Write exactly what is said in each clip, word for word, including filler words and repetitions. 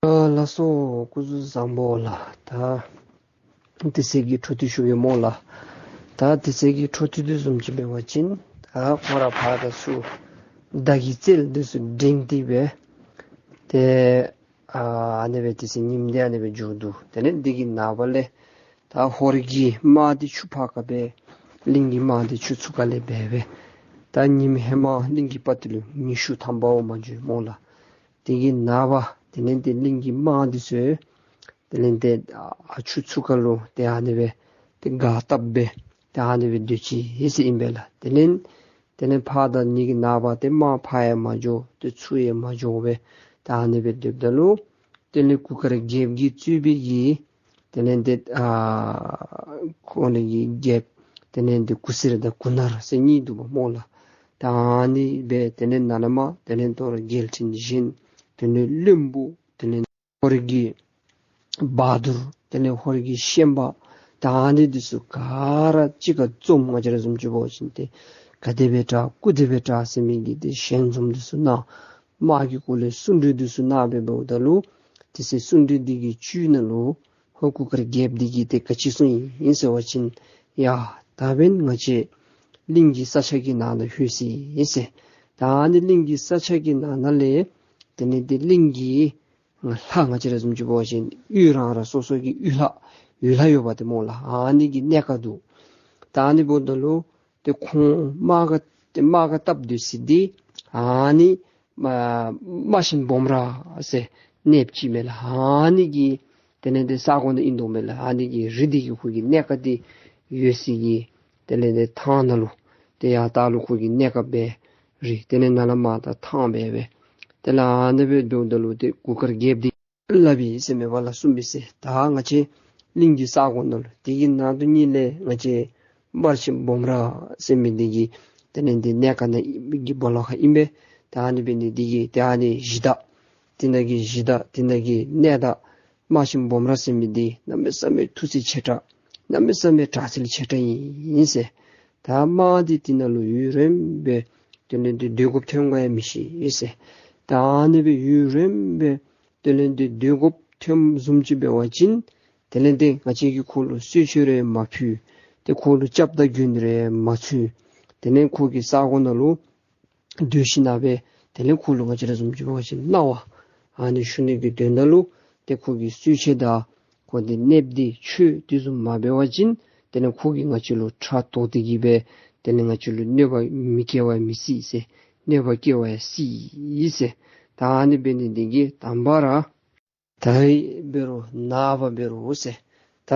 ཨ་ལགས་སོ། སྐུ་གཟུགས་བཟང་པོ་ལགས། ད་དེ་ཚེ་གི་འཕྲོ་མཐུད་ཞུ་གེ་སྨོ་ལགས། ད་དེ་ཚེ་གི་འཕྲོ་མཐུད་དེ་བཟུམ་ཅིག་འབད་བ་ཅིན་ད་ཁོང་ར་ཕར་ད་ཚུར་མདའ་གི་རྩལ་འདི་ཚུ་འགྲན་ཏེ་སྦེ་ཏེ་ཨ་ཨ་ནི་སྦེ་དེ་ཚེ་ཉིནམ་འདི་ཨ་ནི་སྦེ་འགྱོ་དོ། དེ་ལས་འདི་གི་ནངས་པ་ལས་ད་ཧོར་གྱི་དམག་འདི་ཆུ་ཕར་ཁ་སྦེ་གླིང་གི་དམག་འདི་ཆུ་ཚུར་ཁ་ལས་འབད་སྦེ་ད་ཉིནམ་ཧེ་མ་གླིང་གི་དཔའ་བརྟུལ་ཉི་ཤུ་ཐམ་པ་འོང་མ་འགྱོ་སྨོ་ལགས། དེ་གི་ནངས་པ་དེ་ལས་ཏེ་གླིང་གི་དམག་འདི་ཚུ་དེ་ལས་ཏེ་ཨ་ཆུ་ཚུར་ཁ་ལུ་ཏེ་ཨ་ནི་སྦེ་ཏེ་སྒར་བཏབ་སྦེ་ཏེ་ཨ་ནི་སྦེ་སྡོད་ཅི་ཟེར་ཨིན་པས་ལགས། དེ་ལས་དེ་ལས་ཕར་ད་ནི་གི་ནངས་པ་ཏེ་དམག་ཕར་ཡང་མ་འགྱོ་ཏེ་ཚུར་ཡང་མ་འགྱོ་སྦེ་ཏེ་ཨ་ནི་སྦེ་སྡོདཔ་ད་ལུ་དེ་ལས་གུར་དཀར་རྒྱལཔོ་གིས་གཙོས་པའི་གི་དེ་ལས་ཏེ་ཨ་ཁོང་རའི་གི་རྒྱལཔོ་དེ་ལས་ཏེ་གུར་སེར་དང་གུར་ནག་ཟེར་གཉིས་འདུག་པ་སྨོ་ལགས། ད་ཨ་ནི་སྦེ་དེ་ལས་ནཱ་ལས་མར་དེ་ལས་ད་རུང་རྒྱལ་ཕྲན་གཞན་དེ་ལས་བློན་པོ་དེ་ལས་ཧོར་གྱི་བ་དུར་དེ་ལས་ཧོར་གྱི་ཤན་པ་ད་ཨ་ནི་འདི་ཚུ་ག་ར་གཅིག་ཁར་འཛོམས། ང་བཅས་ར་བཟུམ་ཅིག་འབད་བ་ཅིན་ཏེ་ག་དེ་སྦེ་དྲག་གུ་དེ་སྦེ་དྲག་ཟེར་མི་གི་ཏེ་ཞལ་འཛོམས་འདི་ཚུ་གནང་། དམག་གི་སྐོར་ལས་གསུང་གྲོས་འདི་ཚུ་གནང་སྦེ་འབདཝ་ད་ལུ་དེ་ཚེ་གསུང་གྲོས་འདི་གི་བཅུད་ནང་ལུ་ཧོར་གུར་དཀར་རྒྱལཔོ་འདི་གིས་ཏེ་ག་ཅི་གསུངས་ཡི་ཟེར་བ་ཅིན་ཡ་ད་འབདན་ང་བཅས་གླིང་གི་ས་ཆ་གི་ནང་ན་ལྷོད་ཅི་ཟེར། ད་ཨ་ནི་གླིང་གི་ས་ཆ་གི་ནང་ན་ལས་དེ་ལས་ཏེ་གླིང་གི་ལྷ་ང་བཅས་ར་བཟུམ་ཅིག་འབད་བ་ཅིན་ཡུལ་རང་རང་སོ་སོ་གི་ཡུལ་ལྷ་ཡུལ་ལྷ་ཡོདཔ་འདི་སྨོ་ལགས། ཨ་ནི་གི་གནས་ཁང་འདུག། ད་ཨ་ནི་འབདཝ་ད་ལུ་ཏེ་ཁོང་དམག་ག་ཏེ་དམག་ག་སྟབས་སྡོད་ས་འདི་ཨ་ནི་མ་རྨ་ཆེན་སྦོམ་ར་ཟེར་གནསཔོ་ཅིག་མས་ལགས། ཨ་ནི་གི་དེ་ལས་ཏེ་ས་གོ་ནང་ཨིན་དོ་མས་ལགས། ཨ་ནི་གི་རི་འདི་གི་ཁོ་གི་གནས་ཁང་འདི་ཡོད་ས་གི་དེ་ལས་ཏེ་ཐང་ནང་ལུ་ཏེ་ཡར་ལྟག་ལུ་ཁོ་གི་གནས་ཁང་སྦེ་རི་དེ་ལས་ནཱ་ལས་མར་ད་ཐང་སྦེ་སྦེ་དེ་ལས་ཨ་ནི་སྦེ་འབདཝ་ད་ལུ་ཏེ་གུར་དཀར་རྒྱལཔོ་འདི་སླབ་ཡི་ཟེར་མས་པ་ལགས། གསུངས་པས་ཟེར། ད་ང་བཅས་གླིང་གི་ས་གོ་ནང་ལུ་དེ་གི་ནང་དུ་ཉིད་ལས་ང་བཅས་དམར་ཆེན་སྦོམ་ར་ཟེར་མི་འདི་གི་དེ་ལས་ཏེ་གནས་ཁང་ནང་གི་སྦོ་ལོགས་ཁར་ཨིན་པས། ད་ཨ་ནི་འབད་ནི་འདི་གིས་ཏེ་ཨ་ནི་གཞི་བདག་དེ་ནང་གི་གཞི་བདག་དེ་ནང་གི་གནས་བདག་དམར་ཆེན་སྦོམ་ར་ཟེར་མི་འདི་གནམ་མེད་ས་མེད་མཐུ་རྩལ་ཆེ་དྲགས་གནམ་མེད་ས་མེད་དྲག་རྩལ་ཆེ་དྲགས་ཨིན་ཟེར། ད་དམག་འདི་དེ་ནང་ལུ་ཡུན་རིངམོ་སྦེ་དེ་ལས་ཏེ་སྡོད་དགོཔ་ཐོན་ག་ཡང་མི་ཤེས་ཟེར། ད་ཨ་ནི་སྦེ་ཡུན་རིངམོ་སྦེ་དེ་ལས་ཏེ་སྡོད་དགོཔ་ཐོནམ་བཟུམ་ཅིག་འབད་བ་ཅིན་དེ་ལས་ཏེ་ང་བཅས་ཀྱིས་ཁོ་ལུ་གསོལ་མཆོད་རེ་མ་ཕུལ། ཏེ་ཁོ་ལུ་སྐྱབས་དང་མགོན་རེ་མ་འཚོལ། དེ་ལས་ཁོ་གི་ས་གོ་ནང་ལུ་སྡོད་ཞིན་ན་སྦེ་དེ་ལས་ཁོ་ལུ་ང་བཅས་ར་བཟུམ་ཅིག་འབད་བ་ཅིན་གནང་བ་ཨ་ནི་ཞུ་ནི་གི་དོན་དག་ལུ་ཏེ་ཁོ་གི་གསོལ་མཆོད་དང་ཁོ་འདི་གནསཔོ་འདི་ཆོས་དེ་བཟུམ་མ་འབད་བ་ཅིན་དེ་ལས་ཁོ་གིས་ང་བཅས་ལུ་ཕྲག་དོག་སྟེ་གི་སྦེ་དེ་ལས་ང་བཅས་ལུ་གནོད་པ་མི་སྐྱེལ་བ་མི་སྲིད་ཟེར། གནོད་པ་སྐྱེལ་བ་ཡང་སྲིད་ཟེར། ད་ཨ་ནི་འབད་ནི་འདི་གིས་དང་པ་ར་ད་འབད་རུང་ནངས་པ་འབད་རུང་ཟེར། ད་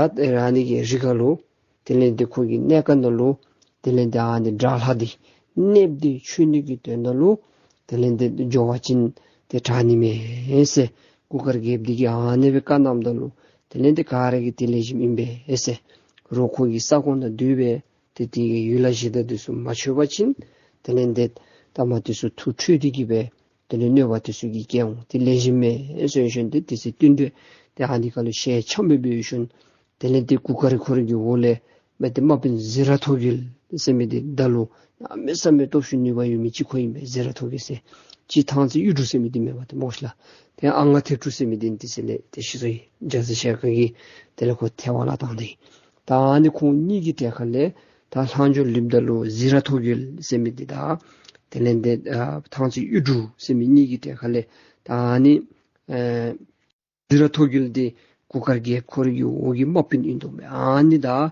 ཨ་ནི་གི་རི་ཁ་ལུ་དེ་ལས་ཏེ་ཁོ་གི་གནས་ཁང་ནང་ལུ་དེ་ལས་ཏེ་ཨ་ནི་དགྲ་ལྷ་འདི་གནསཔོ་འདི་མཆོད་ནི་གི་དོན་དག་ལུ་དེ་ལས་ཏེ་འགྱོ་བ་ཅིན་ཏེ་དྲག་ནི་མས་ཟེར། གུར་དཀར་རྒྱལཔོ་འདི་གིས་ཨ་ནི་སྦེ་བཀའ་གནངམ་ད་ལུ་དེ་ལས་ཏེ་ག་ར་གིས་དེ་ལེགས་ཤོམ་ཨིན་པས་ཟེར། རོགས་ཁོ་གི་ས་གོ་ནང་སྡོད་སྦེ་ཏེ་དེ་གི་ཡུལ་ལྷ་གཞི་བདག་འདི་ཚུ་མ་མཆོད་པ་ཅིན་དེ་ལས་ཏེ་ལྟག་མ་འདི་ཚུ་ཐུགས་ཁྲོས་ཏེ་གི་སྦེ་དེ་ལས་གནོད་པ་འདི་ཚུ་གིས་སྐྱེལ་འོང་། དེ་ལེགས་ཤོམ་མེན་ཟེར་ཞིནམ་ཏེ་དེ་ཚེ་བསྟུན་གྲོས་ཏེ་ཨ་ནི་ཁ་ལུ་ཞལ་འཆམ་སྦེ་འབད་ཞིནམ་དེ་ལས་ཏེ་གུར་དཀར་ཁོ་རའི་གི་འོག་ལས་མི་འདི་དམག་དཔོན་གཟི་ར་ཐོག་རྒྱལ་ཟེར་མི་འདི་མདའ་ལུ་གནམ་མེད་ས་མེད་སྟོབས་ཤུགས་ནུས་པ་ཡོད་མི་ཅིག་ཁོ་ཨིན་པས། གཟི་ར་ཐོག་རྒྱལ་ཟེར། གཅིག་ཐང་རྩེ་གཡུ་འབྲུག་ཟེར་མི་འདི་མེན་པ་ཏེ་སྨོ་ཤི་ལགས། ཏེ་ཨ་ང་ཐེག་གྲུབ་ཟེར་མི་འདི་དེ་ཚེ་ལས་ཏེ་ཤི་སོ་ཡི། རྒྱ་ཚ་ཞལ་དཀར་གྱིས་དེ་ལས་ཁོ་ཐལ་བ་ལ་བཏང་སྟེ། ད་ཨ་ནི་ཁོང་གཉིས་ཀྱི་གྲལ་ཁ་ལས་ད་ལྷག་འཕྲོ་ལུསཔ་ད་ལུ་གཟི་ར་ཐོག་རྒྱལ་ཟེར་མི་འདི་དང་དེ་ལས་ཏེ་ཨ་ཐང་རྩེ་གཡུ་འབྲུག་ཟེར་མི་གཉིས་ཀྱི་གྲལ་ཁ་ལས་ད་ཨ་ནི་ཨེ་གཟི་ར་ཐོག་རྒྱལ་འདི་གུར་དཀར་རྒྱལཔོ་ཁོ་རའི་གི་འོག་གི་དམག་དཔོན་ཨིན་དོ་མས། ཨ་ནི་དང་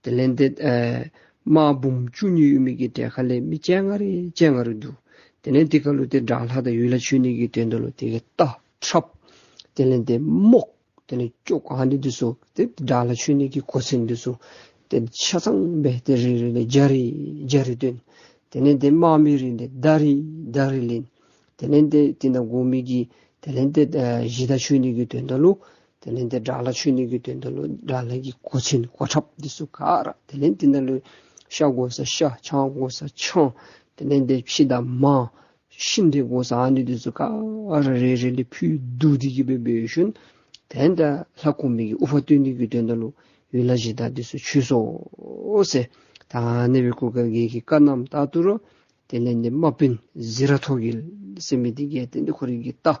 དེ་ལས་ཏེ་ཨེ་དམག་འབུམ་བཅུ་གཉིས་ཡོད་མི་གི་གྲལ་ཁ་ལས་མི་བཅོ་ལྔ་རེ་བཅོ་ལྔ་རེ་འདུག། དེ་ལས་དེ་ཁ་ལུ་ཏེ་དགྲ་ལྷ་དང་ཡུལ་ལྷ་མཆོད་ནི་གི་དོན་དག་ལུ་དེ་གི་རྟ་ཁྲབ་དེ་ལས་ཏེ་རྨོག་དེ་ལས་སྐྱོགས་ཨ་ནི་འདི་ཚུ་ཏེ་དགྲ་ལྷ་མཆོད་ནི་གི་གོ་མཚོན་འདི་ཚུ་ཏེ་ཆ་ཚང་སྦེ་ཏེ་རེ་རེ་ལས་བརྒྱ་རེ་བརྒྱ་རེ་བཏོན། དེ་ལས་ཏེ་དམག་མི་རེ་ལས་མདའ་རེ་མདའ་རེ་ལེན། དེ་ལས་ཏེ་དེ་ནང་འགོ་མི་གི་དེ་ལས་ཏེ་ཨ་གཞི་བདག་མཆོད་ནི་གི་དོན་དག་ལུ་དེ་ལས་ཏེ་དགྲ་ལྷ་མཆོད་ནི་གི་དོན་དག་ལུ་དགྲ་ལྷ་གི་གོ་མཚོན་གོ་ཁྲབ་འདི་ཚུ་ག་ར་དེ་ལས་དེ་ནང་ལུ་ཤ་དགོ་ས་ཤ་ཆང་དགོ་ས་ཆང་དེ་ལས་ཏེ་ཕྱེ་དང་མར་ཤིང་འབྲས་དགོ་ས་ཨ་ནི་འདི་ཚུ་ག་ར་རེ་རེ་ལས་ཕུལ་བསྡུ་སྟེ་གི་སྦེ་འབད་ཞིནམ་དེ་ལས་ལྷ་གོང་མའི་གི་དབུ་འཕང་བསྟོད་ནི་གི་དོན་དག་ལུ་ཡུལ་ལྷ་གཞི་བདག་འདི་ཚུ་བྱོན་སོ་ཟེར། ད་ཨ་ནི་སྦེ་གུར་དཀར་རྒྱལ་གྱིས་བཀའ་གནངམ་ད་ལྟོ་ར་དེ་ལས་ཏེ་དམག་དཔོན་གཟི་ར་ཐོག་རྒྱལ་ཟེར་མི་འདི་གིས་དེ་ལས་ཁོ་རའི་གི་རྟ་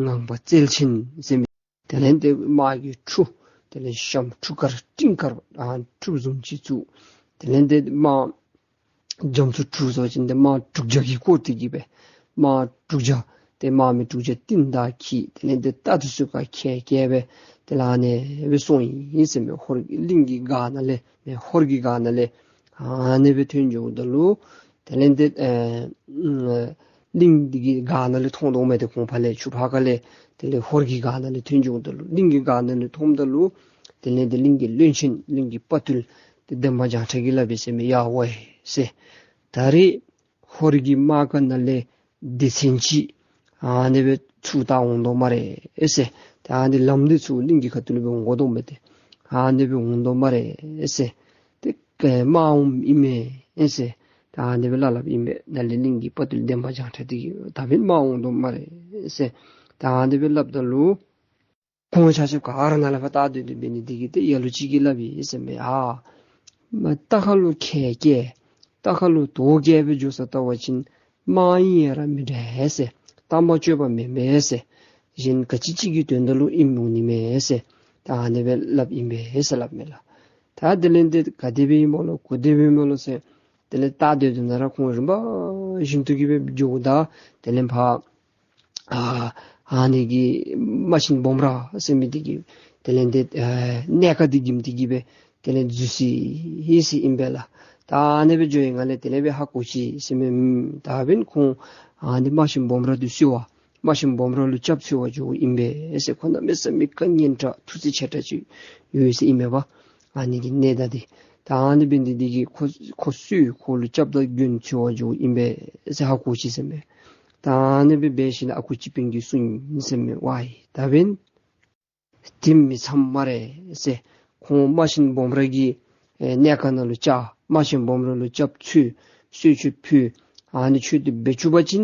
ངང་པ་རྩལ་ཆེན་ཟེར་མི། དེ་ལས་ཏེ་དམག་གི་ཁྲུ་དེ་ལས་ཤམ་ཁྲུ་དཀར་སྤྲིན་དཀར་ཨ་ཁྲུ་བཟུམ་ཅིག་བཙུགས། དེ་ལས་ཏེ་དམག་རྒྱ་མཚོ་གྲུ་ཟེར་བ་ཅིན་ཏེ་དམག་དྲུག་བརྒྱ་གིས་བསྐོར་ཏེ་གི་སྦེ་དམག་དྲུག་བརྒྱ་ཏེ་དམག་མི་དྲུག་བརྒྱ་ཏེ་ད་འཁྱིད། དེ་ལས་ཏེ་རྟ་དེ་ཚུ་ག་ཁལ་བཀལ་སྦེ་དེ་ལས་ཨ་ནི་སྦེ་སོང་ཡི་ཟེར་མས། ཧོར་གླིང་གི་སྒར་ནང་ལས་མེན་ཧོར་གྱི་སྒར་ནང་ལས་ཨ་ནི་སྦེ་ཐོན་འགྱོཝ་ད་ལུ་དེ་ལས་ཏེ་ཨེ་གླིང་གི་སྒར་ནང་ལས་མཐོང་དོ་མས། ཏེ་ཁོང་ཕར་ལས་ཆུ་ཕར་ཁ་ལས་དེ་ལས་ཧོར་གྱི་སྒར་ནང་ལས་ཐོན་འགྱོཝ་ད་ལུ་གླིང་གི་སྒར་ནང་ལས་མཐོངམ་ད་ལུ་དེ་ལས་ཏེ་གླིང་གི་བློན་ཆེན་གླིང་གི་དཔའ་ཐུལ་ཏེ་འདན་མ་བྱང་ཁྲ་གིས་སླབ་པས་ཟེར་མས། ཡ་ཝའི་ཟེར། ད་རེས་ཧོར་གྱི་དམག་སྒར་ནང་ལས་སྡེ་ཚན་ཅིག་ཨ་ནི་སྦེ་ཚུར་ད་འོང་དོ་སྨ་རེ་ཟེར། ད་ཨ་ནི་ལམ་འདི་ཚུར་གླིང་གི་ཁ་ཐུག་ལས་སྦེ་འོང་དོ་མས། ཏེ་ཨ་ནི་སྦེ་འོང་དོ་སྨ་རེ་ཟེར། ཏེ་དམག་འོངམ་ཨིན་མས་ཟེར། ད་ཨ་ནི་སྦེ་སླབ་སླབ་ཨིན་པས། ནཱ་ལས་གླིང་གི་དཔའ་ཐུལ་འདན་མ་བྱང་ཁྲ་འདི་གིས་ད་འབདན་དམག་འོང་དོ་སྨ་རེ་ཟེར། ད་ཨ་ནི་སྦེ་སླབ་ད་ལུ་ཁོང་ཆ་ཁྱབ་ག་ར་ནཱ་ལས་ཕར་ལྟ་སྡོད་སྡོད་འབད་ནི་འདི་གིས་ཏེ་ལ་ལུ་ཅིག་གིས་སླབ་ཡི་ཟེར་མས། ཨ་མ་རྟ་ཁ་ལུ་ཁལ་བཀལ་རྟ་ཁ་ལུ་དོས་བཀལ་སྦེ་འགྱོ་ས་ལྟ་བ་ཅིན་དམག་ཨིན་ཡ་ར་མི་འདྲ་ཟེར། དམ་པ་སྤྱོད་པ་མེན་པས་ཟེར། གཞན་ག་ཅི་ཅིག་གི་དོན་དག་ལུ་ཨིནམ་འོང་ནི་མས་ཟེར། ད་ཨ་ནི་སྦེ་སླབ་ཨིན་པས་ཟེར་སླབ་མས་ལགས། ད་དེ་ལས་ཏེ་ག་དེ་སྦེ་ཨིན་མོ་ལོ་ག་དེ་སྦེ་ཨིན་མོ་ལོ་ཟེར་དེ་ལས་ལྟ་སྡོད་སྡོད་ནི་ར་ཁོང་རིམ་པ་བཞིན་དུ་གི་སྦེ་འགྱོཝ་ད་དེ་ལས་ཕར་ཨ་ཨ་ནི་གི་རྨ་ཆེན་སྦོམ་ར་ཟེར་མི་འདི་གི་དེ་ལས་ཏེ་ཨ་གནས་ཁང་འདི་གི་མི་འདི་གིས་སྦེ་དེ་ལས་འཛུལ་སོ་ཡི་ཟེར་ཨིན་པས་ལགས། ད་ཨ་ནི་སྦེ་འགྱོ་ཡི་ང་ལས་དེ་ལས་སྦེ་ཧ་གོ་ཅི་ཟེར་མས། ཨམ་ད་འབདན་ཁོང་ཨ་ནི་རྨ་ཆེན་སྦོམ་ར་འདི་འཚོལ་བར་རྨ་ཆེན་སྦོམ་ར་ལུ་སྐྱབས་འཚོལ་བར་འགྱོཝ་ཨིན་པས་ཟེར། ཁོ་གནམ་མེད་ས་མེད་བཀའ་ངན་དྲགས་ཐུགས་རྗེ་ཆེ་དྲགས་ཅིག་ཡོད་ཟེར་ཨིན་མས་པ། ཨ་ནི་གི་གནས་བདག་འདི་ད་ཨ་ནི་འབད་ནི་འདི་གིས་ཁོ་ཁོ་འཚོལ་ཁོ་ལུ་སྐྱབས་དང་མགོན་འཚོལ་བར་འགྱོཝ་ཨིན་པས་ཟེར་ཧ་གོ་ཅི་ཟེར་མས། ད་ཨ་ནི་སྦེ་འབད་ཞིནམ་ཨ་ཁུ་སྤྱི་དཔོན་གྱིས་གསུངས་ཡི་ཟེར་མས། ཝའི་ད་འབདན་དེ་མི་ཚངམ་སྨ་རེ་ཟེར། ཁོང་རྨ་ཆེན་སྦོམ་ར་གི་ཨེ་གནས་ཁང་ནང་ལུ་བཅར། རྨ་ཆེན་སྦོམ་ར་ལུ་སྐྱབས་འཚོལ། གསོལ་མཆོད་ཕུལ། ཨ་ནི་ཚུ་འདི་འབད་བཅུག་པ་ཅིན་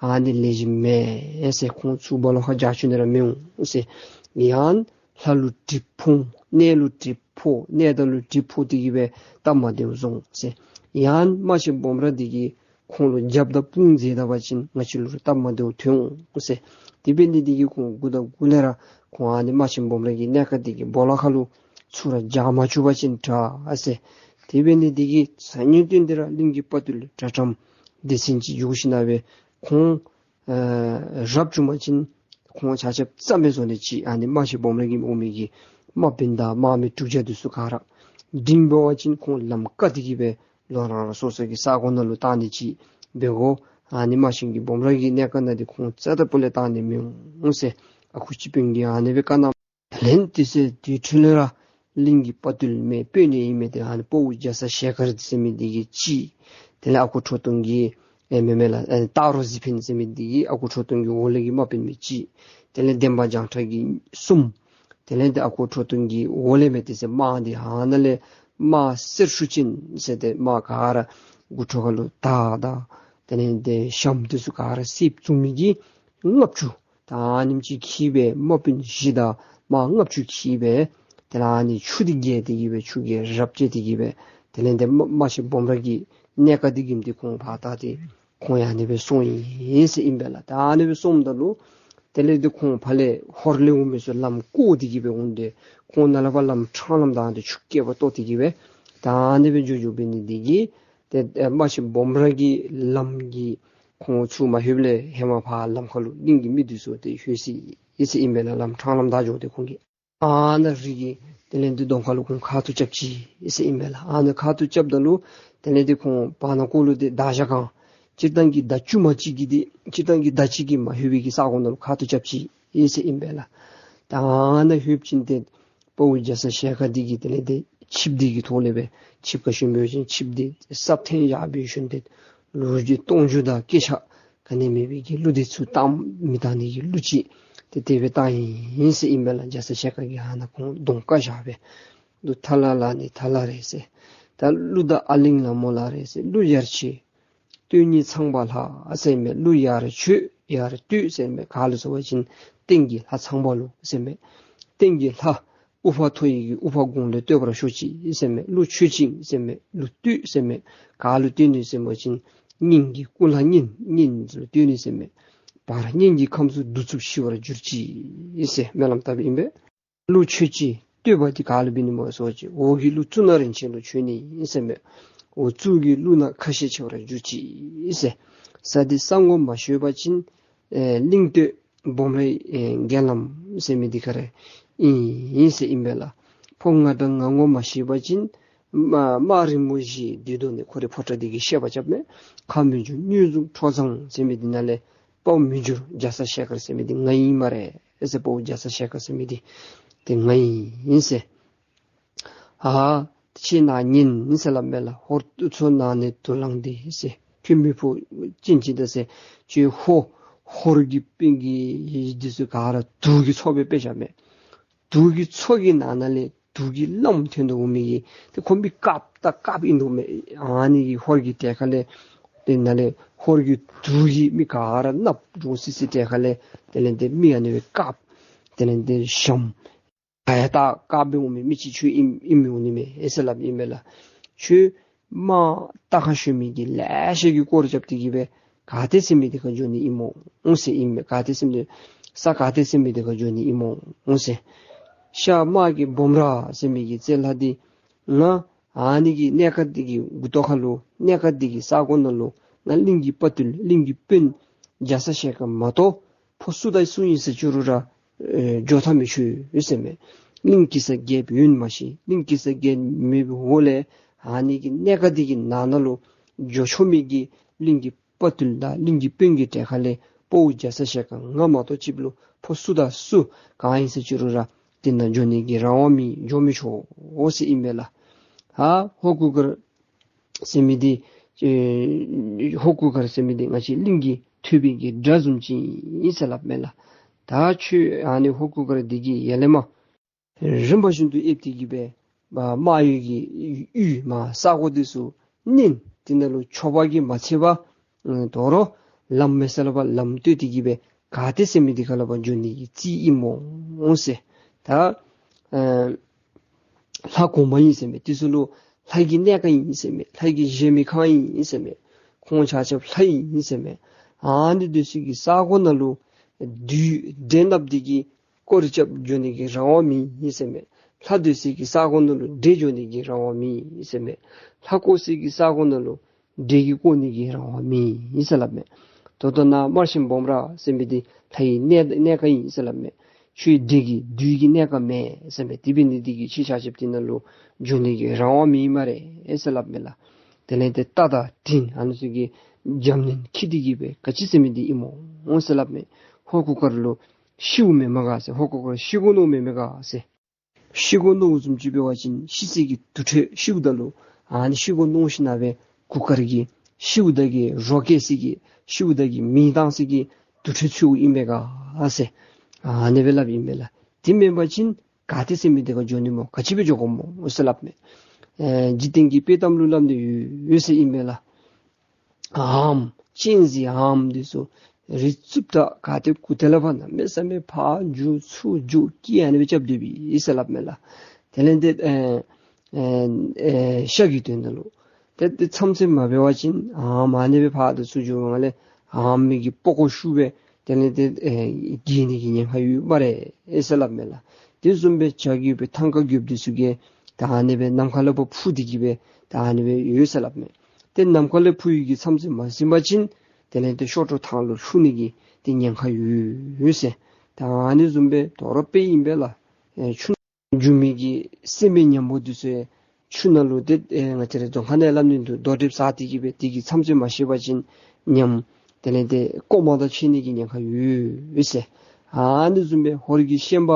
ཨ་ནི་ལེགས་ཤོམ་མས་ཟེར། ཁོང་ཚུར་སྦོ་ལོགས་ཁར་རྒྱག་བཅུག་ནི་ར་མི་འོང་ཟེར། ཡང་ལྷ་ལུ་གྲིབ་ཕོག་གནས་ལུ་གྲིབ་ཕོག་གནས་བདག་ལུ་གྲིབ་ཕོག་སྟེ་གི་སྦེ་སྟབས་མ་བདེཝ་སོང་ཟེར། ཡང་རྨ་ཆེན་སྦོམ་ར་འདི་གིས་ཁོང་ལུ་རྒྱབ་དང་དཔུང་མཛད་ད་པ་ཅིན་ང་བཅས་ལུ་ར་སྟབས་མ་བདེཝ་ཐོན་འོང་ཟེར། དེ་འབད་ནི་འདི་གིས་ཁོང་མགུ་དང་མགུ་ལས་ར་ཁོང་ཨ་ནི་རྨ་ཆེན་སྦོམ་ར་གི་གནས་ཁང་འདི་གི་སྦོ་ལོགས་ཁར་ལུ་ཚུར་ར་རྒྱག་མ་བཅུག་པ་ཅིན་དྲག་ཟེར། དེ་འབད་ནི་འདི་གིས་སང་ཉིན་སྟོན་ཏེ་ར་གླིང་གི་དཔའ་བརྟུལ་དྲག་དྲགས་སྡེ་ཚན་ཅིག་འགྱོ་ཞིནམ་སྦེ་ཁོང་ཨ་རབ་བྱུང་པ་ཅིན་ཁོང་ཆ་ཁྱབ་རྩ་མེད་བཟོ་ནི་ཅིག། ཨ་ནི་རྨ་ཆེན་སྦོམ་ར་གི་འོང་མི་གི་དམག་དཔོན་དང་དམག་མི་དྲུག་བརྒྱ་འདི་ཚུ་ག་ར་འབྲིང་འབད་བ་ཅིན་ཁོང་ལམ་བཀག་སྟེ་གི་སྦེ་ལོག་རང་རང་སོ་སོ་གི་ས་གོ་ནང་ལུ་བཏང་ནི་ཅིག་འབད་དགོ། ཨ་ནི་རྨ་ཆེན་གྱི་སྦོམ་ར་གི་གནས་ཁང་ནང་འདི་ཁོང་རྩ་དང་སྤུ་ལས་བཏང་ནི་མི་འོང་ཟེར་ཨ་ཁུ་སྤྱི་དཔོན་གྱིས་ཨ་ནི་སྦེ་བཀའ་གནང་། ལན་དེ་ཚེ་དེ་འཕྲོ་ལས་ར་གླིང་གི་དཔའ་བརྟུལ་མེན་དཔོན་ནི་ཨིན་མི་འདི་ཨ་ནི་དཔའ་བོ་རྒྱ་ཚ་ཞལ་དཀར་འདི་ཟེར་མི་འདི་གིས་གཅིག། དེ་ལས་ཨ་ཁུ་ཁྲོ་ཐུང་གི་ཨེ་མེན་མེན་ལགས་ཨེ་སྟག་རོང་གཟིག་འཕེན་ཟེར་མི་འདི་གིས་ཨ་ཁུ་ཁྲོ་ཐུང་གི་འོག་ལས་ཀྱི་དམག་དཔོན་མི་གཅིག། དེ་ལས་འདན་མ་བྱང་ཁྲ་གིས་གསུམ། དེ་ལས་ཏེ་ཨ་ཁུ་ཁྲོ་ཐུང་གི་འོག་ལས་མི་དེ་ཚེ་དམག་འདི་ཨ་ནཱ་ལས་དམག་གསེར་ཧྲུལ་ཅན་ཟེར་ཏེ་དམག་ག་ར་མགུ་ཏོ་ཁ་ལུ་དར་དང་དེ་ལས་ཏེ་ཞྭམོ་འདི་ཚུ་ག་ར་གསེར་བཙུགས་མི་གི་ལྔ་བཅུ། ད་ཨ་ནེམ་ཅིག་འཁྱིད་སྦེ་དམག་དཔོན་བཞི་དང་དམག་ལྔ་བཅུ་འཁྱིད་སྦེ་དེ་ལས་ཨ་ནི་ཆུ་འདི་བརྒལ་ཏེ་གི་སྦེ་ཆུ་གི་རབས་བཅད་དེ་གི་སྦེ་དེ་ལས་ཏེ་རྨ་རྨ་ཆེན་སྦོམ་ར་གི་གནས་ཁང་འདི་གི་འདི་ཁོང་ཕར་ད་ཏེ་ཁོང་ཡང་ཨ་ནི་སྦེ་སོང་ཡི་ཟེར་ཨིན་པས་ལགས། ད་ཨ་ནི་སྦེ་སོངམ་ད་ལུ་དེ་ལས་ཏེ་ཁོང་ཕར་ལས་ཧོར་ལས་འོང་མི་ཚུ་ལམ་བཀོག་སྟེ་གི་སྦེ་འོང་སྟེ་ཁོང་ནཱ་ལས་ཕར་ལམ་འཕྲང་ལམ་བདའ་སྟེ་ཆུ་རྐྱལ་པ་བཏོག་སྟེ་གི་སྦེ་ད་ཨ་ནི་སྦེ་འགྱོ་འགྱོ་འབད་ནི་འདི་གིས་ཏེ་ཨེ་རྨ་ཆེན་སྦོམ་ར་གི་ལམ་གྱི་ཁོང་ཚུར་མ་ལྷོདཔ་ལས་ཧེ་མ་ཕར་ལམ་ཁ་ལུ་གླིང་གི་མི་འདི་ཚུ་ཏེ་ལྷོད་སོ་ཡི་ཟེར་ཨིན་པས་ལགས། ལམ་འཕྲང་ལམ་བདའ་འགྱོ་སྟེ་ཁོང་གིས་ཨ་ནཱ་རི་གི་དེ་ལས་ཏེ་གདོང་ཁ་ལུ་ཁོང་ཁ་ཐུག་རྐྱབ་ཅི་ཟེར་ཨིན་པས་ལགས། ཨ་ནཱ་ཁ་ཐུག་རྐྱབ་ད་ལུ་དེ་ལས་ཏེ་ཁོང་བར་ན་ཁོག་ལུ་ཏེ་མདའ་ཞག་གང་སྤྱིར་བཏང་གི་མདའ་རྐྱུ་མ་གཅིག་གིས་ཏེ་སྤྱིར་བཏང་གི་མདའ་གཅིག་གིས་མ་ལྷོད་པའི་གི་ས་གོ་ནང་ལུ་ཁ་ཐུག་རྐྱབ་ཅི་ཟེར་ཨིན་པས་ལགས། ད་ཨ་ནཱ་ལྷོདཔ་ཅིག་ཏེ་དཔའ་བོ་རྒྱ་ཚ་ཞལ་དཀར་འདི་གིས་དེ་ལས་ཏེ་ཆིབས་འདི་གི་ཐོག་ལས་སྦེ་ཆིབས་ཁ་ཞོན་འབད་བ་ཅིན་ཆིབས་འདི་སྲབ་ཐེངས་བཞག་འབད་ཞིནམ་ཏེ་ལོ་རྒྱུས་སྟོང་རྒྱུས་དང་སྐད་ཆ་ག་ནི་མེད་པའི་གི་གླུ་འདི་ཚུ་བཏང་མི་བཏང་ནི་གི་གླུ་ཅིག་ཏེ་དེ་སྦེ་བཏང་ཡི་ཟེར་ཨིན་པས་ལགས། རྒྱ་ཚ་ཞལ་དཀར་གྱིས་ཨ་ནཱ་ཁོང་གདོང་བཀའ་བཞག་སྦེ་གླུ་ཐ་ལ་ལ་ནི་ཐ་ལ་རེད་ཟེར། ད་གླུ་དང་ཨ་གླིང་ལ་མོ་ལ་རེད་ཟེར། གླུ་ཡར་ཆེ་སྟོད་ནི་ཚངས་པ་ལྷ་ཟེར་མས། གླུ་ཡར་ཆོད་ཡར་བསྟོད་ཟེར་མས། ག་ལུ་ཟེར་བ་ཅིན་སྟེང་གི་ལྷ་ཚངས་པ་ལུ་ཟེར་མས། སྟེང་གི་ལྷ་དབུ་འཕང་མཐོ་ཡི་གི་དབུ་འཕང་དགུང་ལས་བསྟོད་པར་ཤོག་ཅིག་ཟེར་མས། གླུ་ཆོད་ཅིང་ཟེར་མས། གླུ་བསྟོད་ཟེར་མས། ག་ལུ་བསྟོད་ནི་ཟེར་བ་ཅིན་སྙིང་གི་སྐུ་ལྷ་གཉན་གཉན་ལུ་བསྟོད་ནི་ཟེར་མས། བར་གཉན་གྱི་ཁམས་སུ་གདུག་རྩུབ་ཞི་བར་གྱུར་ཅིག་ཟེར་སྨོན་ལམ་བཏབ་ཨིན་པས། གླུ་མཆོད་ཅིང་བསྟོད་པ་འདི་ག་ལུ་འབད་ནི་སྨོ་ཟེར་བ་ཅིན་འོག་གི་གླུ་གཙུག་ན་རིན་ཆེན་ལུ་མཆོད་ནི་ཨིན་ཟེར་མས། འོག་གཙུག་གི་གླུ་ནང་ཁ་ཞེ་ཆེ་བར་གྱུར་ཅིག་ཟེར། ས་འདི་ས་ངོ་མ་ཤེས་པ་ཅིན་ཨེ་གླིང་སྟོད་སྦོམ་རའི་ཨེ་རྒྱ་ལམ་ཟེར་མི་འདི་ཁར་ཨིན་ཟེར་ཨིན་པས་ལགས། ཕོ་ང་དང་ང་ངོ་མ་ཤེས་པ་ཅིན་མ་མ་རིང་མོ་བཞི་འདི་དོ་ནི་ཁོ་རའི་ཕོ་བྲང་འདི་གི་བཤད་པ་རྐྱབ་མས། ཁ་མི་འཇུ་སྙུན་འཛུམ་ཁྲོ་ཚང་ཟེར་མི་འདི་ནང་ལས་དཔའ་བོ་མི་འགྱུར་རྒྱ་ཚ་ཞལ་དཀར་ཟེར་མི་འདི་ང་ཨིན་སྨ་རེ་ཟེར། དཔའ་བོ་རྒྱ་ཚ་ཞལ་དཀར་ཟེར་མི་འདི་འདི་ང་ཨིན་ཟེར། ཨ་ཁྱེད་ནཱ་ཉན་ཟེར་སླབ་མས་ལགས། ཧོར་ཚོ་ནང་ནས་དུག་ལངས་ཏེ་ཟེར། ཁྱོད་མི་ཕོ་ཅན་ཅིག་ད་ཟེར། ཁྱོད་ཧོ་ཧོར་གྱི་སྤུན་གྱི་འདི་ཚུ་ག་ར་དུག་གི་མཚོ་སྦེ་སྤེལ་བཞག་མས། དུག་གི་མཚོ་གི་ནང་ན་ལས་དུག་གི་རླངསམ་ཐོན་དོ་འོང་མི་གི་དེ་ཁོང་མི་དཀརཔོ་དང་དཀརཔོ་ཨིན་དོ་མས། ཨ་ནི་གི་ཧོར་གྱི་གྲལ་ཁ་ལས་དེ་ནང་ལས་ཧོར་གྱི་དུག་གི་མི་ག་ར་ནགཔོ་འདྲོག་སི་སི་གྲལ་ཁ་ལས་དེ་ལས་དེ་མི་ཨ་ནི་སྦེ་དཀརཔོ་དེ་ལས་དེ་ཞམ་ག་ཡ་ད་དཀརཔོ་འོང་མི་མི་ཅིག་ཁྱོད་ཨིན་ཨིནམ་འོང་ནི་མས་ཨེ་ཟེར་སླབ་ཨིན་མས་ལགས། ཁྱོད་དམག་རྟ་ཁ་ཤོར་མི་གི་ལེ་ཤ་གི་སྐོར་ར་རྐྱབ་སྟེ་གི་སྦེ་ག་ཏེ་ཟེར་མི་འདི་ཁར་འགྱོ་ནི་ཨིན་མོ་འོང་ཟེར་ཨིན་མས། ག་ཏེ་ཟེར་མི་ས་ག་ཏེ་ཟེར་མི་འདི་ཁར་འགྱོ་ནི་ཨིན་མོ་འོང་ཟེར། ཤར་དམག་གི་སྦོམ་ར་ཟེར་མི་གི་རྩེ་ལྷ་འདི་ང་ཨ་ནི་གི་གནས་ཁང་འདི་གི་མགུ་ཏོ་ཁ་ལུ་གནས་ཁང་འདི་གི་ས་གོ་ནང་ལུ་ང་གླིང་གི་དཔའ་བརྟུལ་གླིང་གི་དཔོན་རྒྱ་ཚ་ཞལ་དཀར་མ་གཏོགས་ཕོ་སུ་དང་སུ་ཨིན་ཟེར་ཅི་རུང་ར་ཨེ་འགྱོ་ཐག་མི་ཆོད་ཟེར་མས། གླིང་གེ་སར་རྒྱལཔོ་ཡོད་མ་ཤེས། གླིང་གེ་སར་རྒྱལཔོ་མེད་པའི་འོག་ལས་ཨ་ནི་གི་གནས་ཁང་འདི་གི་ནང་ན་ལུ་འགྱོ་ཆོག་མི་གི་གླིང་གི་དཔའ་བརྟུལ་དང་གླིང་གི་དཔོན་གྱི་གྲལ་ཁ་ལས་དཔའ་བོ་རྒྱ་ཚ་ཞལ་དཀར་ང་མ་གཏོགས་ཅིག་ལུ་ཕོ་སུ་དང་སུ་ག་ཨིན་ཟེར་ཅི་རུང་ར་དེ་ནང་འགྱོ་ནི་གི་རང་དབང་མེད། འགྱོ་མི་ཆོག་འོ་ཟེར་ཨིན་མས་ལགས། ཨ་ཧོར་གུར་དཀར་ཟེར་མི་འདི་ཨེ་ཧོར་གུར་དཀར་ཟེར་མི་འདི་ང་བཅས་གླིང་གི་ཐོད་པའི་གི་དགྲ་བཟུམ་ཅིག་ཨིན་ཟེར་སླབ་མས་ལགས། ད་ཁྱོད་ཨ་ནི་ཧོར་གུར་དཀར་འདི་གི་ཡར་ལས་མར་རིམ་པ་བཞིན་དུ་ཨེབ་སྟེ་གི་སྦེ་མ་དམག་ཡུལ་གྱི་ཡུལ་མ་ས་གོ་འདི་ཚུ་མནན། དེ་ནང་ལུ་ཆོས་པ་གིས་མ་ཚད་པར་ཨ་དོ་རུང་ལམ་མེད་ས་ལུ་ཕར་ལམ་བཏོད་དེ་གི་སྦེ་ག་ཏེ་ཟེར་མི་འདི་ཁ་ལུ་ཕར་འགྱོ་ནི་གི་རྩིས་ཨིན་མོ་འོང་ཟེར། ད་ཨ་ལྷ་གོང་མ་ཨིན་ཟེར་མས། དེ་ཚུ་ལུ་ལྷ་གི་གནས་ཁང་ཨིན་ཟེར་མས། ལྷ་གི་གཞལ་མེད་ཁང་ཨིན་ཟེར་མས། ཁོང་ཆ་ཁྱབ་ལྷ་ཨིན་ཟེར་མས། ཨ་ནི་འདི་ཚུ་གི་ས་གོ་ནང་ལུ་བདུད་འདྲེ་ནགཔོ་འདི་གི་སྐོར་ར་རྐྱབ་འགྱོ་ནི་གི་རང་དབང་མེད་ཟེར་མས། ལྷ་སྡོད་སའི་གི་ས་གོ་ནང་ལུ་འདྲེ་འགྱོ་ནི་གི་རང་དབང་མེད་ཟེར་མས། ལྷ་བསྐོར་སའི་གི་ས་གོ་ནང་ལུ་འདྲེ་གིས་བསྐོར་ནི་གི་རང་དབང་མེད་ཟེར་སླབ་མས། ད་ལྟོ་ནཱ་དམར་ཤིང་སྦོམ་ར་ཟེར་མི་འདི་ལྷའི་གནས་གནས་ཁང་ཨིན་ཟེར་སླབ་མས། ཁྱོད་འདི་གི་བདུད་ཀྱི་གནས་ཁང་མེན་ཟེར་མས། དེ་འབད་ནི་འདི་གིས་ཁྱེད་ཆ་ཁྱབ་འདི་ནང་ལུ་འགྱོ་ནི་གི་རང་དབང་མེད་སྨ་རེ་ཟེར་སླབ་མས་ལགས། དེ་ལས་ཏེ་རྟ་དང་དྲེལ་ཨ་ནི་ཚུ་གིས་རྒྱབ་ནས་འཁྱིད་དེ་གི་སྦེ་ག་ཅི་ཟེར་མི་འདི་ཨིན་མོ་ཟེར་སླབ་མས། ཧོར་གུར་དཀར་ལུ་ཤིཝ་མེན་མས་ག་ཟེར། ཧོར་གུར་དཀར་ཤི་དགོ་མནོཝ་མེན་མས་ག་ཟེར། ཤི་དགོ་མནོཝ་བཟུམ་ཅིག་འབད་བ་ཅིན་ཤི་སའི་གི་དུར་ཁྲོད་ཤིཝ་ད་ལུ་ཨ་ནི་ཤི་དགོ་མནོ་ཞིན་ན་སྦེ་གུར་དཀར་གྱིས་ཤིཝ་ད་གི་རོ་བཀལ་སའི་གི་ཤིཝ་ད་གི་མེ་བཏང་སའི་གི་དུར་ཁྲོད་འཚོལཝ་ཨིན་པས་ག་ཟེར། ཨ་ནི་སྦེ་སླབ་ཨིན་པས་ལགས། དེ་མེན་པ་ཅིན་ག་ཏེ་ཟེར་མི་འདི་ཁར་འགྱོ་ནི་སྨོ། ག་ཅི་སྦེ་འགྱོ་དགོཔ་སྨོ་ཟེར་སླབ་མས། ཨེ་འཇིག་རྟེན་གྱི་དཔྱེ་གཏམ་ལུ་སླབ་ནི་ཡོད་ཡོད་ཟེར་ཨིན་པས་ལགས། འམ་གཅན་གཟན་འམ་འདི་ཚུ་རི་རྩིགཔ་དང་ག་ཏེ་གུ་ཏེ་ལས་ཕར་གནམ་མེད་ས་མེད་ཕར་རྒྱུག་ཚུར་རྒྱུག་སྐད་ཨ་ནི་སྦེ་རྐྱབ་སྡོདཔ་ཨིན་ཟེར་སླབ་མས་ལགས། དེ་ལས་ཏེ་ཨེ་ཨེ་ཨེ་ཤ་གི་དོན་དག་ལུ་ཏེ་ཏེ་མཚམས་ཚད་མ་འབད་བ་ཅིན་འམ་ཨ་ནི་སྦེ་ཕར་དང་ཚུར་རྒྱུག་པའི་སྒང་ལས་འམ་མི་གི་པགས་ཀོ་ཤུགས་སྦེ་དེ་ལས་ཏེ་ཨེ་འགྱེལ་ནི་གི་ཉེན་ཁ་ཡོད་སྨ་རེ་ཨེ་ཟེར་སླབ་མས་ལགས། དེ་བཟུམ་སྦེ་བྱ་རྒོད་སྦེ་ཐང་ག་རྒོདཔོ་འདི་ཚུ་གིས་ད་ཨ་ནི་སྦེ་ནམ་མཁའ་ལས་ཕར་འཕུར་ཏེ་གི་སྦེ་ད་ཨ་ནི་སྦེ་ཡོད་ཟེར་སླབ་མས། ཏེ་ནམ་མཁའ་ལས་འཕུར་ཡི་གི་མཚམས་ཚད་མ་ཟིན་པ་ཅིན་དེ་ལས་ཏེ་གཤོག་སྒྲོ་ཐང་ལུ་ལྷུང་ནི་གི་ཏེ་ཉེན་ཁ་ཡོད་ཡོད་ཟེར། ད་ཨ་ནི་བཟུམ་སྦེ་དོ་རུང་དཔེ་ཨིན་པས་ལགས། ཨེ་ཆུ་རྒྱུག་མི་གི་སྲིན་མོ་ཉམ་པོ་འདི་ཚུ་ཆུ་ནང་ལུ་ཏེ་ཨེ་ང་བཅས་ར་རྫོང་ཁ་ནང་སླབ་ནི་འདུག། རྡོ་གྲིབ་ཟ་སྟེ་གི་སྦེ་དེ་གི་མཚམས་ཚད་མ་ཤེས་པ་ཅིན་ཉམ་དེ་ལས་ཏེ་ལྐོག་མ་དང་ཕྱད་ནི་གི་ཉེན་ཁ་ཡོད་ཟེར། ཨ་ནི་བཟུམ་སྦེ་ཧོར་གྱི་ཤན་པ་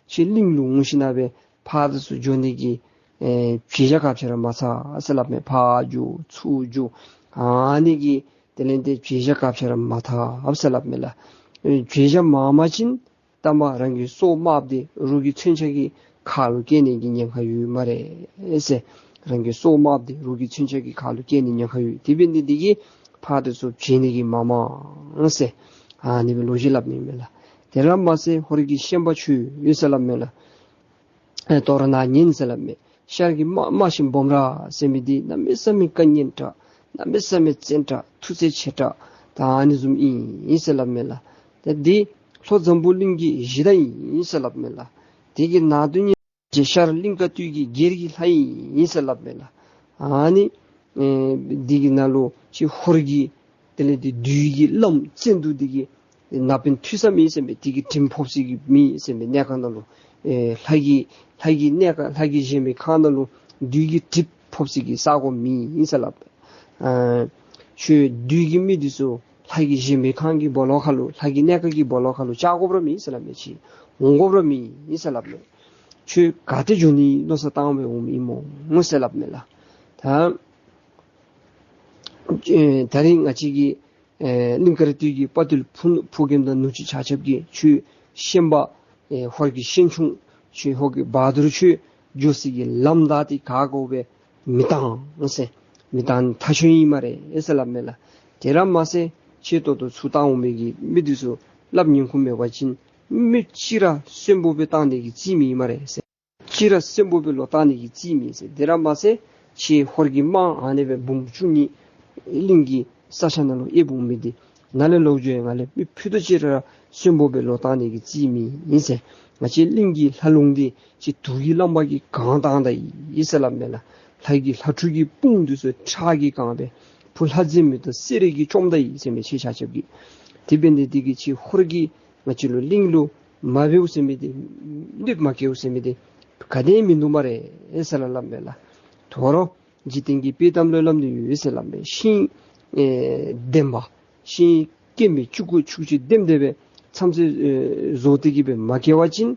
ཁྱེད་གླིང་ལུ་འོང་ཞིན་ན་སྦེ་ཕར་དང་ཚུར་འགྱོ་ནི་གི་ཨེ་བྱེད་བཞག་ག་ཅི་ར་མ་ཚར་ཟེར་སླབ་མས། ཕར་རྒྱུག་ཚུར་རྒྱུག་ཨ་ནི་གི་དེ་ལས་ཏེ་བྱེད་བཞག་ག་ཅི་ར་མ་ཚར་ཟེར་སླབ་མས་ལགས། ཨེ་བྱེད་བཞག་མ་མ་ཅིན་ལྟ་མ་རང་གི་སྲོག་དམརཔོ་འདི་རོགས་ཀྱི་མཚོན་ཆ་གི་ཁ་ལུ་སྐྱེལ་ནི་གི་ཉེན་ཁ་ཡོད་སྨ་རེ་ཟེར། རང་གི་སྲོག་དམརཔོ་འདི་རོགས་ཀྱི་མཚོན་ཆ་གི་ཁ་ལུ་སྐྱེལ་ནི་ཉེན་ཁ་ཡོད། དེ་འབད་ནི་འདི་གིས་ཕར་དང་ཚུར་བྱེད་ནི་གི་མ་མང་ཟེར། ཨ་ནི་སྦེ་ལོ་རྒྱུས་སླབ་ནི་མས་ལགས། དེ་ར་མ་ཚད་ཧོར་གྱི་ཤན་པ་ཚུ་ཡོད་ཟེར་སླབ་མས་ལགས། ཨེ་དོ་རུང་ནཱ་ཉན་ཟེར་སླབ་མས། ཤར་གྱི་དམག་དམག་ཤིང་སྦོམ་ར་ཟེར་མི་འདི་གནམ་མེད་ས་མེད་བཀའ་གཉན་དྲགས། གནམ་མེད་ས་མེད་བཙན་དྲགས། མཐུ་རྩལ་ཆེ་དྲགས། ད་ཨ་ནི་བཟུམ་ཨིན་ཨིན་ཟེར་སླབ་མས་ལགས། འདི་ལྷོ་འཛམ་བུ་གླིང་གི་གཞི་བདག་ཨིན་ཟེར་སླབ་མས་ལགས། དེ་གི་ནང་དོན་ཉིད་ཅེ་ཤར་གླིང་དཀར་སྟོད་ཀྱི་སྒེར་གྱི་ལྷ་ཨིན་ཟེར་སླབ་མས་ལགས། ཨ་ནི་ཨེ་འདི་གི་ནང་ལུ་ཅིག་ཧོར་གྱི་དེ་ལས་དེ་བདུད་ཀྱི་བླམ་བཙན་དུ་འདི་གི་ནང་དཔོན་ཐོན་ས་མེད་ཟེར་མས། དེ་གི་དྲིམ་ཕོག་ས་གི་མེད་ཟེར་མས། གནས་ཁང་ནང་ལུ་ཨེ་ལྷ་གི་ལྷ་གི་གནས་ཁང་ལྷ་གི་གཞལ་མེད་ཁང་ནང་ལུ་བདུད་ཀྱི་གྲིབ་ཕོག་ས་གི་ས་གོ་མེད་ཟེར་སླབ། ཨ་ཁྱོད་བདུད་ཀྱི་མི་འདི་ཚུ་ལྷ་གི་གཞལ་མེད་ཁང་གི་སྦོ་ལོགས་ཁར་ལུ་ལྷ་གི་གནས་ཁང་གི་སྦོ་ལོགས་ཁར་ལུ་བཅར་དགོཔ་ར་མེད་ཟེར་སླབ་མས། ཅིག་འོང་དགོཔ་ར་མེད་ཟེར་སླབ་མས། ཁྱོད་ག་ཏེ་འགྱོ་ནི་མནོ་བསམ་བཏང་སྦེ་འོངམ་ཨིན་སྨོ་ཟེར་སླབ་མས་ལགས། ད་ཨེ་ད་རིས་ང་བཅས་ཀྱི་ཨེ་གླིང་དཀར་སྟོད་ཀྱི་དཔའ་བརྟུལ་ཕུ་ཕུ་རྒནམ་དང་ནུ་གཅུང་ཆ་ཁྱབ་ཀྱིས་ཁྱོད་ཤན་པ་ཨེ་ཧོར་གྱི་ཤན་ཆུང་ཁྱོད་ཧོར་གྱི་བ་དུར་ཁྱོད་འགྱོ་ས་གི་ལམ་བདའ་སྟེ་ག་གོ་སྦེ་མི་བཏང་ཟེར། མི་བཏང་ཐག་ཆོད་ཨིན་སྨ་རེ་ཟེར་སླབ་མས་ལགས། དེ་ར་མ་ཚད་ཁྱེད་ཏོག་ཏོ་ཚུར་བཏང་འོང་མི་གི་མི་འདི་ཚུ་སླབ་ཉན་ཁུངས་མེད་པ་ཅིན་མི་གཅིག་ར་གསོན་པོ་སྦེ་བཏང་ནི་གི་རྩིས་མེད་སྨ་རེ་ཟེར། གཅིག་ར་གསོན་པོ་སྦེ་ལོག་བཏང་ནི་གི་རྩིས་མེད་ཟེར། དེ་ར་མ་ཚད་ཁྱེད་ཧོར་གྱི་དམག་ཨ་ནི་སྦེ་འབུམ་བཅུ་གཉིས་གླིང་གི་ས་ཆ་ནང་ལུ་ཨེབ་འོང་མི་འདི་ནཱ་ལས་ལོག་འགྱོ་ཡང་ང་ལས་མི་ཕུད་རྡོག་གཅིག་ར་གསོན་པོ་སྦེ་ལོག་བཏང་ནི་གི་རྩིས་མེད་ཟེར། ང་བཅས་གླིང་གི་ལྷ་ལུང་འདི་ཅིག་དུག་གི་རླངས་པ་གིས་གང་བཏང་ད་ཡི་ཟེར་སླབ་མས་ལགས། ལྷ་གི་ལྷ་ཕྲུག་གི་དཔུང་འདི་ཚུ་ཁྲག་གིས་གང་སྦེ་བུ་ལྷ་མཛེས་མ་དང་སེ་ར་གིས་བཅོམ་ད་ཡི་ཟེར་མས། ཁྱེད་ཆ་ཁྱབ་ཀྱིས་དེ་འབད་ནི་འདི་གིས་ཁྱེད་ཧོར་གྱིས་ང་བཅས་ལུ་གླིང་ལུ་མ་འབདཝ་ཟེར་མི་འདི་གནོདཔ་མ་བཀལཝ་ཟེར་མི་འདི་ག་དེ་མིན་འདུག་སྨ་རེ་ཟེར་སླབ་མས་ལགས། དོ་རུང་འཇིག་རྟེན་གྱི་དཔྱེ་གཏམ་ལུ་སླབ་ནི་ཡོད་ཟེར་སླབ་མས། ཤིང་ཨེ་ལྡེམ་པ་ཤིང་སྐེམ་པའི་ཆུ་ཁུ་ཆུ་ཅིག་ལྡེམ་སྟེ་སྦེ་མཚམས་ཚོད་ཨེ་བཟོ་སྟེ་གི་སྦེ་མ་བཀལ་བ་ཅིན་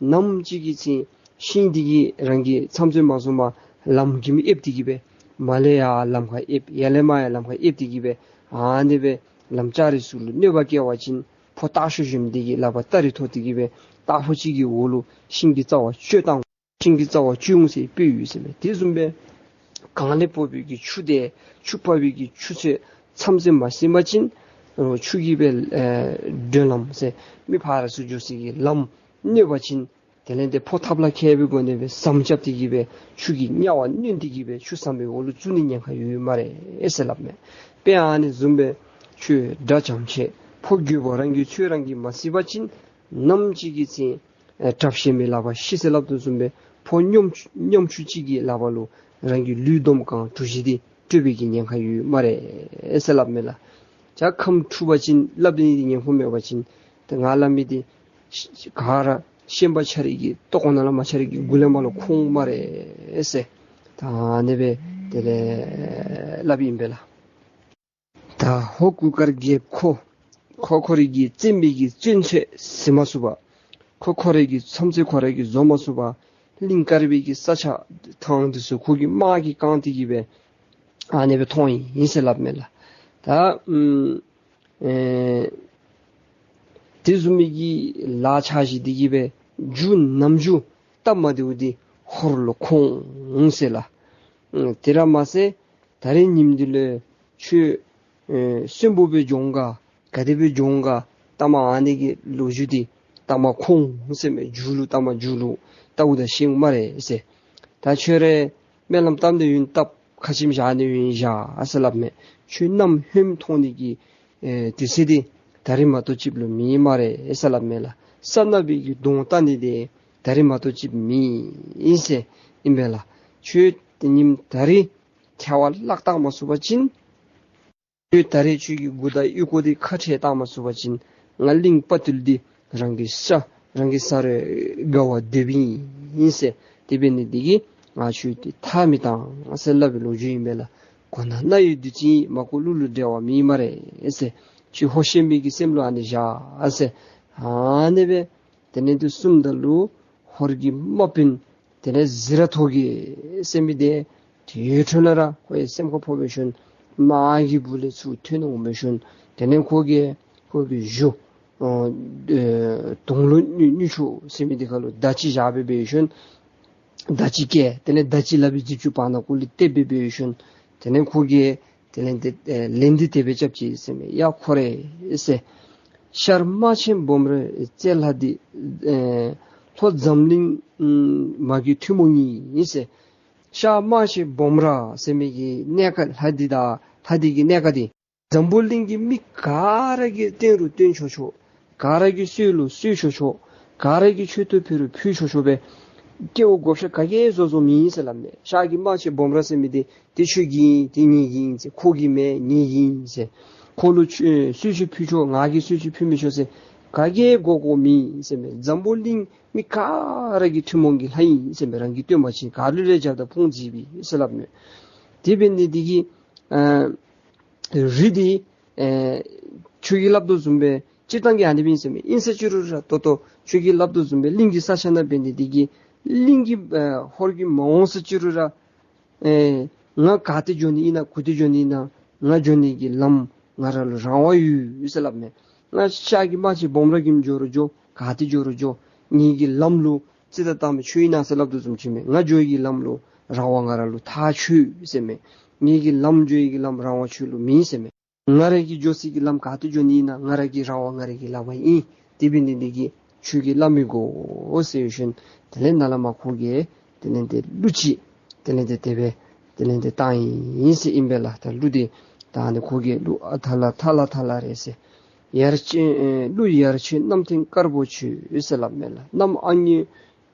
ནམ་ཅིག་གི་ཚེ་ཤིང་འདི་གིས་རང་གི་མཚམས་ཚོད་མ་བཟོ་བར་ལམ་གྱི་མི་ཨེབ་སྟེ་གི་སྦེ་མར་ལས་ཡར་ལམ་ཁར་ཨེབ་ཡར་ལས་མར་ཡང་ལམ་ཁར་ཨེབ་སྟེ་གི་སྦེ་ཨ་ནི་སྦེ་ལམ་ལྕགས་རི་ཚུ་ལུ་གནོད་པ་བཀལ་བ་ཅིན་ཕོ་སྟག་ཤོར་བཞིན་འདི་གི་ལག་པར་སྟ་རེ་ཐོགས་ཏེ་གི་སྦེ་སྟག་ཕོ་ཅིག་གི་འོག་ལུ་ཤིང་གི་རྩ་བར་བཅོལ་བཏང་ཤིང་གི་རྩ་བར་བཅོལ་འོང་ཟེར་དཔེ་ཡོད་ཟེར་མས། དེ་བཟུམ་སྦེ་གངས་ལས་ཕོག་པའི་གི་ཆུ་དེ་ཆུ་ཕོག་པའི་གི་ཆུ་ཚོད་མཚམས་ཚོད་མ་ཟིན་པ་ཅིན་ཆུ་གིས་སྦེ་ཨེ་མགྲོན་ལམ་ཟེར་མི་ཕར་ཚུར་འགྱོ་ས་གི་ལམ་གནོད་པ་ཅིན་དེ་ལས་དེ་ཕོ་ཐབས་ལ་མཁས་པའི་སྒོ་ནས་སྦེ་ཟམ་རྐྱབ་སྟེ་གི་སྦེ་ཆུ་གི་དམྱལ་བར་བསྣུན་ཏེ་གི་སྦེ་ཆུ་ཟམ་པའི་འོག་ལུ་བཙུགས་ནི་ཉེན་ཁ་ཡོད་སྨ་རེ་ཟེར་སླབ་མས། དཔེ་ཨ་ནི་བཟུམ་སྦེ་ཁྱོད་དགྲ་འཇོམས་ཆེད་ཕོ་རྒོད་པོ་རང་གི་ཚོད་རང་གིས་མ་བསྲེགས་པ་ཅིན་ནམ་ཅིག་གི་ཚེ་ཨེ་དྲག་ཤེས་མའི་ལག་པར་ཤི་ཟེར་སླབ་དོ་བཟུམ་སྦེ་ཕོ་ཉམ་ཆུང་ཉམ་ཆུང་ཅིག་གི་ལག་པར་ལུ་རང་གི་ལུས་སྡོམ་གང་གྲུ་བཞི་འདི་སྤྲོད་པའི་གི་ཉེན་ཁ་ཡོད་སྨ་རེ་ཟེར་སླབ་མས་ལགས། ཇ་ཁམས་འཁྲུགས་པ་ཅིན་སླབ་ནི་འདི་ཉན་ཁུངས་མེད་པ་ཅིན་ཏེ་ང་སླབ་མི་འདི་ག་ར་ཤན་པ་ཁྱེད་རའི་གི་ལྟོ་གོ་ནང་ལས་མར་ཁྱེད་རའི་གི་མགུ་ལས་མར་ལུ་འཁོར་འོང་སྨ་རེ་ཟེར། ད་ཨ་ནི་སྦེ་དེ་ལས་སླབ་ཨིན་པས་ལགས། ད་ཧོར་གུར་དཀར་རྒྱལཔོ་ཁོ་ཁོ་ཁོ་རའི་གི་བཙན་པོའི་གི་བཙན་ཚོད་ཟིན་མ་ཚུགས་པར་ཁོ་ཁོ་རའི་གི་མཚམས་ཚོད་ཁོ་རའི་གིས་བཟོ་མ་ཚུགས་པར་གླིང་དཀར་པོའི་གི་ས་ཆ་ཐང་འདི་ཚུ་ཁོ་གི་དམག་གིས་བཀང་སྟེ་གི་སྦེ་ཨ་ནི་སྦེ་ཐོན་ཡི་ཟེར་སླབ་མས་ལགས། ད་ཨམ་ཨེ་དེ་བཟུམ་མའི་གི་ལཱ་ཆ་བཞི་འདི་གིས་སྦེ་རྒྱུ་ནམ་རྒྱུན་སྟབས་མ་བདེཝ་འདི་ཧོར་ལུ་འཁོར་འོང་ཟེར་ལགས། ཨམ་དེ་ར་མ་ཚད་ད་རིས་ཉིནམ་འདི་ལུ་ཁྱོད་ཨེ་གསོན་པོ་སྦེ་འགྱོ་འོང་ག་ག་དེ་སྦེ་འགྱོ་འོང་ག་ལྟ་མ་ཨ་ནི་གི་ལོ་རྒྱུས་འདི་ལྟ་མ་འཁོར་འོང་ཟེར་མས། མཇུག་ལུ་ལྟ་མ་མཇུག་ལུ་ལྟཝ་ད་ཤེས་འོང་སྨ་རེ་ཟེར། ད་ཁྱོད་ར་སྨོན་ལམ་བཏབ་སྟེ་ཡོད་ན་བཏབ། ཁ་ཆེམས་བཞག་ནི་ཡོད་ན་བཞག་ཟེར་སླབ་མས། ཁྱོད་གནམ་ཧོནམ་མཐོང་ནི་གི་ཨེ་དུས་ཚོད་འདི་ད་རིས་མ་གཏོགས་ཅིག་ལུ་མེད་སྨ་རེ་ཟེར་སླབ་མས་ལགས། ས་ནག་པའི་གི་གདོང་བལྟ་ནི་འདི་ད་རིས་མ་གཏོགས་ཅིག་མེད་ཟེར་ཨིན་པས་ལགས། ཁྱོད་དེ་ཉིནམ་ད་རིས་ཐལ་བ་བརླག་བཏང་མ་ཚུགས་པ་ཅིན་ཁྱོད་ད་རེས་ཁྱོད་ཀྱི་མགུ་དང་ཨོལ་ལྐོག་འདི་ཁ་བྲལ་བཏང་མ་ཚུགས་པ་ཅིན་ང་གླིང་དཔའ་བརྟུལ་འདི་རང་གི་ཤ་རང་གི་ས་རུ་དགའ་བ་འདོདཔ་ཨིན་ཟེར། དེ་འབད་ནི་འདི་གིས་ང་ཁྱོད་འདི་ཐར་མི་བཏང་ཟེར་སླབ་པའི་ལོ་རྒྱུས་ཨིན་པས་ལགས། གོ་ན་རྣ་ཡི་བདུད་རྩི་ཡིན། མ་གོ་གླུ་ལུ་འགྲེལ་བ་མེད་སྨ་རེ་ཟེར། ཁྱོད་ཧོར་ཤན་པའི་གི་སེམས་ལུ་ཨ་ནི་བཞག་ཟེར། ཨ་ནི་སྦེ་དེ་ལས་དེ་གསུངམ་ད་ལུ་ཧོར་གྱི་དམག་དཔོན་དེ་ལས་ཟི་ར་ཐོག་གི་ཟེར་མི་འདི་དེ་འཕྲོ་ལས་ར་ཁོ་ཡང་སེམས་ཁར་ཕོག་པའི་ཤུལ་དམག་གི་སྦུག་ལས་ཚུར་ཐོན་འོང་པའི་ཤུལ་དེ་ལས་ཁོ་གིས་ཁོ་གི་གཞུ་ཨོ་ཨེ་དུང་ལུ་མྱུ་མྱུ་ཆུ་ཟེར་མི་འདི་ཁར་ལུ་མདའ་གཅིག་བཞག་སྦེ་འབད་བའི་ཤུལ་མདའ་གཅིག་བཀལ། དེ་ལས་མདའ་གཅིག་ལག་པའི་མཛུབ་ཅུང་བར་ན་ཁུག་ལུ་གཏད་སྦེ་འབད་བའི་ཤུལ་དེ་ལས་ཁོ་གིས་དེ་ལས་དེ་ཨེ་ལན་འདི་དེ་སྦེ་རྐྱབ་ཅི་ཟེར་མས། ཡ་ཁོ་རེ་ཟེར། ཤར་དམག་ཆེན་སྦོམ་ར་རྩེ་ལྷ་འདི་ཨེ་ལྷོ་འཛམ་གླིང་མ་གི་ཐུན་མོང་ཨིན་ཟེར། ཤར་དམག་ཆེན་སྦོམ་ར་ཟེར་མི་གི་གནས་ཁ་ལྷ་འདི་དང་ལྷ་འདི་གི་གནས་ཁ་འདི་འཛམ་བུ་གླིང་གི་མི་ག་ར་གིས་བསྟེན་རུང་བསྟེན་ཆོག་ཆོག། ག་ར་གིས་གསོལ་ལུ་གསོལ་ཆོག་ཆོག། ག་ར་གིས་མཆོད་གཏོར་ཕུལ་རུང་ཕུལ་ཆོག་ཆོག་སྦེ་སྐྱེ་བོ་བགོ་བཤའ་ག་གིས་བཟོ་བཟོཝ་མེད་ཟེར་སླབ་མས། ཤར་གྱི་དམག་ཆེན་སྦོམ་ར་ཟེར་མི་འདི་དེ་ཁྱོད་ཀྱི་ཨིན་དེ་ངེ་གི་ཨིན་ཟེར། ཁོ་གི་མེན་ངེ་གི་ཨིན་ཟེར། ཁོ་ལུ་ཆོས་གསོལ་ཆོག་ཕུལ་ཆོག། ང་གིས་གསོལ་ཆོག་ཕུལ་མི་ཆོག་ཟེར་ག་གིས་བགོ་བགོཝ་མེད་ཟེར་མས། འཛམ་བུ་གླིང་མི་ག་ར་གི་ཐུན་མོང་གི་ལྷ་ཨིན་ཟེར་མས། རང་གི་སྟོན་པ་ཅིག་ག་ལུ་ལས་རྒྱབ་དང་དཔུང་བརྩིགས་པའི་ཟེར་སླབ་མས། དེ་འབད་ནི་འདི་གིས་ཨ་རི་འདི་ཨེ་ཁྱོད་ཀྱིས་སླབ་དོ་བཟུམ་སྦེ་སྤྱིར་བཏང་གི་ཨ་ནི་སྦེ་ཨིན་ཟེར་མས། ཨིན་ས་ཅི་རུང་ར་ད་ལྟོ་ཁྱོད་ཀྱིས་སླབ་དོ་བཟུམ་སྦེ་གླིང་གི་ས་ཆ་ནང་འབད་ནི་འདི་གིས་གླིང་གི་ཨེ་ཧོར་གྱིས་མ་འོང་ས་ཅི་རུང་ར་ཨེ་ང་ག་ཏེ་འགྱོ་ནི་ཨིན་ན་གུ་ཏེ་འགྱོ་ནི་ཨིན་ན་ང་འགྱོ་ནི་གི་ལམ་ང་ར་ལུ་རང་དབང་ཡོད་ཟེར་སླབ་མས། ང་ཤར་གྱི་དམག་ཆེན་སྦོམ་ར་གིས་འགྱོ་རུང་འགྱོ་ག་ཏེ་འགྱོ་རུང་འགྱོ་ངེ་གི་ལམ་ལུ་རྩིས་དང་བཏང་མི་ཁྱོད་ཨིན་ན་ཟེར་སླབ་དོ་བཟུམ་ཅིག་མས། ང་འགྱོ་ཡི་གི་ལམ་ལུ་རང་དབང་ང་ར་ལུ་ཐག་ཆོད་ཟེར་མས། ངེ་གི་ལམ་འགྱོ་ཡི་གི་ལམ་རང་དབང་ཁྱོད་ལུ་མེད་ཟེར་མས། ང་ར་གིས་འགྱོ་སའི་གི་ལམ་ག་ཏེ་འགྱོ་ནི་ཨིན་ན་ང་ར་གི་རང་དབང་ང་ར་གིས་ལག་པར་ཨིན། དེ་འབད་ནི་འདི་གིས་ཁྱོད་ཀྱིས་སླབ་མི་དགོ་ཟེར་ཞིནམ་དེ་ལས་ནཱ་ལས་མར་ཁོ་གིས་དེ་ལས་ཏེ་གླུ་ཅིག་དེ་ལས་ཏེ་དེ་སྦེ་དེ་ལས་ཏེ་བཏང་ཡི་ཟེར་ཨིན་པས་ལགས། ད་གླུ་འདི་ད་ནི་ཁོ་གིས་གླུ་ཨ་ཐ་ལ་ཐ་ལ་ཐ་ལ་རེད་ཟེར། ཡར་ཆེན་ཨེ་གླུ་ཡར་ཆེན་གནམ་སྟེང་དཀར་པོ་ཆེ་ཟེར་སླབ་མས་ལགས། གནམ་ཨ་ནི་ཨ་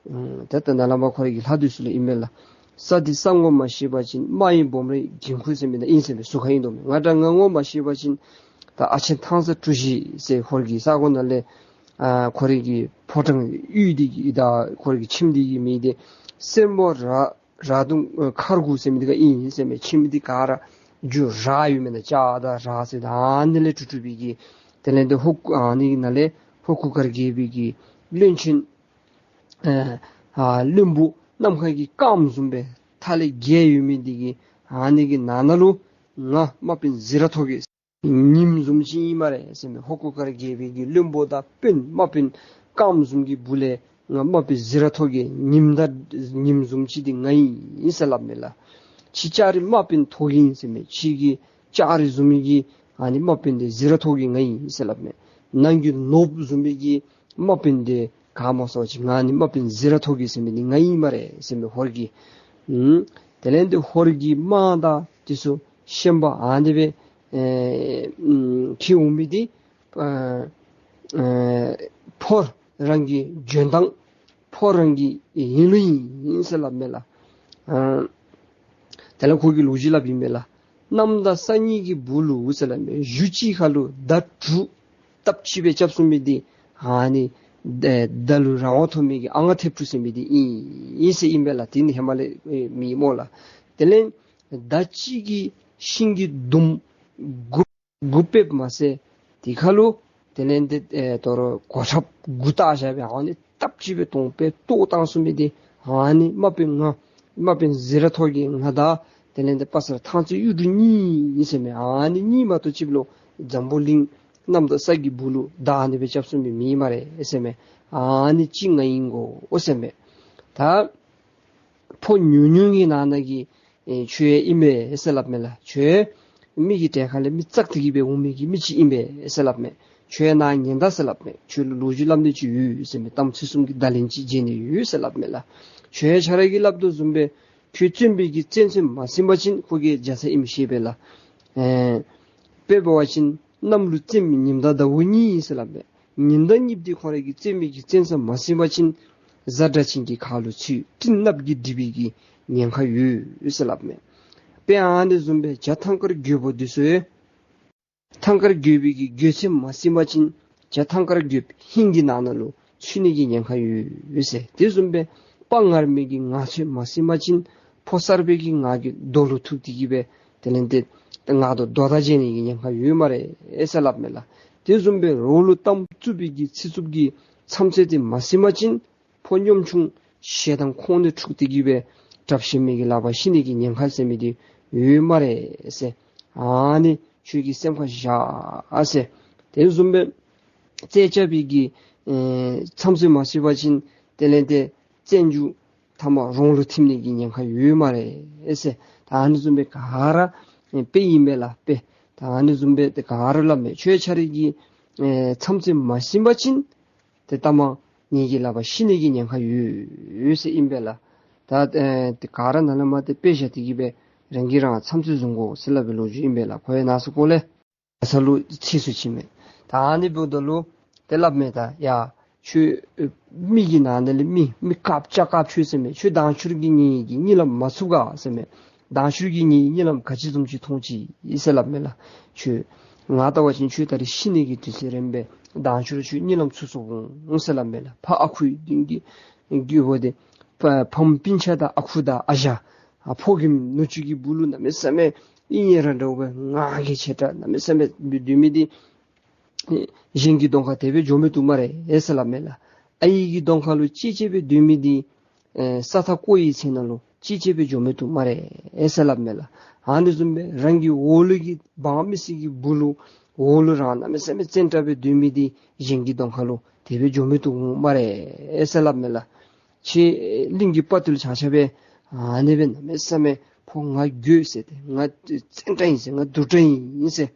ད་ལྟོ་ནཱ་ལས་མར་ཁོ་རའི་གི་ལྷ་འདི་ཚུ་ལུ་ཨིན་མས་ལགས། ས་འདི་ས་ངོ་མ་ཤེས་པ་ཅིན་རྨ་ཡི་སྦོམ་རའི་འགན་ཁུར་ཟེར་མི་ནང་ཨིན་ཟེར་མས། ཟུར་ཁར་ཨིན་དོ་མས། ང་འདྲ་ང་ངོ་མ་ཤེས་པ་ཅིན་ད་ཨ་ཆེན་ཐང་ས་གྲུ་བཞི་ཟེར་ཧོར་གྱི་ས་གོ་ནང་ལས་ཨ་ཁོ་རའི་གི་ཕོ་བྲང་གཡུས་འདི་གི་ད་ཁོ་རའི་གི་ཁྱིམ་འདི་གི་མིང་འདི་སེར་མོ་ར་ར་དུང་ཨ་མཁར་དགུ་ཟེར་མི་འདི་ག་ཨིན་ཟེར་མས། ཁྱིམ་འདི་ག་ར་རྒྱུ་ར་ཡོད་མི་ནང་ལྕགས་དང་ར་ཟེར་ད་ཨ་ནི་ལས་གྲུབ་གྲུབ་པའི་གི་དེ་ལས་ཏེ་ཧོར་ཨ་ནི་གི་ནང་ལས་ཧོར་གུར་དཀར་རྒྱལ་པོའི་གི་བློན་ཆེན་ཨ་ཨ་བློན་པོ་ནམ་མཁའ་གི་སྐརམ་བཟུམ་སྦེ་མཐའ་ལས་རྒྱས་ཡོད་མི་འདི་གི་ཨ་ནི་གི་ནང་ན་ལུ་ང་དམག་དཔོན་ཟི་ར་ཐོག་གི་ཉིམ་བཟུམ་ཅིག་ཨིན་སྨ་རེ་ཟེར་མས། ཧོར་གུར་དཀར་རྒྱལ་པོའི་གི་བློན་པོ་དང་དཔོན་དམག་དཔོན་སྐརམ་བཟུམ་གྱི་སྦུག་ལས་ང་དམག་དཔོན་ཟི་ར་ཐོག་གི་ཉིམ་དང་ཉིམ་བཟུམ་ཅིག་འདི་ང་ཨིན་ཟེར་སླབ་མས་ལགས། ཁྱེད་ལྕགས་རི་དམག་དཔོན་ཐོག་ཨིན་ཟེར་མས། ཁྱེད་ཀྱི་ལྕགས་རི་བཟུམ་གྱི་ཨ་ནི་དམག་དཔོན་འདི་ཟི་ར་ཐོག་གི་ང་ཨིན་ཟེར་སླབ་མས། ནང་གི་ནོར་བུ་བཟུམ་གྱི་དམག་དཔོན་འདི་ག་སྨོ་ཟེར་བ་ཅིན་ང་ནི་དམག་དཔོན་ཟི་ར་ཐོག་གི་ཟེར་མི་འདི་ང་ཨིན་སྨ་རེ་ཟེར་མས་ཧོར་གྱི། ཨུམ་དེ་ལས་ཏེ་ཧོར་གྱི་དམག་དང་འདི་ཚུ་ཤན་པ་ཨ་ནི་སྦེ་ཨེ་ཨུམ་འཁྱིད་འོང་མི་འདི་ཨ་ཨེ་ཕོ་རང་གི་འཇོན་ཐང་ཕོ་རང་གི་ཡིན་ལུགས་ཨིན་ཟེར་སླབ་མས་ལགས། ཨ་དེ་ལས་ཁོ་གིས་ལོ་རྒྱུས་སླབ་ཨིན་མས་ལགས། གནམ་དང་ས་གཉིས་ཀྱི་སྦུག་ལུ་ཟེར་སླབ་མས། གཞུ་གཅིག་ཁར་ལུ་མདའ་དྲུག་སྟབས་གཅིག་སྦེ་རྐྱབ་ཚུགས་མི་འདི་ཨ་ནི་མདའ་མདའ་ལུ་རང་དབང་ཐོབ་མི་གི་ཨ་ང་མཐེབ་དྲུག་ཟེར་མི་འདི་ཨིན་ཨིན་ཟེར་ཨིན་པས་ལགས། དེ་ནི་ཧེ་མ་ལས་ཨེ་མེད་སྨོ་ལགས། དེ་ལས་མདའ་གཅིག་གིས་ཤིང་གི་དུམ་དགུ་དགུ་ཕབ་མ་ཚད་དེ་ཁར་ལུ་དེ་ལས་ཏེ་ཨེ་དོ་རུང་གོ་ཁྲབ་དགུ་བཏགས་བཞག་སྦེ་ཨ་ནི་སྟབས་གཅིག་སྦེ་དོང་པའི་ལྟོ་བཏང་ཚུགས་མི་འདི་ཨ་ནི་དམག་དཔོན་ང་དམག་དཔོན་ཟི་ར་ཐོག་གི་ང་དང་དེ་ལས་ཏེ་དཔའ་གསར་ཐང་རྩེ་གཡུ་འབྲུག་གཉིས་ཨིན་ཟེར་མས། ཨ་ནི་གཉིས་མ་གཏོགས་ཅིག་ལུ་འཛམ་བུ་གླིང་གནམ་དང་ས་གི་སྦུག་ལུ་མདའ་ཨ་ནི་སྦེ་རྐྱབ་ཚུགས་མི་མེད་སྨ་རེ་ཟེར་མས། ཨ་ནི་གཅིག་ང་ཨིན་གོ་ཟེར་མས། ད་ཕོ་ཉུང་ཉུང་གི་ནང་ན་གི་ཨེ་ཁྱོད་ཨིན་པས་ཟེར་སླབ་མས་ལགས། ཁྱོད་མི་གི་གྲལ་ཁ་ལས་མི་བཙག་སྟེ་གི་སྦེ་འོང་མི་གི་མི་ཅིག་ཨིན་པས་ཟེར་སླབ་མས། ཁྱོད་ནཱ་ཉན་ད་ཟེར་སླབ་མས། ཁྱོད་ལུ་ལོ་རྒྱུས་སླབ་ནི་ཅིག་ཡོད་ཟེར་མས། གཏམ་ཚིག་གསུམ་གྱི་བརྡ་ལན་ཅིག་བརྗེད་ནི་ཡོད་ཟེར་སླབ་མས་ལགས། ཁྱོད་ཁྱོད་ར་གིས་སླབ་དོ་བཟུམ་སྦེ་ཁྱོད་བཙན་པོའི་གི་བཙན་ཚུལ་མ་ཟིན་པ་ཅིན་ཁོ་གིས་རྒྱ་ཚ་ཨིནམ་ཤེས་པས་ལགས། ཨེ་དཔེ་འབད་བ་ཅིན་གནམ་ལུ་བཙན་མི་ཉིམ་དང་ཟླཝ་གཉིས་ཨིན་ཟེར་སླབ་མས། ཉིམ་དང་གཉིས་འདི་ཁོ་ར་གི་བཙན་མི་གི་བཙན་ས་མ་ཟིན་པ་ཅིན་གཟའ་སྒྲ་གཅན་གྱི་ཁ་ལུ་ཚུད། སྤྲིན་ནགཔོ་གིས་སྒྲིབ་པའི་གི་ཉེན་ཁ་ཡོད་ཟེར་སླབ་མས། དཔེ་ཨ་ནི་བཟུམ་སྦེ་བྱ་ཐང་དཀར་རྒོད་པོ་འདི་ཚུ་ཐང་དཀར་རྒོད་པོའི་གི་རྒོད་ཚད་མ་ཟིན་པ་ཅིན་བྱ་ཐང་དཀར་རྒོད་ཧིང་གི་ནང་ན་ལུ་ཚུད་ནི་གི་ཉེན་ཁ་ཡོད་ཟེར། དེ་བཟུམ་སྦེ་དཔའ་ངར་མི་གི་ངར་ཚད་མ་ཟིན་པ་ཅིན་ཕོ་གསར་པའི་གི་ངར་གྱིས་རྡོ་ལུ་ཐུག་སྟེ་གི་སྦེ་དེ་ལས་ཏེ་ངར་རྡོ་རྡོ་དང་བརྗེ་ནི་གི་ཉེན་ཁ་ཡོད་སྨ་རེ་ཟེར་སླབ་མས་ལགས། དེ་བཟུམ་སྦེ་རོགས་ལུ་གཏམ་རྩུབ་པའི་གི་ཚིག་རྩུབ་ཀྱི་མཚམས་ཚད་དེ་མ་ཟིན་པ་ཅིན་ཕོ་གཉོམ་ཆུང་ཞེ་སྡང་ཁོང་ནས་འཁྲུགས་ཏེ་གི་སྦེ་དྲག་ཤན་མི་གི་ལག་པར་ཤི་ནི་གི་ཉེན་ཁ་ཟེར་མི་འདི་ཡོད་སྨ་རེ་ཟེར། ཨ་ནི་ཁྱོད་ཀྱིས་སེམས་ཁར་བཞག་ཟེར། དེ་བཟུམ་སྦེ་རྩད་རྐྱབ་པའི་གི་ཨེ་མཚམས་ཚད་མ་ཟིན་པ་ཅིན་དེ་ལས་ཏེ་བཙན་རྒྱུ་མཐའ་མ་རོང་ལུ་ཐིམ་ནི་གི་ཉེན་ཁ་ཡོད་སྨ་རེ་ཟེར། ད་ཨ་ནི་བཟུམ་སྦེ་ག་ར་ཨེ་དཔེ་ཨིན་པས་ལགས་དཔེ། ད་ཨ་ནི་བཟུམ་སྦེ་ཏེ་ག་ར་སླབ་མས། ཁྱོད་ཁྱོད་རའི་གི་ཨེ་མཚམས་ཚད་མ་ཟིན་པ་ཅིན་ཏེ་ལྟ་མ་ངེ་གི་ལག་པར་ཤི་ནི་གི་ཉེན་ཁ་ཡོད་ཡོད་ཟེར་ཨིན་པས་ལགས། ད་ཨེ་ཏེ་ག་ར་ནཱ་ལས་མར་ཏེ་དཔེ་བཞག་སྟེ་གི་སྦེ་རང་གིས་རང་ཚམས་ཚོད་བཟུང་དགོ་ཟེར་སླབ་པའི་ལོ་རྒྱུས་ཨིན་པས་ལགས། ཁོ་ཡང་ནང་སུ་ཀོ་ལས་ས་ལུ་ཚིགས་སུ་བཅད་མས། ད་ཨ་ནི་འབདཝ་ད་ལུ་ ཏེ་སླབ་མས། ད་ཡ་ཁྱོད་མི་གི་ནང་ན་ལས་མི་མི་དཀརཔོ་སྐྱ་དཀརཔོ་ཁྱོད་ཟེར་མས། ཁྱོད་མདང་ཕྱི་རུ་གི་ངེ་གི་གཉིད་ལམ་མ་ཚུགས་ག་ཟེར་མས། མདང་ཕྱི་རུ་གི་ངེ་གི་གཉིད་ལམ་ག་ཅི་བཟུམ་ཅིག་མཐོང་ཅི་ཟེར་སླབ་མས་ལགས། ཁྱོད་ང་ལྟ་བ་ཅིན་ཁྱོད་ད་རིས་ཤི་ནི་གི་དུས་ཚོད་རན་པས། མདང་ཕྱི་རུ་ཁྱོད་གཉིད་ལམ་ཚུགས་སོང་ཟེར་སླབ་མས་ལགས། ཕར་ཨ་ཁུ་གི་གི་གི་བུ་དེ་ཕ་ཕམ་སྤུན་ཆ་དང་ཨ་ཁུ་དང་ཨ་ཞང་ཨ་ཕོ་རྒནམ་ནུ་གཅུང་གི་སྦུག་ལུ་གནམ་མེད་ས་མེད་ཨིན་ཡ་ར་འདྲཝ་སྦེ་ང་རྒྱལ་ཆེ་དྲགས་གནམ་མེད་ས་མེད་སྡོད་མི་འདི་གཞན་གྱི་གདོང་ཁར་དེ་སྦེ་འགྱོ་མི་བཏུབ་སྨ་རེ་ཟེར་སླབ་མས་ལགས། ཨའི་གི་གདོང་ཁ་ལུ་གཅེས་གཅེས་སྦེ་སྡོད་མི་འདི་ཨེ་ས་མཐའ་བསྐོར་བའི་ཚེ་ན་ལུ་གཅེས་གཅེས་སྦེ་འགྱོ་མི་བཏུབ་སྨ་རེ་ཟེར་སླབ་མས་ལགས། ཨ་ནི་བཟུམ་སྦེ་རང་གི་འོག་ལུ་གི་འབངས་མི་སེར་གྱི་སྦུག་ལུ་འོག་ལུ་རང་གནམ་མེད་ས་མེད་བཙན་དྲགས་སྦེ་སྡོད་མི་འདི་གཞན་གྱི་གདོང་ཁ་ལུ་དེ་སྦེ་འགྱོ་མི་བཏུབ་སྨ་རེ་ཟེར་སླབ་མས་ལགས། ཁྱེད་གླིང་གི་དཔའ་རྟུལ་ཆ་ཁྱབ་སྦེ་ཨ་ནི་སྦེ་གནམ་མེད་ས་མེད་ཕོ་ང་རྒོད་ཟེར་ཏེ་ང་བཙན་དྲགས་ཨིན་ཟེར་ང་གདུག་དྲགས་ཨིན་ཟེར་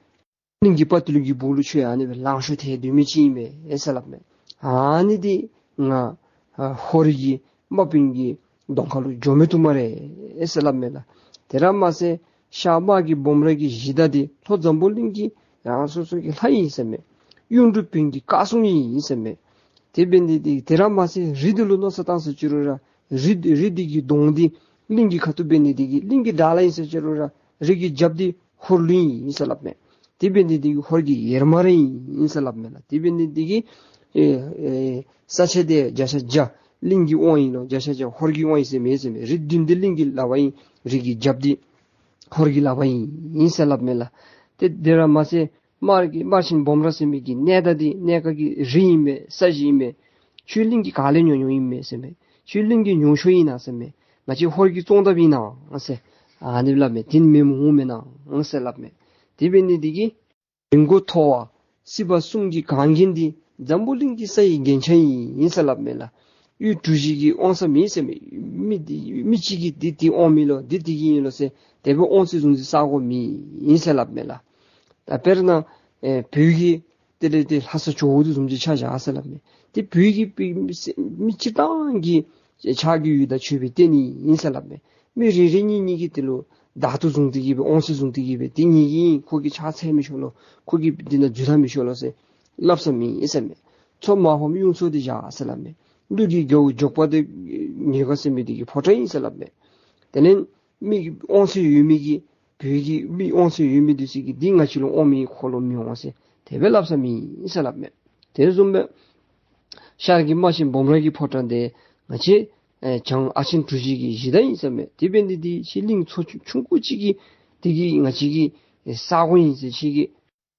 གླིང་གི་དཔའ་རྟུལ་གྱི་སྦུག་ལུ་ཁྱོད་ཨ་ནི་སྦེ་ལང་ཤོར་ཏེ་སྡོད་མི་ཅིག་ཨིན་པས་ཟེར་སླབ་མས། ཨ་ནི་འདི་ང་ཨ་ཧོར་གྱི་དམག་དཔོན་གྱི་གདོང་ཁ་ལུ་འགྱོ་མི་བཏུབ་སྨ་རེ་ཟེར་སླབ་མས་ལགས། དེ་ར་མ་ཚད་ཤར་དམག་གི་སྦོམ་ར་གི་གཞི་བདག་འདི་ལྷོ་འཛམ་བུ་གླིང་གི་རང་སོ་སོ་གི་ལྷ་ཨིན་ཟེར་མས། གཡུང་དྲུང་བོན་གྱི་བཀའ་སྲུང་ཨིན་ཟེར་མས། དེ་འབད་ནི་འདི་གིས་དེ་ར་མ་ཚད་རི་འདི་ལུ་མནོ་བསམ་བཏང་ཟེར་ཅི་རུང་ར་རི་རི་འདི་གི་གདོང་འདི་གླིང་གི་ཁ་ཐུག་འབད་ནི་འདི་གིས་གླིང་གི་དགྲ་ལྷ་ཨིན་ཟེར་ཅི་རུང་ར་རི་གི་རྒྱབ་འདི་ཧོར་ལུ་ཨིན་ཟེར་སླབ་མས། དེ་འབད་ནི་འདི་གིས་ཧོར་གྱི་ཡར་མར་ཨིན་ཟེར་སླབ་མས་ལགས། དེ་འབད་ནི་འདི་གིས་ཨེ་ཨེ་ས་ཆ་འདི་བརྒྱ་ཆ་བརྒྱ་གླིང་གི་དབང་ཨིན་ལོ། བརྒྱ་ཆ་བརྒྱ་ཧོར་གྱི་དབང་ཨིན་ཟེར་མེད་ཟེར་མས། རི་བདུན་འདི་གླིང་གི་ལག་པར་ཨིན། རི་གི་རྒྱབ་འདི་ཧོར་གྱི་ལག་པར་ཨིན་ཟེར་སླབ་མས་ལགས། ཏེ་དེ་ར་མ་ཚད་དམར་གྱི་དམར་ཆེན་སྦོམ་ར་ཟེར་མི་གི་གནས་བདག་འདི་གནས་ཁ་གི་རི་ཨིན་མས། ས་གཞི་ཨིན་མས། ཁྱོད་གླིང་གི་ག་ལས་ཉོ་ཉོཝ་ཨིན་མས་ཟེར་མས། ཁྱོད་གླིང་གི་ཉོ་ཤོས་ཨིན་ན་ཟེར་མས། ང་བཅས་ཧོར་གྱི་བཙོང་ཐབས་ཨིན་ན་ཟེར་ཨ་ནི་སླབ་མས། དེ་ནི་མེནམ་འོང་མེན་ན་ཟེར་སླབ་མས། དེ་འབད་ནི་འདི་གིས་མི་མགོ་མཐོ་བ་སྲིད་པ་གསུམ་གྱི་གངས་རྒྱན་འདི་འཛམ་བུ་གླིང་གི་ས་ཡི་རྒྱན་ཆ་ཨིན་ཟེར་སླབ་མས་ལགས། གཡུ་གྲུ་བཞི་གི་དབང་ས་མེད་ཟེར་མས། མི་འདི་མི་གཅིག་གིས་འདི་འདི་དབང་མི་ལོ་འདི་འདི་གི་ཨིན་ལོ་ཟེར་དེ་སྦེ་དབང་ཚད་བཟུང་ཚུལ་ས་གོ་མེད་ཨིན་ཟེར་སླབ་མས་ལགས། ད་དཔེར་ན་ཨེ་བོད་ཀྱི་དེ་ལས་དེ་ལྷ་ས་ཇོ་བོ་འདི་བཟུམ་ཅིག་ཆ་བཞག་ཟེར་སླབ་མས། དེ་བོད་ཀྱི་མི་མི་སྤྱིར་བཏང་གི་ཕྱག་གི་ཡུལ་དང་མཆོད་པའི་རྟེན་ཨིན་ཟེར་སླབ་མས། མི་རེ་རེ་གཉིས་གཉིས་ཀྱིས་དེ་ལུ་བདག་ཏུ་བཟུང་སྟེ་གི་སྦེ་དབང་ཚད་བཟུང་སྟེ་གི་སྦེ་དེ་ངེ་གི་ཨིན། ཁོ་གིས་ཕྱག་འཚལ་མི་ཆོག་ལོ། ཁོ་གིས་འདི་ནང་འཛུལ་ལྟ་མི་ཆོག་ལོ་ཟེར་སླབ་ས་མེད་ཟེར་མས། མཚོ་དམར་ཕམ་གཡུ་མཚོ་འདི་བཞག་ཟེར་སླབ་མས། ཀླུ་གི་རྒྱལ་པོ་འཇོག་པ་འདི་ཉེ་དགའ་ཟེར་མི་འདི་གི་ཕོ་བྲང་ཨིན་ཟེར་སླབ་མས། དེ་ལས་མི་གི་དབང་ཚད་ཡོད་མི་གི་བོད་ཀྱི་མི་དབང་ཚད་ཡོད་མི་འདི་ཚུ་གིས་འདི་ང་བཅས་ལུ་དབང་མི་ཁོ་ལུ་མི་དབང་ཟེར་དེ་སྦེ་སླབ་ས་མེད་ཟེར་སླབ་མས། དེ་བཟུམ་སྦེ་ཤར་གྱི་དམར་ཆེན་སྦོམ་ར་གི་ཕོ་བྲང་འདི་ང་བཅས་ཨེ་བྱང་ཨ་ཆེན་གྲུ་བཞི་གི་གཞི་བདག་ཨིན་ཟེར་མས། དེ་འབད་ནི་འདི་ཁྱེད་གླིང་ཚོ་ཆུང་ཆུང་ཀུ་ཅིག་གི་འདི་གིས་ང་བཅས་ཀྱི་ཨེ་ས་གོ་ཨིན་ཟེར་ཁྱེད་ཀྱིས་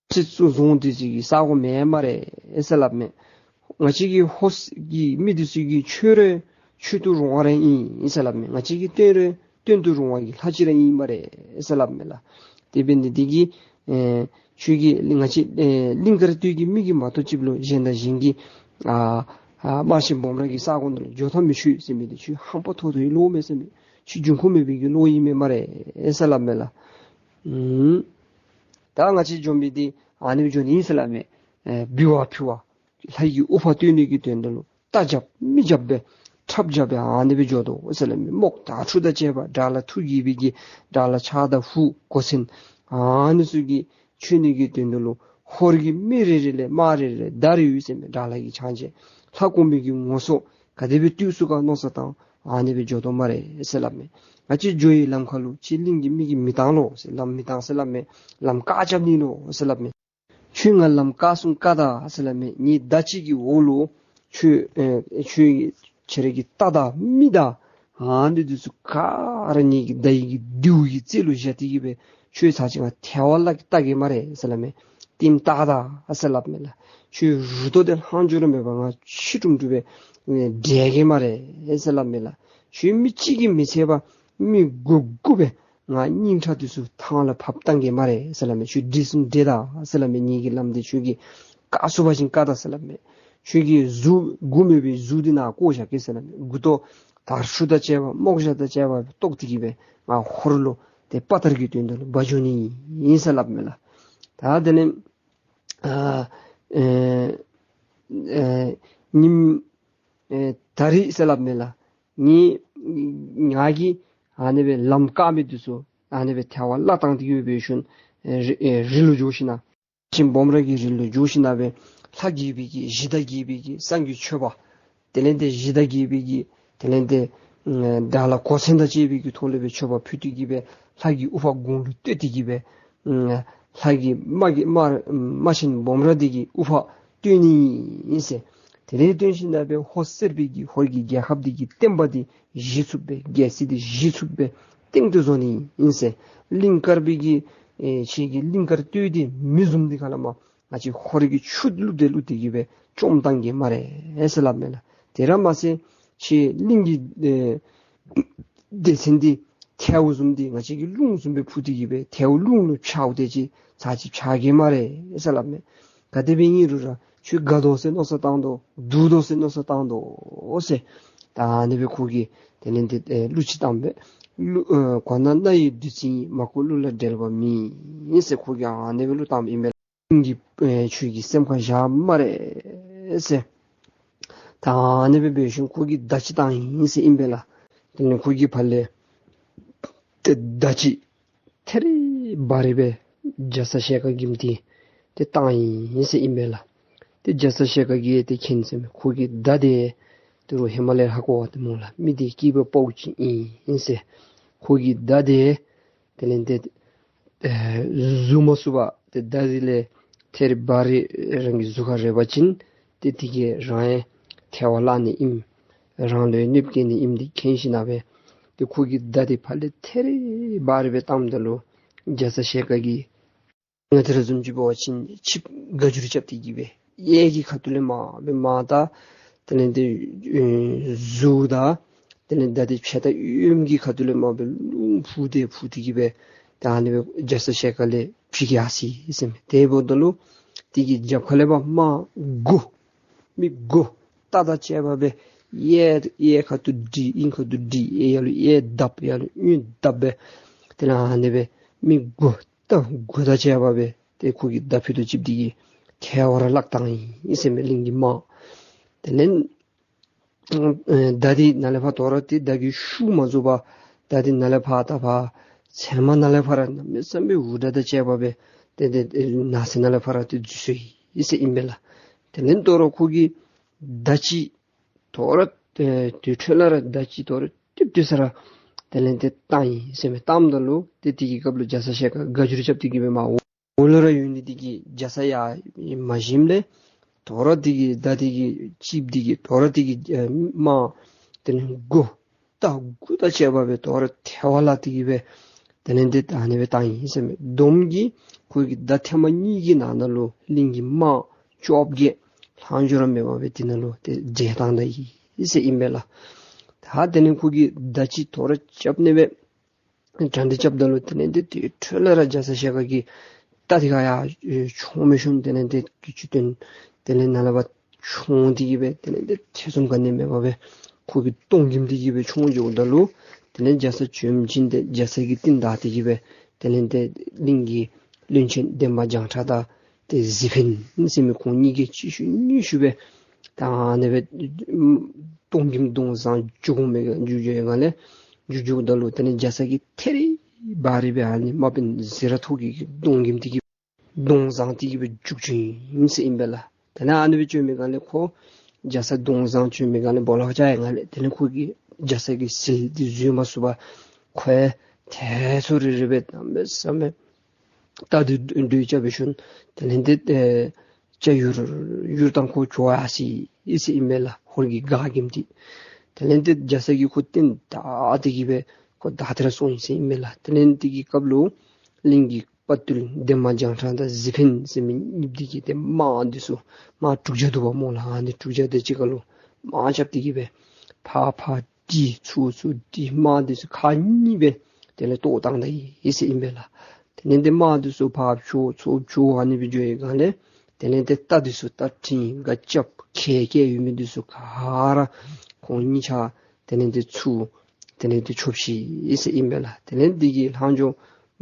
ཚིག་ཚུ་བཟུང་སྟེ་ཅིག་གི་ས་གོ་མེན་སྨ་རེ་ཟེར་སླབ་མས། ང་བཅས་ཀྱི་ཧོར་གྱི་མི་འདི་ཚུ་གི་མཆོད་རོལ་མཆོད་དུ་རུང་བ་ར་ཨིན་ཟེར་སླབ་མས། ང་བཅས་ཀྱི་བསྟེན་རོལ་བསྟེན་དུ་རུང་བ་གི་ལྷ་ཅིག་ར་ཨིན་སྨ་རེ་ཟེར་སླབ་མས་ལགས། དེ་འབད་ནི་འདི་གིས་ཨེ་ཁྱོད་ཀྱིས་ང་བཅས་ཨེ་གླིང་དཀར་སྟོད་ཀྱི་མི་གིས་མ་གཏོགས་ཅིག་ལུ་གཞན་དང་གཞན་གྱིས་ཨ་ཨ་དམར་ཆེན་སྦོམ་ར་གི་ས་གོ་ནང་ལུ་འགྱོ་ཐབས་མི་ཆོག་ཟེར་མི་འདི་ཁྱོད་ཧམ་པ་མཐོ་མཐོ་གི་བློ་མེད་ཟེར་མས། ཁྱོད་འབྱུང་ཁུངས་མེད་པའི་གི་བློ་ཨིན་མས་སྨ་རེ་ཟེར་སླབ་མས་ལགས། ཨུམ། ད་ང་བཅས་འགྱོ་མི་འདི་ཨ་ནི་འགྱོ་ནི་ཨིན་ཟེར་སླབ་མས། ཨེ་འབུལ་བ་ཕུལ་བ་ལྷ་ཡི་དབུ་འཕང་བསྟོད་ནི་གི་དོན་དུ་ལུ་རྟ་རྐྱབ་མི་རྐྱབ་སྦེ་ཁྲབ་རྐྱབ་སྦེ་ཨ་ནི་སྦེ་འགྱོ་དོ་ཟེར་སླབ་མས། རྨོག་དར་ཕྱུག་དང་བཅས་པ་དགྲ་ལྷ་ཐུགས་དགྱེས་པའི་གི་དགྲ་ལྷ་ཕྱག་དང་ཧུ་གོ་མཚོན་ཨ་ནི་ཚུ་གིས་མཆོད་ནི་གི་དོན་དུ་ལུ་ཧོར་གྱི་མི་རེ་རེ་ལས་དམག་རེ་རེ་ལས་མདའ་རེ་ཡོད་ཟེར་མས། དགྲ་ལྷ་གི་ཕྱག་རྗེས་ལྷ་དཀོན་པོའི་གི་ངོ་སོ་ག་དེ་སྦེ་བཏུལ་ཚུགས་ག་མནོ་བསམ་བཏང་ཨ་ནི་སྦེ་འགྱོ་དོ་སྨ་རེ་ཟེར་སླབ་མས། ང་བཅས་འགྱོ་བའི་ལམ་ཁ་ལུ་ཁྱེད་གླིང་གི་མི་གིས་མི་བཏང་ལོ་ཟེར་ལམ་མི་བཏང་ཟེར་སླབ་མས། ལམ་བཀག་རྐྱབ་ནི་ལོ་ཟེར་སླབ་མས། ཁྱོད་ང་ལམ་བཀག་སོང་བཀག་ད་ཟེར་སླབ་མས། ངེའི་མདའ་གཅིག་གི་འོག་ལུ་ཁྱོད་ཨེ་ཁྱོད་ཁྱེད་རའི་གི་རྟ་དང་མི་དང་ཨ་ནི་འདི་ཚུ་ག་ར་ངེའི་གི་མདའི་གི་མདུད་ཀྱི་རྩེ་ལུ་བཞག་སྟེ་གི་སྦེ་ཁྱོད་ཚར་གཅིག་ང་ཐལ་བ་ལ་བལྟ་གེ་སྨ་རེ་ཟེར་སླབ་མས། ལྟདམོ་བལྟ་ད་ཟེར་སླབ་མས་ལགས། ཁྱོད་རུ་ཏོ་དེ་ལྷག་འཕྲོ་ར་མེད་པར་ང་ཕྱི་དྲུམ་དྲུམ་སྦེ་ཨེ་བསྒྲལ་གེ་སྨ་རེ་ཟེར་སླབ་མས་ལགས། ཁྱོད་མི་གཅིག་གིས་མི་ཚད་པར་མི་དགུ་དགུ་སྦེ་ང་སྙིང་ཁྲག་འདི་ཚུ་ཐང་ལ་ཕབ་བཏང་གེ་སྨ་རེ་ཟེར་སླབ་མས། ཁྱོད་འདི་བཟུམ་འདི་ད་ཟེར་སླབ་མས། ངེའི་གི་ལམ་འདི་ཁྱོད་ཀྱིས་བཀག་ཚུགས་པ་ཅིན་བཀག་ད་ཟེར་སླབ་མས། ཁྱོད་ཀྱི་གཟུགས་མགུ་མེད་པའི་གཟུགས་འདི་ནཱ་བཀོ་བཞག་གེ་ཟེར་སླབ་མས། མགུ་ཏོ་དར་ཕྱུག་དང་བཅས་པ་རྨོག་ཞྭ་དང་བཅས་པ་བཏོག་སྟེ་གི་སྦེ་ང་ཧོར་ལུ་ཏེ་དཔའ་དར་གྱི་དོན་དུ་ལུ་འབག་འགྱོ་ནི་ཨིན་ཟེར་སླབ་མས་ལགས། ད་དེ་ལས་ཨ་ཨེ་ཨེ་ཉིནམ་ཨེ་ད་རིས་ཟེར་སླབ་མས་ལགས། ངེ་ང་གིས་ཨ་ནི་སྦེ་ལམ་བཀག་མི་འདི་ཚུ་ཨ་ནི་སྦེ་ཐལ་བ་ལ་བཏང་སྟེ་གི་སྦེ་ཞིནམ་ཨེ་རི་ཨེ་རི་ལུ་འགྱོ་ཞིནམ་ན་ཆེན་སྦོམ་ར་གི་རི་ལུ་འགྱོ་ཞིནམ་ན་སྦེ་ ལྷ་དགྱེས་པའི་གི་གཞི་བདག་དགྱེས་པའི་གི་སངས་རྒྱས་མཆོད་པ། དེ་ལས་ཏེ་གཞི་བདག་དགྱེས་པའི་གི་དེ་ལས་ཏེ་ཨ་དགྲ་ལྷ་གོ་མཚོན་དང་བཅས་པའི་གི་ཐོག་ལས་སྦེ་མཆོད་པ་ཕུལ་ཏེ་གི་སྦེ་ལྷ་གི་དབུ་འཕང་དགུང་ལུ་བསྟོད་དེ་གི་སྦེ་ཨ་ལྷ་གི་དམག་གི་དམག་དམག་ཆེན་སྦོམ་ར་འདི་གི་དབུ་འཕང་བསྟོད་ནི་ཨིན་ཟེར། དེ་ལས་བསྟོད་ཞིནམ་ལས་སྦེ་ཧོར་སེར་པོའི་གི་ཧོར་གྱི་རྒྱལ་ཁབ་འདི་གི་བསྟན་པ་འདི་གཞི་ཚུགསཔ་སྦེ་རྒྱལ་སྲིད་འདི་གཞི་ཚུགསཔ་སྦེ་སྟེང་དུ་བཟོ་ནི་ཨིན་ཟེར། གླིང་དཀར་པོའི་གི་ཨེ་ཁྱེད་ཀྱི་གླིང་དཀར་སྟོད་འདི་མི་བཟུམ་འདི་ག་ལས་མར་ང་བཅས་ཧོར་གྱི་ཆུ་བླུགས་ཏེ་བླུགས་ཏེ་གི་སྦེ་བཅོམ་བཏང་གེ་སྨ་རེ་ཟེར་སླབ་མས་ལགས། དེ་ར་མ་ཚད་ཁྱེད་གླིང་གི་ཨེ་སྡེ་ཚན་འདི་ཐལཝ་བཟུམ་འདི་ང་བཅས་ཀྱི་རླུང་བཟུམ་སྦེ་འཕུ་སྟེ་གི་སྦེ་ཐལཝ་རླུང་ལུ་འཕྱག་སྟེ་ཅིག་ཚར་ཅིག་འཕྱག་གེ་སྨ་རེ་ཟེར་སླབ་མས། ག་དེ་སྦེ་ཨིན་རུང་ར་ཁྱོད་དགའ་དོ་ཟེར་མནོ་བསམ་བཏང་དོ་སྡུག་དོ་ཟེར་མནོ་བསམ་བཏང་དོ་ཟེར། ད་ཨ་ནི་སྦེ་ཁོ་གིས་དེ་ལས་ཏེ་ཨེ་གླུ་ཅིག་བཏངམ་མས། གླུ་ཨེ་གོ་ན་རྣ་ཡི་བདུད་རྩི་ཡིན། མ་གོ་གླུ་ལ་འགྲེལ་བ་མེད་ཟེར་ཁོ་གིས་ཨ་ནི་སྦེ་གླུ་བཏངམ་ཨིན་པས། གླིང་གི་ཨེ་ཆོས་ཀྱི་སེམས་ཁར་བཞག་སྨ་རེ་ཟེར། ད་ཨ་ནི་སྦེ་འབད་ཞིནམ་ཁོ་གིས་མདའ་ཅིག་བཏང་ཡི་ཟེར་ཨིན་པས་ལགས། དེ་ལས་ཁོ་གིས་ཕར་ལས་ཏེ་མདའ་ཅིག་ཐེ་རེ་བ་རེ་སྦེ་རྒྱ་ཚ་ཞལ་དཀར་གྱི་མདུན་ཏེ་བཏང་ཡི་ཟེར་ཨིན་པས་ལགས། ཏེ་རྒྱ་ཚ་ཞལ་དཀར་གྱིས་ཏེ་མཁྱེན་ཟེར་མས། ཁོ་གི་མདའ་འདི་ཏེ་རོགས་ཧེ་མ་ལས་ཧ་གོ་བ་ཏེ་སྨོ་ལགས། མི་འདི་སྐྱེས་པ་དཔའ་བོ་ཅིག་ཨིན་ཟེར། ཁོ་གི་མདའ་འདི་དེ་ལས་ཏེ་ཨེ་བཟུང་མ་ཚུགས་པར་ཏེ་མདའ་འདི་ལས་ཐེ་རེ་བ་རེ་རང་གི་གཟུགས་ཁར་རེག་པ་ཅིན་ཏེ་དེ་གིས་རང་ཡང་ཐལ་བར་བརླག་ནི་ཨིནམ་རང་ལུ་ཡང་གནོདཔ་བཀལ་ནི་ཨིནམ་འདི་མཁྱེན་ཞིནམ་ལས་སྦེ་ཏེ་ཁོ་གི་མདའ་འདི་ཕར་ལས་ཐེ་རེ་བ་རེ་སྦེ་བཏངམ་ད་ལུ་རྒྱ་ཚ་ཞལ་དཀར་གྱི་ང་དེ་ར་བཟུམ་ཅིག་འབད་བ་ཅིན་ཆིབས་སྒ་བསྒྱུར་རྐྱབ་སྟེ་གི་སྦེ་གཡས་ཀྱི་ཁ་ཐུག་ལས་མར་སྦེ་མར་ད་དེ་ལས་ཏེ་ཨེ་གཟུགས་དང་དེ་ལས་མདའ་འདི་ཕྱེད་དང་གཡོནམ་གྱི་ཁ་ཐུག་ལས་མར་སྦེ་རླུང་འཕུ་སྟེ་འཕུ་སྟེ་གི་སྦེ་ད་ཨ་ནི་སྦེ་རྒྱ་ཚ་ཞལ་དཀར་ལས་འཕྱིག་གེ་ཡར་སོ་ཡི་ཟེར་མས། དེ་འབདཝ་ད་ལུ་དེ་གི་རྒྱབ་ཁ་ལས་ཕར་དམག་དགུ་མི་དགུ་རྟ་དང་བཅས་པ་སྦེ་གཡས་གཡས་ཁ་ཐུག་སྒྲིལ་གཡོན་ཁ་ཐུག་སྒྲིལ་ཡར་ལུ་གཡས་བརྡབ་ཡར་ལུ་གཡོན་བརྡབ་སྦེ་དེ་ལས་ཨ་ནི་སྦེ་མི་དགུ་རྟ་དགུ་དང་བཅས་པ་སྦེ་ཏེ་ཁོ་གི་མདའ་ཕུད་རྡོག་གཅིག་འདི་གིས་ཐལ་བར་བརླག་བཏང་ཡི་ཟེར་མས་གླིང་གི་དམག། དེ་ལས་ཨེ་མདའ་འདི་ནཱ་ལས་ཕར་དོ་རུང་ཏེ་མདའ་གི་ཤུགས་མ་རྫོགས་པར་མདའ་འདི་ནཱ་ལས་ཕར་ད་ཕར་ཚལ་མ་ནང་ལས་ཕར་ར་གནམ་མེད་ས་མེད་འུར་སྒྲ་དང་བཅས་པ་སྦེ་ཏེ་ཏེ་ནགས་ཚལ་ནང་ལས་ཕར་ར་ཏེ་འཛུལ་སོ་ཡི་ཟེར་ཨིན་པས་ལགས། དེ་ལས་དོ་རུང་ཁོ་གིས་མདའ་ཅིག་དོ་རུང་ཨེ་དེ་འཕྲོ་ལས་ར་མདའ་ཅིག་དོ་རུང་ཏིག་ཏིག་ས་ར་དེ་ལས་ཏེ་བཏང་ཡི་ཟེར་མས། བཏངམ་ད་ལུ་ཏེ་དེ་གི་སྐབས་ལུ་རྒྱ་ཚ་ཞལ་དཀར་སྒ་བསྒྱུར་རྐྱབ་སྟེ་གི་སྦེ་མར་འོག་ལུ་ར་ཡོད་ནི་དེ་གིས་རྒྱ་ཚ་ཡར་མ་ཞིནམ་ལས་དོ་རུང་དེ་གི་མདའ་དེ་གི་ཅིག་དེ་གིས་དོ་རུང་དེ་གི་ཨེ་དམག་དེ་ལས་དགུ་རྟ་དགུ་དང་བཅས་པ་སྦེ་དོ་རུང་ཐལ་བར་བརླག་སྟེ་གི་སྦེ་དེ་ལས་ཏེ་ད་ཨ་ནི་སྦེ་བཏང་ཡི་ཟེར་མས། བསྡོམས་ཀྱིས་ཁོ་གི་མདའ་ཐེངས་མ་གཉིས་ཀྱི་ནང་ན་ལུ་གླིང་གི་དམག་བཅོ་བརྒྱད་ལྷག་འཕྲོ་ར་མེད་པར་སྦེ་དེ་ནང་ལུ་ཏེ་བསྒྲལ་བཏང་ད་ཡི་ཟེར་ཨིན་པས་ལགས། ད་དེ་ལས་ཁོ་གིས་མདའ་ཅིག་དོ་རུང་རྐྱབ་ནི་སྦེ་གྲ་སྒྲིག་རྐྱབ་ད་ལུ་དེ་ལས་ཏེ་དེ་འཕྲོ་ལས་ར་རྒྱ་ཚ་ཞལ་དཀར་གྱི་རྟ་དེ་ག་ཡར་མཆོང་མི་ཤོང་། དེ་ལས་ཏེ་གི་ཅུ་སྟོན་དེ་ལས་ནཱ་ལས་ཕར་མཆོང་སྟེ་གི་སྦེ་དེ་ལས་ཏེ་ཐེ་ཚོམ་ག་ནི་མེད་པར་སྦེ་ཁོ་གི་གདོང་གུ་དེ་གི་སྦེ་མཆོང་འགྱོཝ་ད་ལུ་དེ་ལས་རྒྱ་ཚ་བྱོནམ་ཅིག་ཏེ་རྒྱ་ཚ་གི་རྟིང་བདའ་སྟེ་གི་སྦེ་དེ་ལས་ཏེ་གླིང་གི་བློན་ཆེན་འདན་མ་བྱང་ཁྲ་དང་ཏེ་གཟིག་འཕེན་ཟེར་མི་ཁོང་གཉིས་ཀྱིས་གཅིག་ཤུལ་གཉིས་ཤུལ་སྦེ་ད་ཨ་ནི་སྦེ་གདོང་གུ་གདོང་བཟང་འགྱོ་དགོ་མི་འགྱོ་འགྱོ་ཡི་ག་ལས་འགྱོ་འགྱོཝ་ད་ལུ་དེ་ལས་རྒྱ་ཚ་གིས་ཐེ་རེ་བ་རེ་སྦེ་ཨ་ནི་དམག་དཔོན་ཟི་ར་ཐོག་གི་གདོང་གུ་དེ་གི་གདོང་བཟང་དེ་གི་སྦེ་རྒྱུག་བྱོན་ཡི་ཟེར་ཨིན་པས་ལགས། དེ་ལས་ཨ་ནི་སྦེ་བྱོན་མི་ག་ལས་ཁོ་རྒྱ་ཚ་གདོང་བཟང་བྱོན་མི་ག་ལས་སྦོ་ལོགས་བཅར་ཡི་ག་ལས་དེ་ལས་ཁོ་གིས་རྒྱ་ཚ་གི་ཟིལ་འདི་བཟོད་མ་ཚུགས་པར་ཁོ་ཡང་ཐལ་སོ་རི་རི་སྦེ་གནམ་མེད་ས་མེད་རྟ་འདི་འདྲོག་རྐྱབ་སྦེ་ཤོར། དེ་ལས་ཏེ་ཨེ་ཅ་ཡུར་ཡུར་བཏང་ཁོ་བྱོག་ཡར་སོ་ཡི་ཟེར་ཨིན་པས་ལགས། ཧོར་གྱི་སྒར་གྱི་མདུན་ཏེ། དེ་ལས་ཏེ་རྒྱ་ཚ་གིས་ཁོ་རྟིང་བདའ་སྟེ་གི་སྦེ་ཁོ་བདའ་སྟེ་ར་སོང་ཡི་ཟེར་ཨིན་པས་ལགས། དེ་ལས་དེ་གི་སྐབས་ལུ་གླིང་གི་དཔའ་བརྟུལ་འདན་མ་བྱང་ཁྲ་དང་གཟིག་འཕེན་ཟེར་མི་གཉིས་འདི་གིས་ཏེ་དམག་འདི་ཚུ་དམག་དྲུག་བརྒྱ་འདུག་པ་སྨོ་ལགས། ཨ་ནི་དྲུག་བརྒྱ་དེ་གཅིག་ཁར་ལུ་དམག་རྐྱབ་སྟེ་གི་སྦེ་ཕར་ཕར་འདི་ཚུར་ཚུར་འདི་དམག་འདི་ཚུ་ཁག་གཉིས་སྦེ་དེ་ལས་གཏོར་བཏང་ད་ཡི་ཟེར་ཨིན་པས་ལགས། དེ་ལས་ཏེ་དམག་འདི་ཚུ་ཕར་བྱོག་ཚུར་བྱོག་ཨ་ནི་སྦེ་འགྱོ་ཡི་ག་ལས་དེ་ལས་ཏེ་རྟ་འདི་ཚུ་རྟ་ཕྲེང་སྒ་རྐྱབ་ཁལ་བཀལ་ཡོད་མི་འདི་ཚུ་ག་ར་ཁོང་གཉིས་ཆ་དེ་ལས་ཏེ་ཚུར་དེ་ལས་ཏེ་ཆོབ་ཅི་ཟེར་ཨིན་པས་ལགས། དེ་ལས་དེ་གི་ལྷག་འཕྲོ་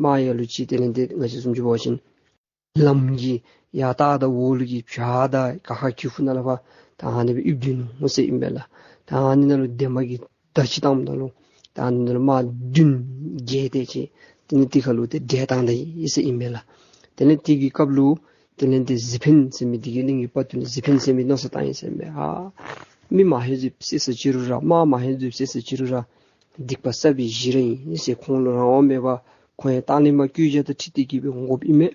མར་ཡར་ལུ་ཅིག་དེ་ལས་ཏེ་ང་བཅས་བཟུམ་ཅིག་འབད་བ་ཅིན་ལམ་གྱི་ཡར་ལྟག་དང་འོག་ལུ་གི་བྱག་དང་ག་ཁ་གི་ཁུག་ནང་ལས་ཕར་ད་ཨ་ནི་སྦེ་ཡིབ་སྡོད་ནུག་ཟེར་ཨིན་པས་ལགས། ད་ཨ་ནི་ནང་ལུ་འདན་མ་གིས་མདའ་ཅིག་བཏངམ་ད་ལུ་ད་ཨ་ནི་ནང་ལུ་དམག་བདུན་བརྒྱད་དེ་ཅིག་དེ་ནི་དེ་ཁར་ལུ་ཏེ་བསྒྲལ་བཏང་ད་ཡི་ཟེར་ཨིན་པས་ལགས། དེ་ལས་དེ་གི་སྐབས་ལུ་ དེ་ལས་འདི་གཟིག་འཕེན་ཟེར་མི་འདི་གིས་གླིང་གི་དཔའ་བརྟུལ་གཟིག་འཕེན་ཟེར་མི་མནོ་བསམ་བཏང་ཡི་ཟེར་མས། ཨ་མི་མ་ཧེ་ཟིབ་སེ་ས་ཅི་རུང་ར་དམག་མ་ཧེ་ཟིབ་སེ་ས་ཅི་རུང་ར་སྡིག་པ་བསགས་པའི་གཞི་ར་ཨིན་ཟེར། ཁོང་ལུ་རང་དབང་མེད་པར་ཁོང་ཡང་ལྟག་ལས་མར་བཀོད་བཞག་ད་ཁྲིད་དེ་གི་སྦེ་འོང་དགོཔ་ཨིན་མས།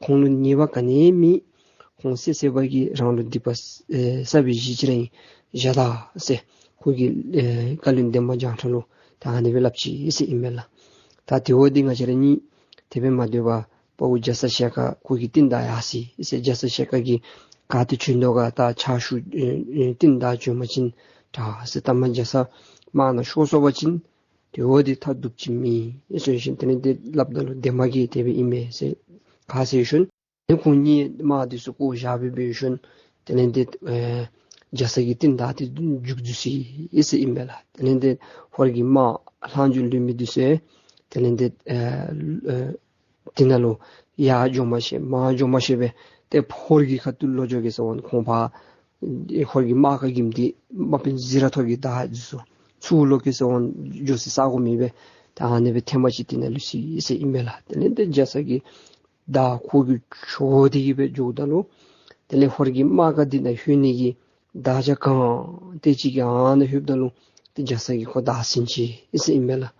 ཁོང་ལུ་ཉེས་པ་ག་ནི་ཡང་མེད། ཁོང་སེ་སེ་བ་གིས་རང་ལུ་སྡིག་པ་ཨེ་བསགས་པའི་གཞི་ཅིག་ར་ཨིན། བཞག་ད་ཟེར་ཁོ་གིས་ཨེ་བཀའ་བློན་འདན་མ་བྱང་ཁྲ་ལུ་ད་ཨ་ནི་སྦེ་སླབ་ཅི་ཟེར་ཨིན་མས་ལགས། ད་དེ་འབདཝ་ད་ང་བཅས་ར་གཉིས་དེ་སྦེ་མ་སྡོད་པར་དཔའ་བོ་རྒྱ་ཚ་ཞལ་དཀར་ཁོ་གི་རྟིང་བདའ་ཡར་སོང་ཡི་ཟེར། རྒྱ་ཚ་ཞལ་དཀར་གྱིས་ག་ཏེ་བྱོན་དོ་ག་ད་ཕྱག་ཞུ་ཨེ་ཨེ་རྟིང་བདའ་བྱོན་པ་ཅིན་དྲག་ཟེར། ད་མར་རྒྱ་ཚ་དམག་ནང་ཤོར་སོང་པ་ཅིན་དེ་འབདཝ་ད་ཐབས་སྡུག་ཅིག་མེད་ཟེར་ཞིནམ་དེ་ལས་འདི་སླབ་ད་ལུ་འདན་མ་གིས་དེ་སྦེ་ཨིན་མས་ཟེར་ག་ཟེར་ཞིནམ་ཁོང་གཉིས་དམག་འདི་ཚུ་བཀོ་བཞག་སྦེ་འབད་ཞིནམ་དེ་ལས་འདི་ཨེ་རྒྱ་ཚ་གི་རྟིང་བདའ་སྟེ་མཇུག་བསྡུ་ཡི་ཟེར་ཨིན་པས་ལགས། དེ་ལས་འདི་ཧོར་གྱི་དམག་ལྷག་འཇུག་ལུས་མི་འདི་ཚུ་དེ་ལས་འདི་ཨེ་ཨེ་དེ་ནང་ལུ་ཡར་འགྱོ་མ་ཤེས་མར་འགྱོ་མ་ཤེས་པས། ཏེ་ཧོར་གྱི་ཁ་ཐུག་ལུ་འགྱོ་གེ་ཟེར་འོང་ཁོང་ཕར་ཧོར་གྱི་དམག་ཁ་གིམ་འདི་དམག་དཔོན་ཟི་ར་ཐོག་གི་མདའ་འདི་ཚུ་ཚུར་ལོག་གེ་ཟེར་འོང་འགྱོ་སའི་ས་གོ་མེད་པས། ད་ཨ་ནི་སྦེ་ཐེངས་མ་ཅིག་དེ་ནང་ལུས་ཡི་ཟེར་ཨིན་པས་ལགས། དེ་ལས་འདི་རྒྱ་ཚ་གི་མདའ་ཁོ་གིས་འཕྲོག་སྟེ་གི་སྦེ་འགྱོཝ་ད་ལུ་དེ་ལས་ཧོར་གྱི་དམག་ཁ་འདི་ནང་ལྷོད་ནི་གི་མདའ་རྒྱང་གང་ཏེ་ཅིག་གིས་ཨ་ནཱ་ལྷོདཔ་ད་ལུ་ཏེ་རྒྱ་ཚ་གིས་ཁོ་བདའ་ཟིན་ཅི་ཨིན་ཟེར་ཨིན་པས་ལགས།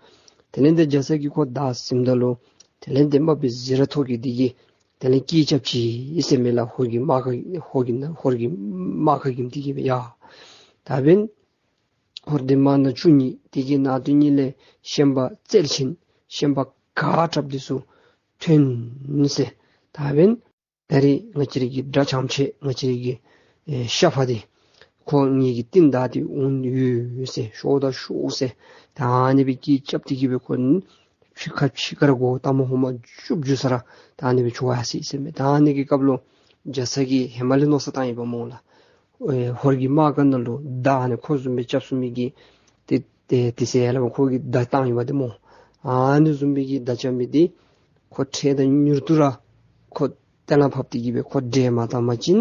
དེ་ལས་འདི་རྒྱ་ཚ་གིས་ཁོ་བདའ་ཟིནམ་ད་ལུ་དེ་ལས་འདི་དམག་དཔོན་ཟི་ར་ཐོག་གི་འདི་གིས་དེ་ལས་སྐད་རྐྱབ་ཅི་ཨིན་ཟེར་མས་ལགས། ཧོར་གྱི་དམག་ཁ་ཧོར་གྱི་ཧོར་གྱི་དམག་ཁ་གིམ་འདི་གིས་སྦེ་ཡ། ད་འབདན་ཧོར་འདི་དམག་སྣ་བཅུ་གཉིས་དེ་གི་ནང་དོན་གཉིས་ལས་ཤན་པ་རྩལ་ཆེན་ཤན་པ་ག་དྲགཔ་འདི་ཚུ་ཐོན་ཟེར། ད་འབདན་ད་རིས་ང་བཅས་ར་གི་དགྲ་ཆམ་ཆེ་ང་བཅས་ར་གི་ཨེ་ཤ་ཕ་འདི་ཁོ་ངེ་གི་རྟིང་བདའ་སྟེ་འོང་ཡོད་ཟེར། ཤོག་ད་ཤོག་ཟེར། ད་ཨ་ནི་སྦེ་སྐད་རྐྱབ་སྟེ་གི་སྦེ་ཁོ་ཕྱི་ཁ་ཕྱི་ཁར་སྒོ་ལྟག་མ་ཧོ་མ་བཅུག་བཅུག་ས་ར་ད་ཨ་ནི་སྦེ་བྱོག་ཡར་སོ་ཡི་ཟེར་མས། ད་ཨ་ནི་གི་སྐབས་ལུ་རྒྱ་ཚ་གིས་ཧེ་མ་ལས་མནོ་བསམ་བཏང་ཡི་པ་སྨོ་ལགས། ཨེ་ཧོར་གྱི་དམག་ཁ་ནང་ལུ་མདའ་ཨ་ནི་ཁོ་བཟུམ་སྦེ་རྐྱབ་ཚུགས་མི་གི་ཏེ་ཏེ་ཏེ་ཟེར་ཡ་ལ་ཁོ་གིས་མདའ་བཏང་ཡི་པ་འདི་སྨོ། ཨ་ནི་བཟུམ་སྦེ་གི་མདའ་རྐྱབ་མི་འདི་ཁོ་འཕྲལ་དང་མྱུར་དུ་ར་ཁོ་གཏན་ལ་ཕབ་སྟེ་གི་སྦེ་ཁོ་བསྒྲལ་མ་བཏང་པ་ཅིན་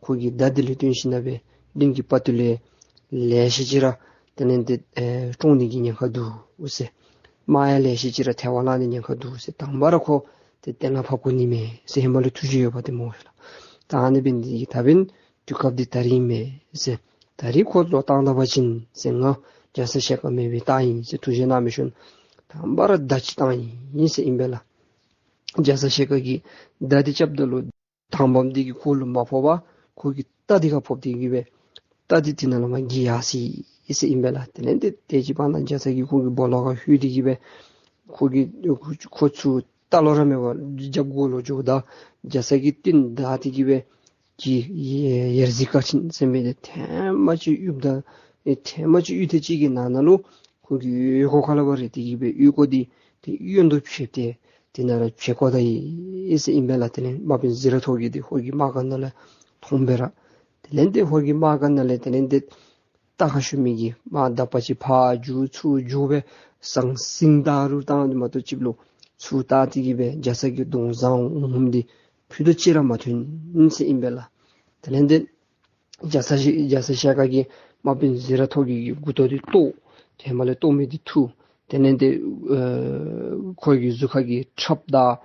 ཁོ་གི་མདའ་འདི་ལུ་བརྟེན་ཞིན་ན་སྦེ་གླིང་གི་དཔའ་བརྟུལ་ལས་ལེ་ཤ་ཅིག་ར་དེ་ལས་འདི་ཨེ་བཀྲོངས་ནི་གི་ཉེན་ཁ་འདུག་ཟེར། དམག་ཡང་ལེ་ཤ་ཅིག་ར་ཐལ་བར་བརླག་ནི་ཉེན་ཁ་འདུག་ཟེར། དང་པ་ར་ཁོ་ཏེ་གཏན་ལ་ཕབ་དགོ་ནི་མས་ཟེར་ཧེ་མ་ལས་ཐུགས་བཞེད་ཡོད་པ་འདི་སྨོ་ལགས། ད་ཨ་ནི་འབད་ནི་འདི་གིས་ད་འབདན་དུས་སྐབས་འདི་ད་རིས་མས་ཟེར། ད་རིས་ཁོ་བློས་བཏང་ད་པ་ཅིན་ཟེར་ང་རྒྱ་ཚ་ཞལ་དཀར་མེད་པའི་རྟགས་ཨིན་ཟེར་ཐུགས་བཞེད་གནང་མི་ཤུལ་དང་པ་ར་མདའ་ཅིག་བཏང་ཡི་ཟེར་ཨིན་པས་ལགས། རྒྱ་ཚ་ཞལ་དཀར་གྱིས་མདའ་འདི་རྐྱབ་ད་ལུ་མདའ་འབུམ་འདི་གིས་ཁོ་ལུ་མ་ཕོག་པར་ཁོ་གི་རྟ་འདི་ཁར་ཕོག་སྟེ་གི་སྦེ་རྟ་འདི་དེ་ནང་ལས་མར་འགྱེལ་ཡར་སོ་ཡི་ཟེར་ཨིན་པས་ལགས། དེ་ལས་འདི་དེ་ཅིག་བར་ན་རྒྱ་ཚ་གིས་ཁོ་གི་སྦོ་ལོགས་ཁར་ལྷོད་དེ་གི་སྦེ་ཁོ་གི་ཁོ་ཚུར་རྟ་ལོག་ར་མེད་པར་རྒྱབ་སྒོ་ལུ་འགྱོཝ་ད་རྒྱ་ཚ་གིས་རྟིང་བདའ་སྟེ་གི་སྦེ་གི་ཡ་ཡར་གཟིག་ཀ་ཆེན་ཟེར་མི་འདི་ཐེངས་མ་ཅིག་གཡུགཔ་ད་ཨེ་ཐེངས་མ་ཅིག་གཡུག་ཐེངས་ཅིག་གི་ནང་ན་ལུ་ཁོ་གི་ཡོལ་གོ་ཁ་ལས་ཕར་རེག་སྟེ་གི་སྦེ་ཡོལ་གོ་འདི་ཏེ་གཡོན་དུ་ཕྱེ་སྟེ་དེ་ནང་ར་བྱེར་བཀོ་ད་ཡི་ཟེར་ཨིན་པས་ལགས། དེ་ལས་དམག་དཔོན་ཟི་ར་ཐོག་གིས་འདི་ཧོར་གྱི་དམག་ཁ་ནང་ལས་མཐོང་སྦེ་ར། དེ་ལས་འདི་ཧོར་གྱི་དམག་ཁ་ནང་ལས་དེ་ལས་འདི་རྟ་ཁར་ཞོན་མི་གི་དམག་དག་པ་ཅིག་ཕར་རྒྱུག་ཚུར་རྒྱུག་སྦེ་ཟང་ཟིང་བཏང་རུང་བཏང་དེ་མ་གཏོགས་ཅིག་ལུ་ཚུར་བལྟ་སྟེ་གི་སྦེ་རྒྱ་ཚ་གི་གདོང་བཟང་འོང་འོངམ་འདི་ཕུད་རྡོག་གཅིག་ར་མ་ཐོན་ཟེར་ཨིན་པས་ལགས། དེ་ལས་འདི་རྒྱ་ཚ་ཞལ་རྒྱ་ཚ་ཞལ་དཀར་གྱིས་དམག་དཔོན་ཟི་ར་ཐོག་གི་མགུ་ཏོ་འདི་བཏོག། ཧེ་མ་ལས་བཏོག་མི་འདི་འཐུ། དེ་ལས་འདི་ཨེ་ཁོ་གི་གཟུགས་ཁ་གི་ཁྲབ་དང་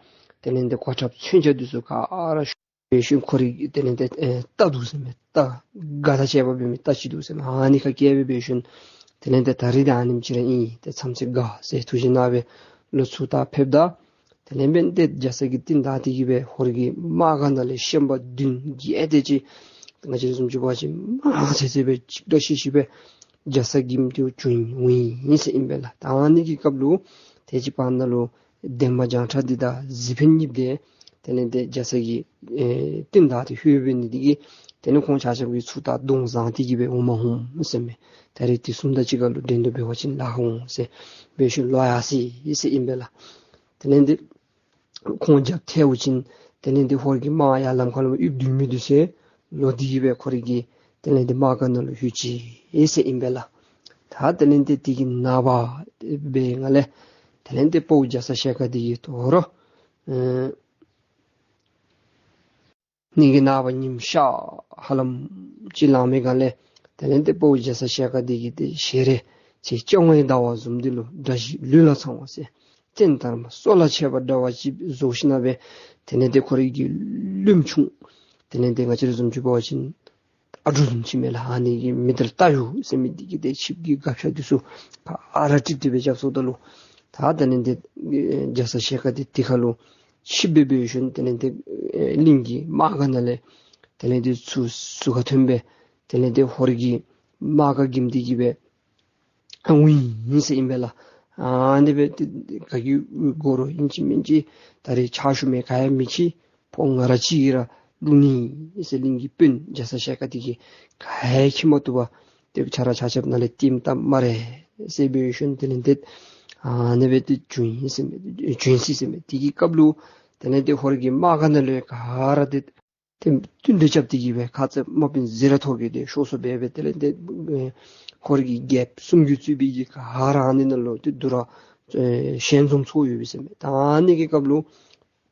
དེ་ལས་འདི་གོ་ཁྲབ་མཚོན་ཆ་འདི་ཚུ་ག་ར་ཤོར་ཞིནམ་ཁོ་རའི་དེ་ལས་འདི་ཨེ་རྟ་འདུག་ཟེར་མས། རྟ་སྒ་དང་བཅས་པ་འབད་མི་རྟ་ཅིག་འདུག་ཟེར་མས། ཨ་ནི་ཁར་བཀལ་སྦེ་འབད་ཞིནམ་དེ་ལས་འདི་ད་རིས་འདི་ཨ་ནེམ་ཅིག་ར་ཨིན། ཏེ་མཚམས་ཅིག་དགའ་ཟེར་ཐུགས་བཞེད་གནང་སྦེ་ལོག་ཚུར་ད་ཕེབས་ད། དེ་ལས་འབདན་ཏེ་རྒྱ་ཚ་གིས་རྟིང་བདའ་སྟེ་གི་སྦེ་ཧོར་གྱི་དམག་ཁ་ནང་ལས་ཤན་པ་བདུན་བརྒྱད་དེ་ཅིག་ང་བཅས་བཟུམ་ཅིག་འབད་བ་ཅིན་མང་ཆེ་ཆེ་སྦེ་གཅིག་བསྒྲིལ་ཤིག་ཤིག་སྦེ་རྒྱ་ཚ་གི་མདུན་བྱོན་འོང་ཡི་ཟེར་ཨིན་པས་ལགས། ད་ཨ་ནི་གི་སྐབས་ལུ་དེ་ཅིག་བར་ན་ལུ་འདན་མ་བྱང་ཁྲ་འདི་དང་གཟིག་འཕེན་གཉིས་འདི་དེ་ལས་འདི་རྒྱ་ཚ་གི་ཨེ་རྟིང་བདའ་སྟེ་ལྷོད་འབད་ནི་འདི་གིས་དེ་ལས་ཁོང་ཆ་ཁྱབ་ཀྱིས་ཚུར་ད་གདོང་བཟང་སྟེ་གི་སྦེ་འོང་མ་འོང་ཟེར་མས། ད་རིས་དུས་གསུམ་དང་གཅིག་ཁར་ལུ་འགྲན་བསྡུར་འབད་བ་ཅིན་ལཱ་ཁག་འོང་ཟེར་འབད་ཞིནམ་ལོག་ཡར་སོ་ཡི་ཟེར་ཨིན་པས་ལགས། དེ་ལས་འདི་ཁོང་རྒྱབ་ཐལ་བ་ཅིན་དེ་ལས་འདི་ཧོར་གྱི་དམག་ཡར་ལམ་ཁ་ལུ་ཡིབ་སྡོད་མི་འདི་ཚུ་ལོག་སྟེ་གི་སྦེ་ཁོ་རའི་གི་དེ་ལས་འདི་དམག་ཁ་ནང་ལུ་ལྷོད་ཅི་ཟེར་ཨིན་པས་ལགས། ད་དེ་ལས་འདི་དེ་གི་ནངས་པ་འབད་ནངས་ལས་དེ་ལས་འདི་དཔའ་བོ་རྒྱ་ཚ་ཞལ་དཀར་འདི་གིས་དོ་རུང་ཨེ་ནི་གི་ནངས་པ་ཉིམ་ཤར་ཧ་ལམ་ཅིག་ལང་མི་སྒང་ལས་དེ་ལས་འདི་དཔའ་བོ་རྒྱ་ཚ་ཞལ་དཀར་འདི་གིས་ཏེ་ཞལ་རས་ཚེས་བཅོ་ལྔའི་ཟླ་བ་བཟུམ་འདི་ལུ་དགྲ་བཞི་ལུས་ལ་ཚང་བ་ཟེར་ བསྟན་དར་མ་སོལ་ལ་ཆས་པ་འདྲ་བ་ཅིག་བཟོ་ཞིནམ་ལས་དེ་ལས་ཏེ་ཁོ་རའི་གི་བློན་ཆུང་དེ་ལས་ཏེ་ང་བཅས་ར་བཟུམ་ཅིག་འབད་བ་ཅིན་ཨ་གྲུ་བཟུམ་ཅིག་མས་ལགས། ཨ་ནི་གི་མི་དེ་ལུ་རྟ་གཡུག་ཟེར་མི་འདི་གིས་ཏེ་ཆིབས་ཀྱི་སྒ་ཆས་འདི་ཚུ་ག་ར་ཀྲིག་ཀྲི་སྦེ་རྐྱབ་སོངམ་ད་ལུ་ད་དེ་ལས་ཏེ་རྒྱ་ཚ་ཞལ་དཀར་འདི་དེ་ཁ་ལུ་ཆིབས་སྦེ་འབད་ཞིནམ་དེ་ལས་ཏེ་གླིང་གི་དམག་སྒར་ནང་ལས་དེ་ལས་ཏེ་ཚུར་ཟུར་ཁར་ཐོན་སྦེ་དེ་ལས་ཏེ་ཧོར་གྱི་དམག་སྒར་འགེམས་ཏེ་གི་སྦེ་ཨ་འོང་ཡི་ཟེར་ཨིན་པས་ལགས། ཨ་ནི་སྦེ་ཏེ་ག་གི་སྒོ་རུ་ཨིན་ཅི་མིན་ཅི་ད་རེས་ཕྱག་ཞུ་མི་ག་ཡང་མི་ཅིག་ཕོ་ང་ར་གཅིག་གིས་ར་བླུག་ནི་ཟེར། གླིང་གི་དཔོན་རྒྱ་ཚ་ཞལ་དཀར་འདི་གིས་ག་ཡང་འཁྱིད་མ་བཏུབ་པར་ཏེ་ཁྱོད་ར་ཆ་ཁྱབ་ནཱ་ལས་ཐོནམ་ད་སྨ་རེ་ཟེར་འབད་ཞིནམ་དེ་ལས་ཏེ་ཨ་ནི་སྦེ་ཏེ་བྱོན་ཡི་ཟེར་མས། བྱོན་ཅི་ཟེར་མས། དེ་གི་སྐབས་ལུ་དེ་ལས་ཏེ་ཧོར་གྱི་དམག་སྒར་ནང་ལུ་ག་ར་ཏེ་ཏེ་བསྟུན་གྲོས་རྐྱབ་སྟེ་གི་སྦེ་ཁ་ཙ་དམག་དཔོན་ཟི་ར་ཐོ་གིས་ཏེ་ཤོག་སོ་འབད་སྦེ་དེ་ལས་ཏེ་ཨེ་ཧོར་གྱི་རྒྱལཔོ་སུམ་བརྒྱ་གཙོས་པའི་གི་ག་ར་ཨ་ནི་ནང་ལུ་ཏེ་འདུ་ར་ཨེ་ཞལ་འཛོམས་ཚོགས་ཡོད་པས་ཟེར་མས། ད་ཨ་ནི་གི་སྐབས་ལུ་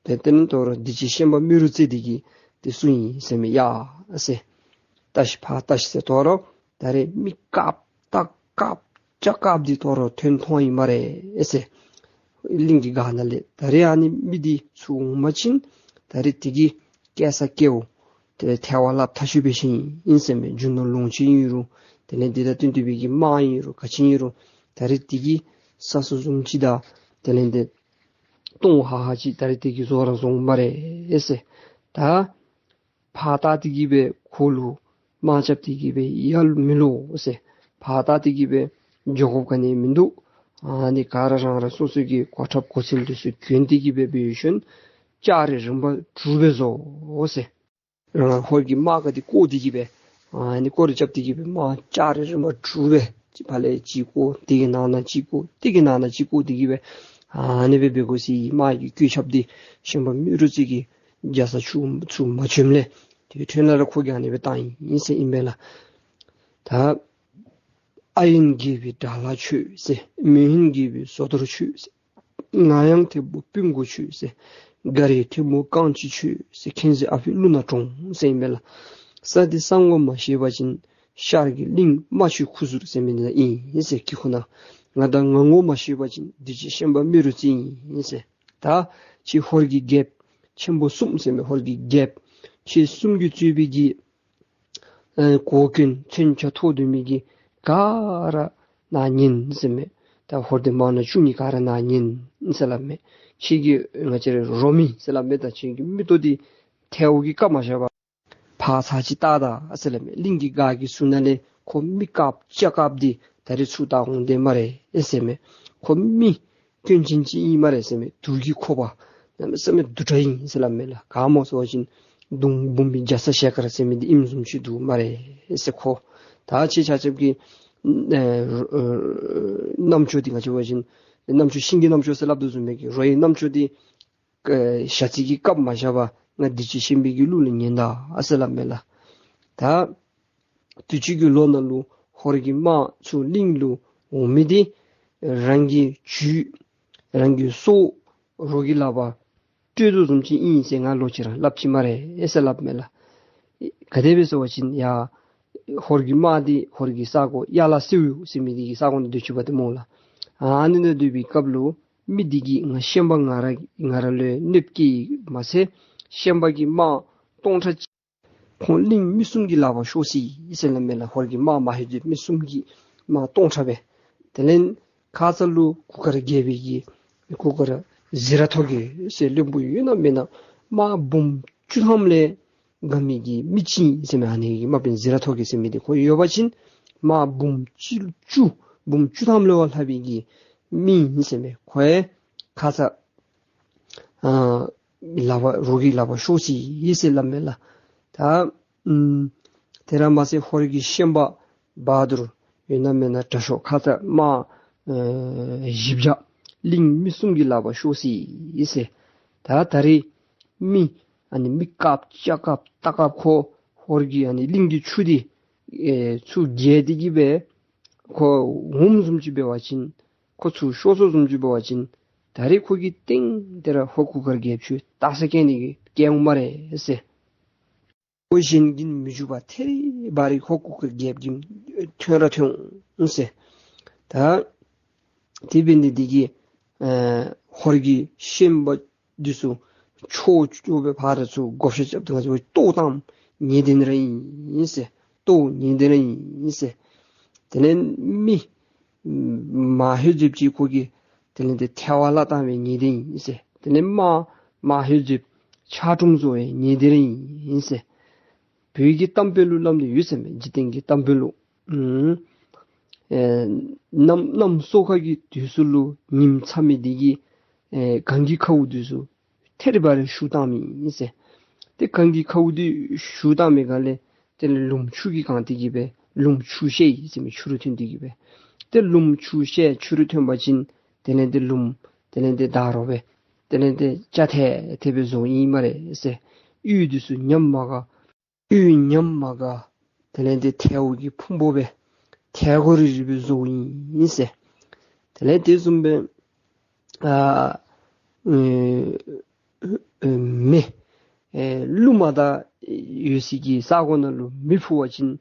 ཏེ་དེ་ལས་དོ་རུང་འདི་ཅིག་ཤན་པ་རྨེ་རུ་རྩེ་འདི་གིས་ཏེ་གསུངས་ཡི་ཟེར་མས། ཡ་ཟེར། བལྟ་ཤིག་ཕར་བལྟ་ཤིག་ཟེར། དོ་རུང་ད་རེས་མི་དཀརཔོ་རྟ་དཀརཔོ་སྐྱ་དཀརཔོ་འདི་དོ་རུང་ཐོན་ཐོན་ཡི་སྨ་རེ་ཟེར། གླིང་གི་སྒར་ནང་ལས་ད་རེས་ཨ་ནི་མི་འདི་ཚུར་འོང་པ་ཅིན་ད་རེས་དེ་གིས་སྐྱེལ་ས་སྐྱེལཝ་དེ་ལས་ཐལ་བ་རླབས་ཐག་ཆོད་འབད་ཞིནམ་ཨིན་ཟེར་མས། རྒྱུ་ནོར་ལོངས་སྤྱོད་ཨིན་རུང་དེ་ལས་ཏེ་ད་བསྟུན་གྲོས་པའི་གི་དམག་ཨིན་རུང་ག་ཅི་ཨིན་རུང་ད་རེས་དེ་གིས་ས་སོ་བཟུམ་ཅིག་དང་དེ་ལས་ཏེ་སྟོང་ཧ་ཧ་ཅིག་ད་རེས་དེ་གིས་བཟོ་ར་བཟོ་འོང་སྨ་རེ་ཟེར། ད་ཕར་བལྟ་སྟེ་གི་སྦེ་ཁོ་ལུ་དམག་རྐྱབ་སྟེ་གི་སྦེ་ཡར་མི་ལོག་ཟེར། ཕར་བལྟ་སྟེ་གི་སྦེ་འགྱོ་དགོཔ་ག་ནི་མིན་འདུག། ཨ་ནི་ག་ར་རང་རང་སོ་སོ་གི་གོ་ཁྲབ་གོ་མཚོན་འདི་ཚུ་གྱོན་ཏེ་གི་སྦེ་འབད་ཞིནམ་ལྕགས་རི་རིམ་པ་དྲུག་སྦེ་བཟོ་ཟེར། རང་ཧོར་གྱི་དམག་སྒར་འདི་བསྐོར་ཏེ་གི་སྦེ་ཨ་ནི་སྐོར་ར་རྐྱབ་སྟེ་གི་སྦེ་དམག་ལྕགས་རི་རིམ་པ་དྲུག་སྦེ་གཅིག་ཕར་ལས་གཅིག་བསྐོར། དེ་གི་ནང་ན་གཅིག་བསྐོར། དེ་གི་ནང་ན་གཅིག་བསྐོར་ཏེ་གི་སྦེ་ཨ་ནི་སྦེ་འབད་དགོ་ཟེར་དམག་གི་བཀོད་ཁྱབ་འདི་ཤན་པ་རྨེ་རུ་རྩེ་གིས་རྒྱ་ཚ་ཚུར་ཚུར་མ་བྱོནམ་ལས་དེ་ཐོན་ལ་ར་ཁོ་གིས་ཨ་ནི་སྦེ་བཏང་ཡི་ཟེར་ཨིན་པས་ལགས། ད་ཨ་ཡིན་རྒྱལ་པོའི་དགྲ་ལྷ་ཁྱོད་ཟེར། མི་ཡིན་རྒྱལ་པོའི་ཟོ་དོར་ཁྱོད་ཟེར། ང་ཡང་ཐེ་བོ་སྤུན་དགུ་ཁྱོད་ཟེར། མགར་ཡང་ཐེ་མོ་རྐང་གཅིག་ཁྱོད་ཟེར། མཁྱེན་བརྩེ་ཨ་ཕོའི་ཀླུ་ནག་གྲོངས་ཟེར་ཨིན་པས་ལགས། ས་འདི་ས་ངོ་མ་ཤེས་པ་ཅིན་ཤར་གྱི་གླིང་རྨ་ཆུའི་ཁུ་ཟུར་ཟེར་མི་འདི་ན་ཨིན་ཟེར། གི་ཁུ་ནང་ང་དང་ང་ངོ་མ་ཤེས་པ་ཅིན་འདི་ཅིག་ཤན་པ་རྨེ་རུ་རྩེ་ཨིན་ཟེར། ད་ཁྱེད་ཧོར་གྱི་རྒྱལཔོ་ཆེན་པོ་གསུམ་ཟེར་མི་ཧོར་གྱི་རྒྱལཔོ་ཁྱེད་གསུམ་གྱིས་གཙོས་པའི་གི་ཨེ་གོ་གྱོན་མཚོན་ཆ་ཐོགས་སྡོད་མི་གི་ག་ར་ནཱ་ཉན་ཟེར་མས། ད་ཧོར་སྡེ་དམག་ནང་བཅུག་ནི་ག་ར་ནཱ་ཉན་ཟེར་སླབ་མས། ཁྱེད་ཀྱི་ང་བཅས་ར་རོ་མི་ཟེར་སླབ་མས། ད་ཁྱེད་ཀྱི་མིག་ཏོ་འདི་ཐལ་བ་གིས་བཀབ་མ་བཞག་པར་ཕར་ཚུར་ཅིག་བལྟ་ད་ཟེར་སླབ་མས། གླིང་གི་སྒར་གྱི་ཟུར་ནང་ལས་ཁོ་མི་དཀརཔོ་སྐྱ་དཀརཔོ་འདི་ད་རེས་ཚུར་བལྟ་འོང་དེས་སྨ་རེ་ཟེར་མས། ཁོ་མི་སྐྱོན་ཅན་ཅིག་ཨིན་སྨ་རེ་ཟེར་མས། དུག་གིས་ཁོགཔ་གནམ་མེད་ས་མེད་དུག་དྲགས་ཨིན་ཟེར་སླབ་མས་ལགས། ག་སྨོ་ཟེར་བ་ཅིན་གདོང་འབུམ་པའི་རྒྱ་ཚ་ཞལ་དཀར་ཟེར་མི་འདི་ཨིནམ་བཟུམ་ཅིག་འདུག་སྨ་རེ་ཟེར། ཁོ་ད་ཁྱེད་ཆ་ཁྱབ་ཀྱི་ཨེ་རྣམ་ཅོ་འདི་ང་བཅས་འབད་བ་ཅིན་རྣམ་ཅོ་ཤིང་གི་རྣམ་ཅོ་ཟེར་སླབ་དོ་བཟུམ་མའི་གི་རོ་ཡི་རྣམ་ཅོ་འདི་ཨེ་ཞ་རྩི་གིས་བཀབ་མ་བཞག་པར་ང་འདི་ཅིག་ཤན་པའི་གི་གླུ་ལུ་ཉན་ད་ཟེར་སླབ་མས་ལགས། ད་དུས་ཅི་གི་ལོ་ནང་ལུ་ཧོར་གྱི་དམག་ཚུར་གླིང་ལུ་འོང་མི་འདི་རང་གི་བྱུས་རང་གི་སྲོག་རོགས་ཀྱི་ལག་པར་སྤྲོད་དོ་བཟུམ་ཅིག་ཨིན་ཟེར་ང་ལོག་ཅི་ར་སླབ་ཅི་སྨ་རེ་ཟེར་སླབ་མས་ལགས། ག་དེ་སྦེ་ཟེར་བ་ཅིན་ཡ་ཧོར་གྱི་དམག་འདི་ཧོར་གྱི་ས་གོ་ཡ་ལ་སེའུ་ཟེར་མི་འདི་གི་ས་གོ་ནང་སྡོད་ཅི་བ་དེ་སྨོ་ལགས། ཨ་ནི་ནང་སྡོད་པའི་སྐབས་ལུ་མི་འདི་གིས་ང་ཤན་པ་ང་ར་ང་ར་ལུ་གནོདཔ་བཀལ་མ་ཚད་ཤན་པ་གི་དམག་སྟོང་ཕྲག་ཁོང་གླིང་མི་གསུམ་གྱི་ལག་པར་ཤོར་ཅི་ཟེར་སླབ་མས་ལགས། ཧོར་གྱི་དམག་མ་ཧེ་ཏེ་མི་གསུམ་གྱི་དམག་སྟོང་ཕྲག་སྦེ། དེ་ལས་ཁ་ཙ་ལུ་གུར་དཀར་རྒྱལ་པོའི་གི་གུར་དཀར་ཟི་ར་ཐོ་གེ་ཟེར་བློན་པོ་ཡོད་ན་མེད་ན་དམག་འབུམ་བཅུ་ཐམ་ལས་དགའ་མི་གི་མི་ཅིག་ཟེར་མས། ཨ་ནི་གི་དམག་དཔོན་ཟི་ར་ཐོ་གེ་ཟེར་མི་འདི་ཁོ་ཡོད་པ་ཅིན་དམག་འབུམ་བཅུ་བཅུ་འབུམ་བཅུ་ཐམ་ལས་བ་ལྷག་པའི་གི་མི་ཨིན་ཟེར་མས། ཁོ་ཡང་ཁ་ཙ་ཨ་ལག་པར་རོགས་ཀྱི་ལག་པར་ཤོར་ཅི་ཟེར་སླབ་མས་ལགས། ད་ཨམ་དེ་ར་མ་ཚད་ཧོར་གྱི་ཤན་པ་བ་དུར་ཡོད་ན་མེད་ན་དྲག་ཤོས་ཁ་ཙ་དམག་ཨེ་བཞི་བརྒྱ་གླིང་མི་གསུམ་གྱི་ལག་པར་ཤོར་ཅི་ཟེར། ད་ད་རེས་མི་ཨ་ནི་མི་དཀརཔོ་སྐྱ་དཀརཔོ་རྟ་དཀརཔོ་ཁོ་ཧོར་གྱི་ཨ་ནི་གླིང་གི་ཆུ་འདི་ཨེ་ཚུར་བརྒལ་ཏེ་གི་སྦེ་ཁོ་འོངམ་བཟུམ་ཅིག་འབད་བ་ཅིན་ཁོ་ཚུར་ཤོར་སོངམ་བཟུམ་ཅིག་འབད་བ་ཅིན་ད་རེས་ཁོ་གིས་ཏེ་ད་རེས་ཧོར་གུར་དཀར་རྒྱལཔོ་ཁྱོད་ལྟ་ས་བཀལ་ནི་གི་བཀལ་འོང་སྨ་རེ་ཟེར། ཁོ་གཞན་གྱིས་མི་འཇུ་བར་ཐད་རི་བ་རི་ཧོར་གུར་དཀར་རྒྱལཔོ་གིས་ཐོན་ར་ཐོན་འོང་ཟེར། ད་དེ་འབད་ནི་འདི་གིས་ཨེ་ ཧོར་གྱི་ཤན་པ་འདི་ཚུ་ཕྱོགས་བཅུ་པའི་ཕར་ཚུར་བགོ་བཤའ་རྐྱབ་སྟེ་ང་བཅས་ལྟོ་བཏང་ཉེས་དོན་ར་ཨིན་ཟེར། ལྟོ་ཉེས་དོན་ར་ཨིན་ཟེར། དེ་ལས་མི་མ་ཧེ་ཛེབ་ཅིག་ཁོ་གིས་དེ་ལས་ཏེ་ཐལ་བ་བརླག་བཏང་བའི་ཉེས་དོན་ཨིན་ཟེར། དེ་ལས་མ་མ་ཧེ་ཛེབ་ཆག་གྲུམ་བཟོ་བའི་ཉེས་དོན་ར་ཨིན་ཟེར། བོད་ཀྱི་གཏམ་དཔེ་ལུ་སླབ་ནི་ཡོད་ཟེར་མས། འཇིག་རྟེན་གྱི་གཏམ་དཔེ་ལུ། ཨུམ། ཨེ་གནམ་གནམ་སོ་ཁ་གི་དུས་སུ་ལུ་ཉིམ་ཚ་མི་འདི་གིས་ཨེ་གངས་ཀྱི་ཁཝ་འདི་ཚུ་ཐད་རི་བ་རི་བཤུ་བཏང་མི་ཨིན་ཟེར། ཏེ་གངས་ཀྱི་ཁཝ་འདི་བཤུ་བཏང་མི་སྒང་ལས་དེ་ལས་ལུངམ་ཆུ་གིས་གང་སྟེ་གིས་སྦེ་ལུངམ་ཆུ་བཤལ་ཡི་ཟེར་མི་ཆུ་རུད་ཐོན་ཏེ་གིས་སྦེ། ཏེ་ལུངམ་ཆུ་བཤལ་ཆུ་རུད་ཐོན་པ་ཅིན་དེ་ལས་ཏེ་ལུངམ་དེ་ལས་ཏེ་དར་རོ་སྦེ་དེ་ལས་ཏེ་སྐྱ་ཐལ་ཐལ་སྦེ་བཟོཝ་ཨིན་སྨ་རེ་ཟེར། གཡུས་འདི་ཚུ་ཉམས་མ་དགའ། གཡུས་ཉམས་མ་དགའ། དེ་ལས་ཏེ་ཐལཝ་གི་ཕུང་པོ་སྦེ་ཐལ་གོ་རི་རི་སྦེ་བཟོཝ་ཨིན་ཟེར། དེ་ལས་དེ་བཟུམ་སྦེ་ཨ་ཨེ་མེ་ཨེ་རླུང་མ་དག་ཡོད་སའི་གི་ས་གོ་ནང་ལུ་མེ་ཕུ་བ་ཅིན་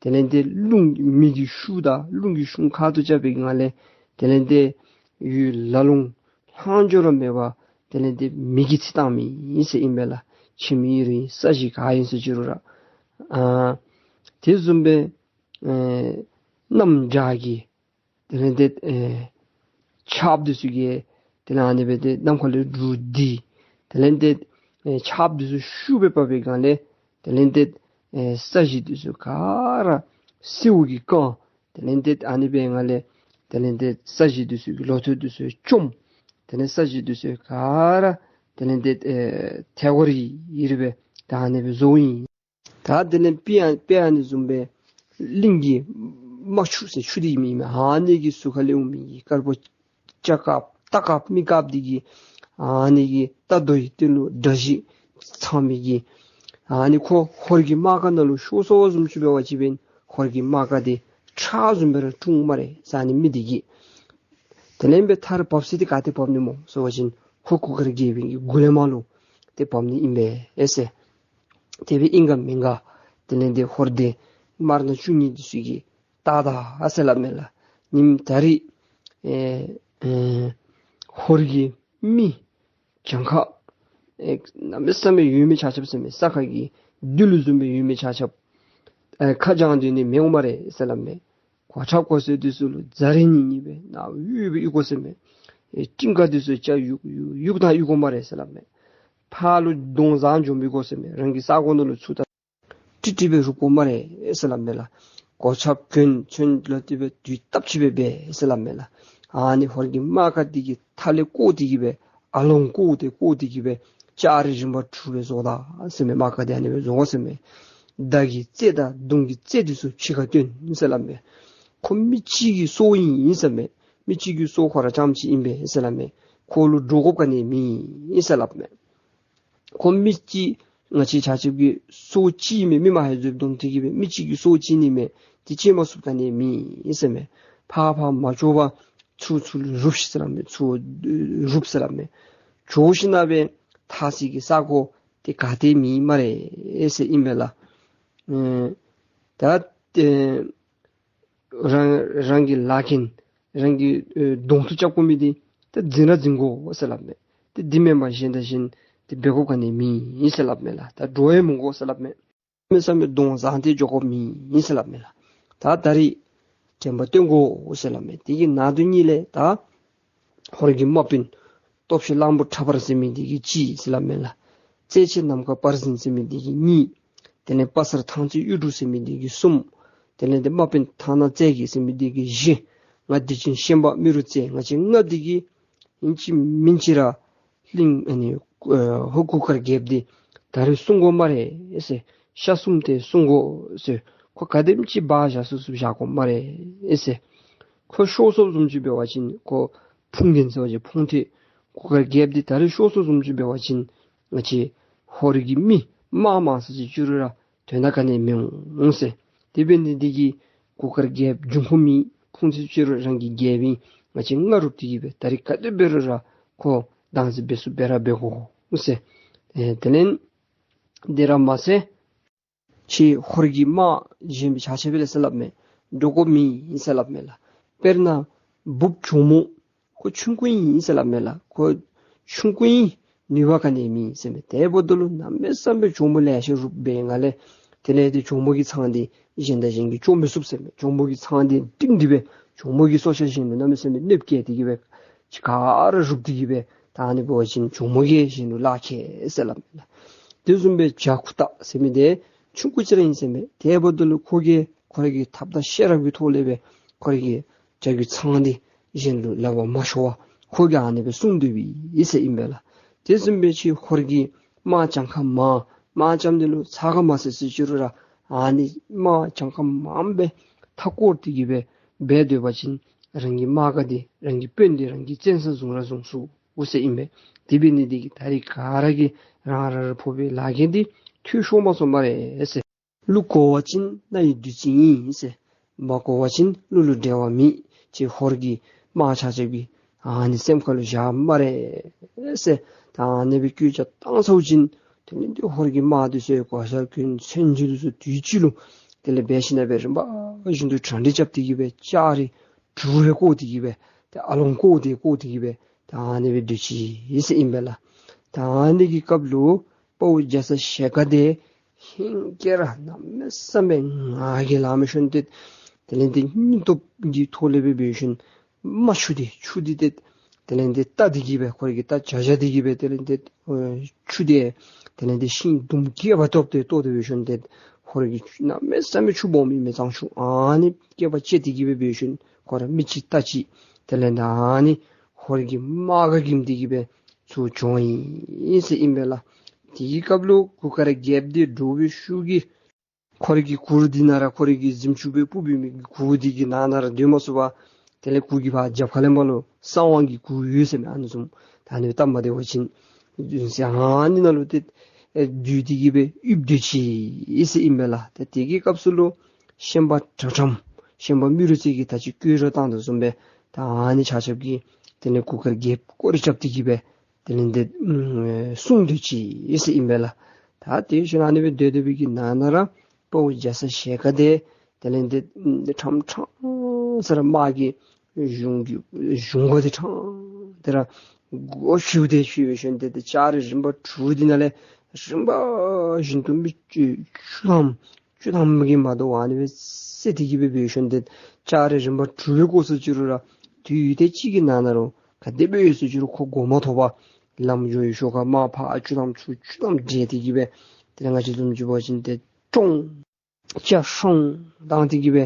དེ་ལས་ཏེ་རླུང་མེ་གི་ཤུགས་དང་རླུང་གི་ཤུགས་ཁ་ཐུག་རྐྱབ་པའི་སྒང་ལས་དེ་ལས་ཏེ་གཡུས་ལ་ལུང་ལྷག་འཕྲོ་ར་མེད་པར་དེ་ལས་ཏེ་མེ་གིས་འཚིག་བཏང་མི་ཨིན་ཟེར་ཨིན་པས་ལགས། ཁྱིམ་ཡིག་རིག་ས་གཞི་ག་ཨིན་ཟེར་ཅི་རུང་ར། ཨ་དེ་བཟུམ་སྦེ་ཨེ་གནམ་བྱཱར་གྱི་དེ་ལས་ཏེ་ཨེ་ཆརཔ་འདི་ཚུ་གིས་དེ་ལས་ཨ་ནི་སྦེ་ཏེ་གནམ་ཁ་ལས་འབྲུག་ལྡིར། དེ་ལས་ཏེ་ཨེ་ཆརཔ་འདི་ཚུ་ཤུགས་སྦེ་བབས་པའི་སྒང་ལས་དེ་ལས་ཏེ་ཨེ་ས་གཞི་འདི་ཚུ་ག་ར་སེརཝ་གིས་བཀང་། དེ་ལས་ཏེ་ཨ་ནི་སྦེ་སྒང་ལས་དེ་ལས་ཏེ་ས་གཞི་འདི་ཚུ་གི་ལོ་ཐོག་འདི་ཚུ་བཅོམ། དེ་ལས་ས་གཞི་འདི་ཚུ་ག་ར་དེ་ལས་ཏེ་ཨེ་ཐལ་གོ་རི་རི་སྦེ་ད་ཨ་ནི་སྦེ་བཟོཝ་ཨིན། ད་དེ་ལས་དཔེ་ཨ་དཔེ་ཨ་ནི་བཟུམ་སྦེ་གླིང་གི་དམག་ཆུ་ཟེར་ཆུ་འདི་མེན་མས། ཨ་ནི་གི་ཟུར་ཁ་ལས་འོང་མི་གི་དཀར་པོ་སྐྱ་དཀརཔོ་རྟ་དཀརཔོ་མི་དཀརཔོ་འདི་གིས་ཨ་ནི་གི་རྟ་རྡོ་ཡི་སྟེང་ལུ་དགྲ་བཞི་ཚང་མི་གི་ཨ་ནི་ཁོ་ཧོར་གྱི་དམག་སྒར་ནང་ལུ་ཤོར་སོང་བཟུམ་ཅིག་འབད་བ་ཅིན་ཧོར་གྱི་དམག་སྒར་འདི་ཁྲག་བཟུམ་སྦེ་ར་འཁྲུངས་སྨ་རེ་ཟེར། ཨ་ནི་མི་འདི་གིས། དེ་ལས་སྦེ་མཐར་བབས་ས་འདི་ག་ཏེ་བབས་ནི་སྨོ་ཟེར་བ་ཅིན་ཧོར་གུར་དཀར་རྒྱལ་པོའི་གི་མགུ་ལས་མར་ལུ་ཏེ་བབས་ནི་ཨིན་པས་ཟེར། དེ་སྦེ་ཨིན་ག་མེན་ག་དེ་ལས་ཏེ་ཧོར་སྡེ་དམར་ནག་བཅུ་གཉིས་འདི་ཚུ་གིས་བལྟ་ད་ཟེར་སླབ་མས་ལགས། ཉིནམ་ད་རིས་ཨེ་ཨེ་ཧོར་གྱི་མི་གྱངས་ཁ་ཨེ་གནམ་མེད་ས་མེད་ཡོད་མི་ཆ་ཁྱབ་ཟེར་མས། ས་ཁ་གི་རྡུལ་བཟུམ་སྦེ་ཡོད་མི་ཆ་ཁྱབ་ཨེ་ཁ་བྱང་སྡོད་ནི་མི་འོང་སྨ་རེ་ཟེར་སླབ་མས། གོ་ཁྲབ་གོ་ཟེར་འདི་ཚུ་ལུ་ཛ་རེ་གཉིས་གཉིས་སྦེ་ནཱ་གཡུག་སྦེ་གཡུག་དགོ་ཟེར་མས། ཨེ་སྤྲིན་དཀར་འདི་ཚུ་ལྕགས་གཡུག་གཡུག་གཡུག་དང་གཡུག་དགོ་སྨ་རེ་ཟེར་སླབ་མས། ཕར་ལུ་གདོང་བཟང་འགྱོ་མི་དགོ་ཟེར་མས། རང་གི་ས་གོ་ནང་ལུ་ཚུར་ད་ཀྲིག་ཀྲི་སྦེ་རུབ་དགོ་སྨ་རེ་ཟེར་སླབ་མས་ལགས། གོ་ཁྲབ་གྱོན་ཚོན་ལ་དེ་སྦེ་དུས་བཏབ་ཅིག་སྦེ་འབད་ཟེར་སླབ་མས་ལགས། ཨ་ནི་ཧོར་གྱི་དམག་སྒར་འདི་གི་མཐའ་ལས་བསྐོར་ཏེ་གིས་སྦེ་ཨ་ལོང་བསྐོར་ཏེ་བསྐོར་ཏེ་གིས་སྦེ་ལྕགས་རི་རིམ་པ་དྲུག་སྦེ་བཟོ་ད་ཟེར་མས། དམག་སྒར་འདི་ཨ་ནི་སྦེ་བཟོ་དགོ་ཟེར་མས། མདའ་གི་རྩེ་དང་མདུང་གི་རྩེ་འདི་ཚུ་ཕྱི་ཁར་སྟོན་ཟེར་སླབ་མས། ཁོ་མི་གཅིག་གི་སྲོག་ཨིན་ཟེར་མས། མི་གཅིག་གི་སྲོག་ཁོ་ར་རྐྱངམ་ཅིག་ཨིན་པས་ཟེར་སླབ་མས། ཁོ་ལུ་འདྲོག་དགོཔ་ག་ནི་མེད་ཟེར་སླབ་མས། ཁོ་མི་གཅིག་ང་བཅས་ཆ་ཁྱབ་ཀྱི་སྲོག་གཅིག་མས། མི་མ་ཧེ་ཛོབ་བསྡོམས་ཏེ་གིས་སྦེ་མི་གཅིག་གི་སྲོག་གཅིག་ནི་མས། དེ་གཅད་མ་ཚུགསཔ་ག་ནི་མེད་ཟེར་མས། ཕར་ཕར་མ་འགྱོ་བར་ཚུར་ཚུར་རུབ་ཤིག་ཟེར་སླབ་མས། ཚུར་རུབ་ཟེར་སླབ་མས། འགྱོ་ཞིན་ན་སྦེ་ཐར་སའི་གི་ས་གོ་འདི་ག་ཏེ་མེད་སྨ་རེ་ཟེར་ཨིན་པས་ལགས། ཨེ་ད་ཨེ་རང་རང་གི་ལཱ་མཁན་རང་གི་ཨེ་གདོང་ཐུག་རྐྱབ་དགོ་མི་འདི་ད་འཛིང་ར་འཛིང་དགོ་ཟེར་སླབ་མས། ཏེ་འདི་མེན་པར་གཞན་དང་གཞན་ཏེ་འབད་དགོཔ་ག་ནི་མེད་ཟེར་སླབ་མས་ལགས། ད་འདྲོག་ཡང་མི་དགོ་ཟེར་སླབ་མས། མི་ས་མི་གདོང་བཟང་སྟེ་འགྱོ་དགོཔ་མེད་ཟེར་སླབ་མས་ལགས། ད་ད་རིས་དྲན་པ་བཏོན་དགོ་ཟེར་སླབ་མས། དེ་གི་ནང་དོན་གཉིས་ལས་ད་ཧོར་གྱི་དམག་དཔོན་སྟོབས་ཆེན་གླང་པོ་ཁྲ་འབར་ཟེར་མི་འདི་གིས་གཅིག་ཟེར་སླབ་མས་ལགས། རྩལ་ཆེན་ནམ་མཁའ་དཔལ་འཛིན་ཟེར་མི་འདི་གིས་གཉིས། དེ་ལས་དཔའ་གསར་ཐང་རྩེ་གཡུ་འབྲུག་ཟེར་མི་འདི་གིས་གསུམ། དེ་ལས་ཏེ་དམག་དཔོན་ཐང་ནག་རྩེ་རྒྱལ་ཟེར་མི་འདི་གིས་བཞི། ང་བདེ་ཆེན་ཤན་པ་རྨེ་རུ་རྩེ་ང་བཅས་ལྔ་འདི་གིས་ཨིན་ཅི་མིན་ཅི་ར་གླིང་ཨ་ནི་ཨེ་ཧོར་གུར་དཀར་རྒྱལཔོ་འདི་ད་རིས་བསྲུང་དགོ་སྨ་རེ་ཟེར། ཤ་གསུམ་དེ་བསྲུང་དགོ་ཟེར། ཁོ་ག་དེམ་ཅིག་སྦ་བཞག་ཚུགས་ཚུགས་བཞག་དགོ་སྨ་རེ་ཟེར། ཁོ་ཤོར་སོངམ་བཟུམ་ཅིག་འབད་བ་ཅིན་ཁོ་ཕུང་རྒྱན་ཟེར་བ་ཅིན་ཕུང་ཐེངས་གུར་དཀར་རྒྱལཔོ་འདི་ད་རིས་ཤོར་སོངམ་བཟུམ་ཅིག་འབད་བ་ཅིན་ང་བཅས་ཧོར་གྱི་མི་དམག་མང་སུ་ཅིག་བཅུག་རུང་ར་དོན་དག་ག་ནི་མི་འོང་ཟེར། དེ་འབད་ནི་འདི་གིས་གུར་དཀར་རྒྱལཔོ་འབྱུང་ཁུངས་མེད། ཕུང་ཐེངས་བཅུ་རུང་རང་གི་རྒྱལཔོ་ཨིན། ང་བཅས་ལྔ་རུབ་སྟེ་གིས་སྦེ་ད་རིས་ག་དེ་འབད་རུང་ར་ཁོ་བདག་འཛིན་འབད་ཚུགསཔ་སྦེ་ར་འབད་དགོ་ཟེར། ཨེ་དེ་ལས་འདི་ར་མ་ཚད་ཁྱེད་ཧོར་གྱི་དམག་གཞན་པའི་ཆ་ཁྱབ་ལས་ཟེར་སླབ་མས། འདྲོག་དགོཔ་མེད་ཟེར་སླབ་མས་ལགས། དཔེར་ན་འབུཔ་གྱོག་མོ་ ཁོ་ཆུང་ཀུ་ཨིན་ཟེར་སླབ་མས་ལགས། ཁོ་ཆུང་ཀུ་ཨིན། ནུས་པ་ག་ནི་མེད་ཟེར་མས། དེ་འབདཝ་ད་ལུ་གནམ་མེད་ས་མེད་གྱོག་མོ་ལེ་ཤ་རུབ་སྦེ་ང་ལས། དེ་ལས་དེ་གྱོག་མོ་གི་ཚང་འདི་གཞན་དང་གཞན་གྱིས་བཅོམ་མི་ཚུགས་ཟེར་མས། གྱོག་མོ་གི་ཚང་འདི་སྒྲིང་སྟེ་སྦེ་གྱོག་མོ་གི་སོ་ཤ་གཞན་ལུ་གནམ་མེད་ས་མེད་གནོདཔ་བཀལ་ཏེ་གི་སྦེ་ག་ར་རུབ་སྟེ་གི་སྦེ། ད་ཨ་ནི་འབད་བ་ཅིན་གྱོག་མོ་གིས་གཞན་ལུ་ལག་ཁེལ་ཟེར་སླབ་མས་ལགས། དེ་བཟུམ་སྦེ་བྱ་ཁུ་སྟག་ཟེར་མི་དེ་ཆུང་ཀུ་ཅིག་ར་ཨིན་ཟེར་མས། དེ་འབདཝ་ད་ལུ་ཁོ་གིས་ཁོ་རའི་གི་ཐབས་དང་ཤེས་རབ་ཀྱི་ཐོག་ལས་སྦེ་ཁོ་རའི་གི་བྱ་རྒོད་ཚང་འདི་གཞན་ལུ་ལག་པར་མ་ཤོར་བར་ཁོ་གིས་ཨ་ནི་སྦེ་སྲུང་སྡོད་པས་ཟེར་ཨིན་པས་ལགས། དེ་བཟུམ་སྦེ་ཅིག་ཧོར་གྱི་དམག་གྱངས་ཁ་མང་། དམག་རྐྱབ་ནི་ལུ་ཚ་ག་མ་ཟེར་ཟེར་ཅི་རུང་ར་ཨ་ནི་དམག་གྱངས་ཁ་མངམ་སྦེ་མཐའ་བསྐོར་ཏེ་གི་སྦེ་འབད་སྡོད་པ་ཅིན་རང་གི་དམག་སྒར་འདི་རང་གི་དཔོན་འདི་རང་གི་བཙན་ས་བཟུང་ར་བཟུང་ཚུགས་འོང་ཟེར་ཨིན་པས། དེ་འབད་ནི་འདི་གིས་ད་རིས་ག་ར་གིས་རང་རང་ར་ཕོག་པའི་ལཱ་འགན་འདི་འཐུས་ཤོར་མ་སོང་སྨ་རེ་ཟེར། གླུ་གོ་བ་ཅིན་རྣ་ཡི་བདུད་རྩི་ཡིན་ཟེར། མ་གོ་བ་ཅིན་གླུ་ལུ་འགྲེལ་བ་མེད། ཅིག་ཧོར་གྱི་དམག་ཆ་ཁྱབ་ཀྱིས་ཨ་ནི་སེམས་ཁ་ལུ་བཞག་སྨ་རེ་ཟེར། ད་ཨ་ནི་སྦེ་སྐད་ཆ་བཏང་ཚརཝ་ཅིག་དེ་ལས་དེ་ཧོར་གྱི་དམག་འདི་ཚུ་གོ་ས་གུན་མཚོན་ཆ་འདི་ཚུ་དུས་གཅིག་ལུ་དེ་ལས་འབད་ཞིནམ་སྦེ་རིམ་པ་བཞིན་དུ་གྲ་སྒྲིག་རྐྱབ་སྟེ་གི་སྦེ་ལྕགས་རི་གྲུ་སྦེ་བཀོག་སྟེ་གི་སྦེ་ཏེ་ཨ་ལོང་བཀོག་སྟེ་བཀོག་སྟེ་གི་སྦེ་ད་ཨ་ནི་སྦེ་སྡོད་ཅི་ཟེར་ཨིན་པས་ལགས། ད་ཨ་ནི་གི་སྐབས་ལུ་དཔའ་བོ་རྒྱ་ཚ་ཞལ་དཀར་དེ་ཧིང་སྐད་ར་གནམ་མེད་ས་མེད་ངར་གྱིས་ལངས་མི་ཤོང་ཏེ་དེ་ལས་དེ་སྙིང་སྟོབས་ཀྱི་ཐོག་ལས་སྦེ་འབད་ཞིནམ་མ་ཆུ་དེ་ཆུ་དེ་དེ་དེ་ལས་དེ་རྟ་དེ་གིས་སྦེ་ཁོ་རའི་གི་རྟ་བྱ་བྱ་དེ་གིས་སྦེ་དེ་ལས་དེ་ཨེ་ཆུ་དེ་དེ་ལས་དེ་ཤིང་དུམ་སྐེད་པ་བཏོག་སྟེ་བཏོག་སྟེ་འབད་ཞིནམ་དེ་ཁོ་རའི་གི་གནམ་མེད་ས་མེད་ཆུ་སྦོམ་ཨིན་མི་གཙང་ཆུ་ཨ་ནི་སྐེད་པ་བཅད་དེ་གིས་སྦེ་འབད་ཞིནམ་ཁོ་ར་མི་གཅིག་རྟ་གཅིག་དེ་ལས་དེ་ཨ་ནི་ཧོར་གྱི་དམག་སྒར་གྱི་མི་དེ་གིས་སྦེ་ཚུར་བྱོན་ཡི་ཟེར་ཨིན་པས་ལགས། དེའི་སྐབས་ལུ་གུར་དཀར་རྒྱལཔོ་དེ་འདྲོག་པའི་ཤུགས་ཀྱིས་ཁོ་རའི་གི་གུར་དེ་ནང་ར་ཁོ་རའི་གི་གཟིམ་ཅུང་སྦེ་སྤུབ་པའི་མི་གི་གུར་དེ་གི་ནང་ན་ར་སྡོད་མ་ཚུགས་པར་དེ་ལས་གུར་གྱི་ཕར་རྒྱབ་ཁ་ལས་མར་ལུ་གསང་བ་གི་གུར་ཡོད་ཟེར་མས། ཨ་ནི་བཟུམ་ད་ཨ་ནི་སྟབས་མ་བདེ་བ་ཅིན་ཟེར་ཨ་ནི་ནང་ལུ་ཏེ་ཨེ་སྡོད་དེ་གིས་སྦེ་ཡིབ་སྡོད་ཅི་ཟེར་ཨིན་པས་ལགས། ཏེ་དེ་གི་སྐབས་སུ་ལུ་ཤན་པ་གྲྭ་ཁྲམ་ཤན་པ་རྨེ་རུ་རྩེ་གིས་ད་ཅི་བསྐུལ་ར་བཏང་དོ་བཟུམ་སྦེ་ད་ཨ་ནི་ཆ་ཁྱབ་ཀྱིས་དེ་ལས་གུར་དཀར་རྒྱལཔོ་སྐོར་ར་རྐྱབ་སྟེ་གིས་སྦེ་དེ་ལས་དེ་ཨམ་སྲུང་སྡོད་ཅི་ཟེར་ཨིན་པས་ལགས། ད་དེ་བཞིན་ཨ་ནི་སྦེ་སྡོད་སྡོད་པའི་གི་ནང་ན་ར་དཔའ་བོ་རྒྱ་ཚ་ཞལ་དཀར་དེ་དེ་ལས་དེ་ཨམ་ཕྲང་ཕྲང་ཟེར་ར་དམག་གི་གཞུང་གི་གཞུང་སྒོ་དེ་ཕྲང་དེ་ར་སྒོ་ཕྱེ་སྟེ་ཕྱེ་བའི་ཤུལ་དེ་དེ་ལྕགས་རི་རིམ་པ་དྲུག་དེ་ནང་ལས་རིམ་པ་བཞིན་དུ་མི་བཅུ་ཐམ་བཅུ་ཐམ་གྱིས་མ་དོ་བར་ཨ་ནི་སྦེ་བསད་དེ་གིས་སྦེ་འབད་ཞིནམ་དེ་ལྕགས་རི་རིམ་པ་དྲུག་སྦེ་བཀོག་སོ་ཅི་རུང་ར་དུས་ཡུན་ཐེངས་གཅིག་གི་ནང་ན་ར་ག་དེ་སྦེ་ཡོད་སོ་ཅི་རུང་ཁོ་མགོ་མ་ཐོགས་པར་ལམ་འགྱོ་བའི་ཤུལ་ཁར་དམག་ཕར་བཅུ་ཐམ་ཚུར་བཅུ་ཐམ་བསྒྲིལ་ཏེ་གིས་སྦེ་དེ་ལས་ང་བཅས་བཟུམ་ཅིག་འབད་བ་ཅིན་ཏེ་ཀྲོང་ཅ་ཧྲོང་བཏང་སྟེ་གིས་སྦེ་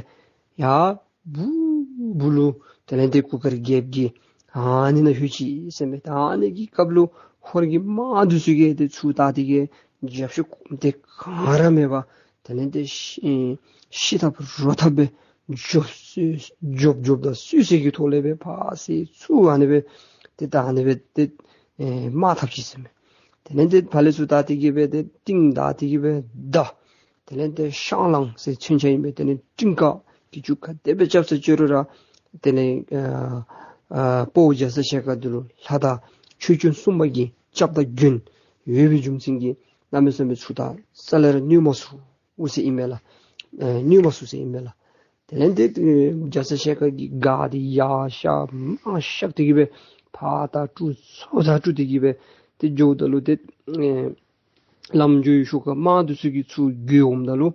ཡར་སྦུག་སྦུག་ལུ་དེ་ལས་དེ་གུར་དཀར་རྒྱལཔོ་གིས་ཨ་ནི་ནང་ལྷོད་ཅི་ཟེར་མས། ད་ཨ་ནི་གི་སྐབས་ལུ་ཧོར་གྱི་དམག་འདི་ཚུ་གིས་དེ་ཚུར་བལྟ་སྟེ་གིས་རྒྱབ་ཤུལ་དེ་ག་ར་མེད་པར་དེ་ལས་དེ་ཤི་ཤི་ཐབས་རོ་ཐབས་སྦེ་རྒྱོབ་རྒྱོབ་རྒྱོབ་དང་བསུ་བསུ་གི་ཐོག་ལས་སྦེ་ཕར་ཚུར་ཨ་ནི་སྦེ་དེ་ད་ཨ་ནི་སྦེ་དེ་ཨེ་དམག་འཐབ་ཅི་ཟེར་མས། དེ་ལས་དེ་ཕར་ལས་ཚུར་བལྟ་སྟེ་གིས་སྦེ་དེ་རྟིང་བདའ་སྟེ་གིས་སྦེ་བདའ། དེ་ལས་དེ་ཤང་ལང་ཟེར་མཚོན་ཆ་ཨིན་པས། དེ་ལས་སྤྲིན་དཀར་གྱི་ཅུང་ག་དེ་སྦེ་རྐྱབ་སོ་ཅི་རུང་ར་དེ་ལས་ཨ་ཨ་དཔའ་བོ་རྒྱ་ཚ་ཞལ་དཀར་འདི་ལུ་ལྷ་དང་ཆོས་སྐྱོང་སྲུང་མ་གི་སྐྱབས་དང་མགོན་ཡོད་པའི་རྒྱུ་མཚན་གྱིས་གནམ་མེད་ས་མེད་ཚུར་ད་རྩ་ལས་ར་གནོད་མ་ཚུགས་ཟེར་ཨིན་མས་ལགས། ཨ་གནོད་མ་ཚུགས་ཟེར་ཨིན་མས་ལགས། དེ་ལས་དེ་ཨེ་རྒྱ་ཚ་ཞལ་དཀར་གྱིས་སྒར་དེ་ཡར་བཤལ་མར་བཤལ་ཏེ་གིས་སྦེ་ཕར་དང་དཀྲུག་ཚུར་དང་དཀྲུག་སྟེ་གིས་སྦེ་དེ་འགྱོཝ་ད་ལུ་དེ་ཨེ་ལམ་འགྱོ་བའི་ཤུལ་ཁར་དམག་འདི་ཚུ་གིས་ཚུར་རྒོལ་འོངམ་ད་ལུ་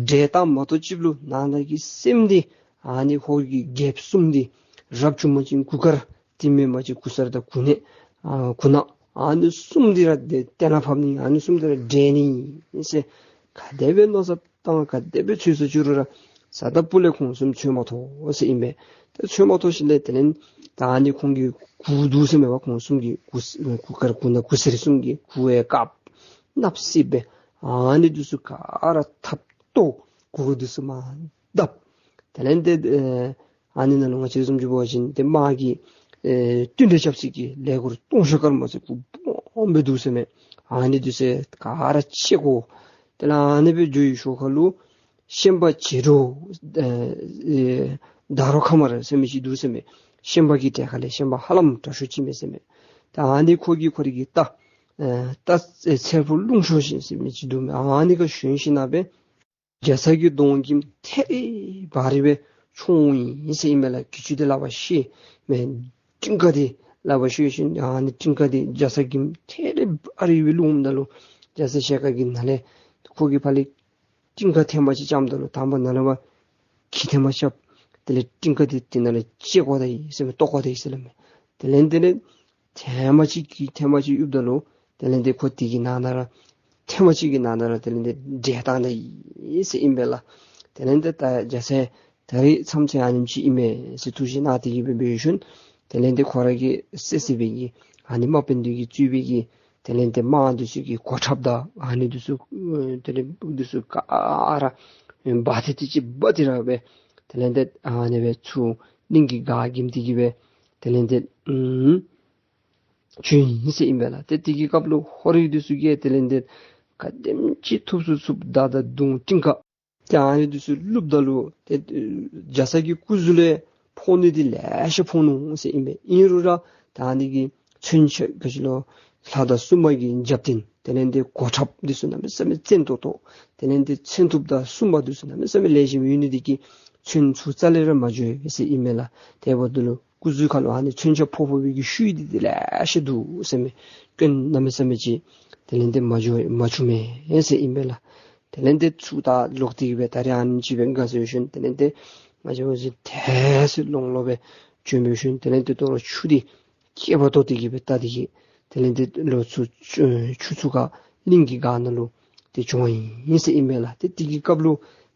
འདྲེ་དང་མ་གཏོགས་ཅིག་ལུ་ནང་ན་གི་སེམས་འདི་ཨ་ནི་ཧོར་གྱི་རྒྱལཔོ་གསུམ་འདི་རབ་བྱུང་པ་ཅིན་གུར་དཀར་དེ་མེན་པ་ཅིན་གུར་སེར་དང་གུར་ནག་ཨ་གུར་ནག་ཨ་ནི་གསུམ་འདི་ར་དེ་གཏན་ལ་ཕབ་ནི་ཨ་ནི་གསུམ་འདི་ར་འདྲེན་ནི་ཨིན་ཟེར་ག་དེ་སྦེ་མནོ་བསམ་བཏང་ག་དེ་སྦེ་འཚོལ་སོ་ཅི་རུང་ར་ཟ་ད་སྤུ་ལས་ཁོང་གསུམ་འཚོལ་མ་ཐོབ་ཟེར་ཨིན་པས། ད་འཚོལ་མ་ཐོབ་ཞིནམ་ལས་དེ་ལས་ད་ཨ་ནི་ཁོང་གི་གུར་འདུག་ཟེར་མས་པ། ཁོང་གསུམ་གྱི་གུར་གུར་དཀར་གུར་ནག་གུར་སེར་གསུམ་གྱི་གུར་ཡང་དཀརཔོ་གནགཔོ་སེརཔོ་སྦེ་ཨ་ནི་འདི་ཚུ་ག་ར་ཐབ་ཏོ་གུར་འདི་ཚུ་མར་བརྡབ། དེ་ལས་དེ་ཨེ་ཨ་ནི་ནང་ལུ་ང་བཅས་བཟུམ་ཅིག་འབད་བ་ཅིན་དེ་དམག་གི་ཨེ་བསྟུན་གྲོས་རྐྱབ་སའི་གི་ལས་འཁོར་སྟོང་ཕྲག་དཀར་མོ་ཟེར་གུ་སྦོམ་སྦེ་འདུག་ཟེར་མས། ཨ་ནི་འདི་ཚུ་ག་ར་ཕྱེ་དགོ། དེ་ལས་ཨ་ནི་སྦེ་འགྱོ་བའི་ཤུལ་ཁ་ལུ་ཤན་པ་བྱེ་རོ་ཨེ་ཨེ་ཟླ་རོ་ཁ་མར་ཟེར་མི་ཅིག་འདུག་ཟེར་མས། ཤན་པ་གི་གྲལ་ཁ་ལས་ཤན་པ་ཧ་ལམ་དྲག་ཤོས་ཅིག་མས་ཟེར་མས། ད་ཨ་ནི་ཁོ་གིས་ཁོ་རའི་གི་རྟ་ཨེ་རྟ་ཚེར་ཕོ་རླུང་གཤོག་ཅན་ཟེར་མི་ཅིག་འདུག་མས། ཨ་ནི་ཁར་ཞོན་ཞིནམ་སྦེ་རྒྱ་ཚ་གི་གདོང་ཁྱིམ་ཐེ་རི་བ་རི་སྦེ་མཆོང་ཡི་ཟེར་ཨིན་མས་ལགས། གྱི་ཅུང་དེ་ལག་པར་བཤེད་མས། སྤྲིན་ཁ་འདི་སླབ་པ་ཞུ་ཞིནམ་ཨ་ནི་སྤྲིན་ཁ་འདི་རྒྱ་ཚ་གི་ཐད་རི་ཨ་རི་སྦེ་ལྷོངམ་ད་ལུ་རྒྱ་ཚ་ཞལ་དཀར་གྱིས་ནཱ་ལས་ཁོ་གིས་ཕར་ལས་སྤྲིན་ཁ་ཐེངས་མ་ཅིག་རྐྱབ་ད་ལུ་དང་པ་ནཱ་ལས་ཕར་གྱི་ཐེངས་མ་རྐྱབ། དེ་ལས་སྤྲིན་ཁ་འདི་དེ་ནང་ལས་བཅད་བཀོ་ད་ཡི་ཟེར་མས། བཏོག་བཀོ་ད་ཡི་ཟེར་སླབ་མས། དེ་ལས་དེ་ལས་ཐེངས་མ་ཅིག་གི་ཐེངས་མ་ཅིག་གཡུགཔ་ད་ལུ་དེ་ལས་དེ་ཁོ་དེ་གི་ནང་ན་ར་ཐེངས་མ་ཅིག་གི་ནང་ན་ར་དེ་ལས་དེ་འདྲེན་བཏང་ད་ཡི་ཟེར་ཨིན་པས་ལགས། དེ་ལས་དེ་ད་རྒྱ་ཚ་ད་རིས་མཚམས་ཚད་ཨ་ནེམ་ཅིག་ཨིན་མས་ཟེར་ཐུགས་བཞེད་གནང་སྟེ་གི་སྦེ་འབད་ཞིནམ་དེ་ལས་དེ་ཁོ་ར་གི་སེ་སེ་སྦེ་གི་ཨ་ནི་དམག་དཔོན་འདི་གིས་གཙོས་པའི་གི་དེ་ལས་དེ་དམག་འདི་ཚུ་གི་གོ་ཁྲབ་དང་ཨ་ནི་འདི་ཚུ་དེ་ལས་འདི་ཚུ་ག་ར་འབག་སྟེ་དེ་ཅིག་འབག་སྟེ་ར་སྦེ་དེ་ལས་དེ་ཨ་ནི་སྦེ་ཚུར་གླིང་གི་སྒར་འགྱིམ་སྟེ་གི་སྦེ་དེ་ལས་དེ་ཨུམ་བྱོན་ཡི་ཟེར་ཨིན་པས་ལགས། ཏེ་དེ་གི་སྐབས་ལུ་ཧོར་ཡུལ་འདི་ཚུ་གིས་དེ་ལས་དེ་ག་དེམ་ཅིག་ཐུབ་ཚུགས་ཚུགསཔ་མདའ་དང་མདུང་སྤྲིན་ཁ་ཏེ་ཨ་ནི་འདི་ཚུ་བླུགསཔ་ད་ལུ་ཏེ་རྒྱ་ཚ་གི་སྐུ་གཟུགས་ལས་ཕོག་ནི་འདི་ལེ་ཤ་ཕོག་ནུག་ཟེར་ཨིན་པས། ཨིན་རུང་ར་ད་ཨ་ནི་གི་མཚོན་ཆ་ག་ཅི་ལོ་ལྷ་དང་སྲུང་མ་གི་རྒྱབ་རྟེན་དེ་ལས་དེ་གོ་ཁྲབ་འདི་ཚུ་གནམ་མེད་ས་མེད་བཙན་ཏོག་ཏོ་དེ་ལས་དེ་མཚོན་ཐུབ་དང་སྲུང་མ་འདི་ཚུ་གནམ་མེད་ས་མེད་ལེགས་ཤོམ་ཡོད་ནི་འདི་གིས་མཚོན་ཚུར་རྩ་ལས་ར་མ་འགྱོ་ཟེར་ཨིན་མས་ལགས། དེ་འབདཝ་ད་ལུ་སྐུ་གཟུགས་ཁ་ལུ་ཨ་ནི་མཚོན་ཆ་ཕོག་ཕོག་པའི་གི་ཤུལ་འདི་འདི་ལེ་ཤ་འདུག་ཟེར་མས། སྐྱོན་གནམ་མེད་ས་མེད་ཅིག་དེ་ལས་དེ་མ་འགྱོ་མ་བྱུང་མས་ཟེར་ཨིན་པས་ལགས། དེ་ལས་དེ་ཚུར་ད་ལོག་སྟེ་གི་སྦེ་ད་རིས་ཨ་ནེམ་ཅིག་སྦེ་དགའ་ཟེར་ཞིནམ་དེ་ལས་དེ་ང་བཅས་འོ་ཟེར་དེ་ཚུ་ལོང་ལོ་སྦེ་བྱོན་འབད་ཞིནམ་དེ་ལས་དེ་དོ་རུང་ཆུ་འདི་སྐྱེས་པ་ཐོག་སྟེ་གི་སྦེ་ད་དེ་གི་དེ་ལས་དེ་ལོག་ཚུར་ཆུ་ཆུ་ཚུར་ཁ་གླིང་གི་སྒར་ནང་ལུ་དེ་བྱོན་ཡི་ཟེར་ཨིན་པས་ལགས། ཏེ་དེ་གི་སྐབས་ལུ་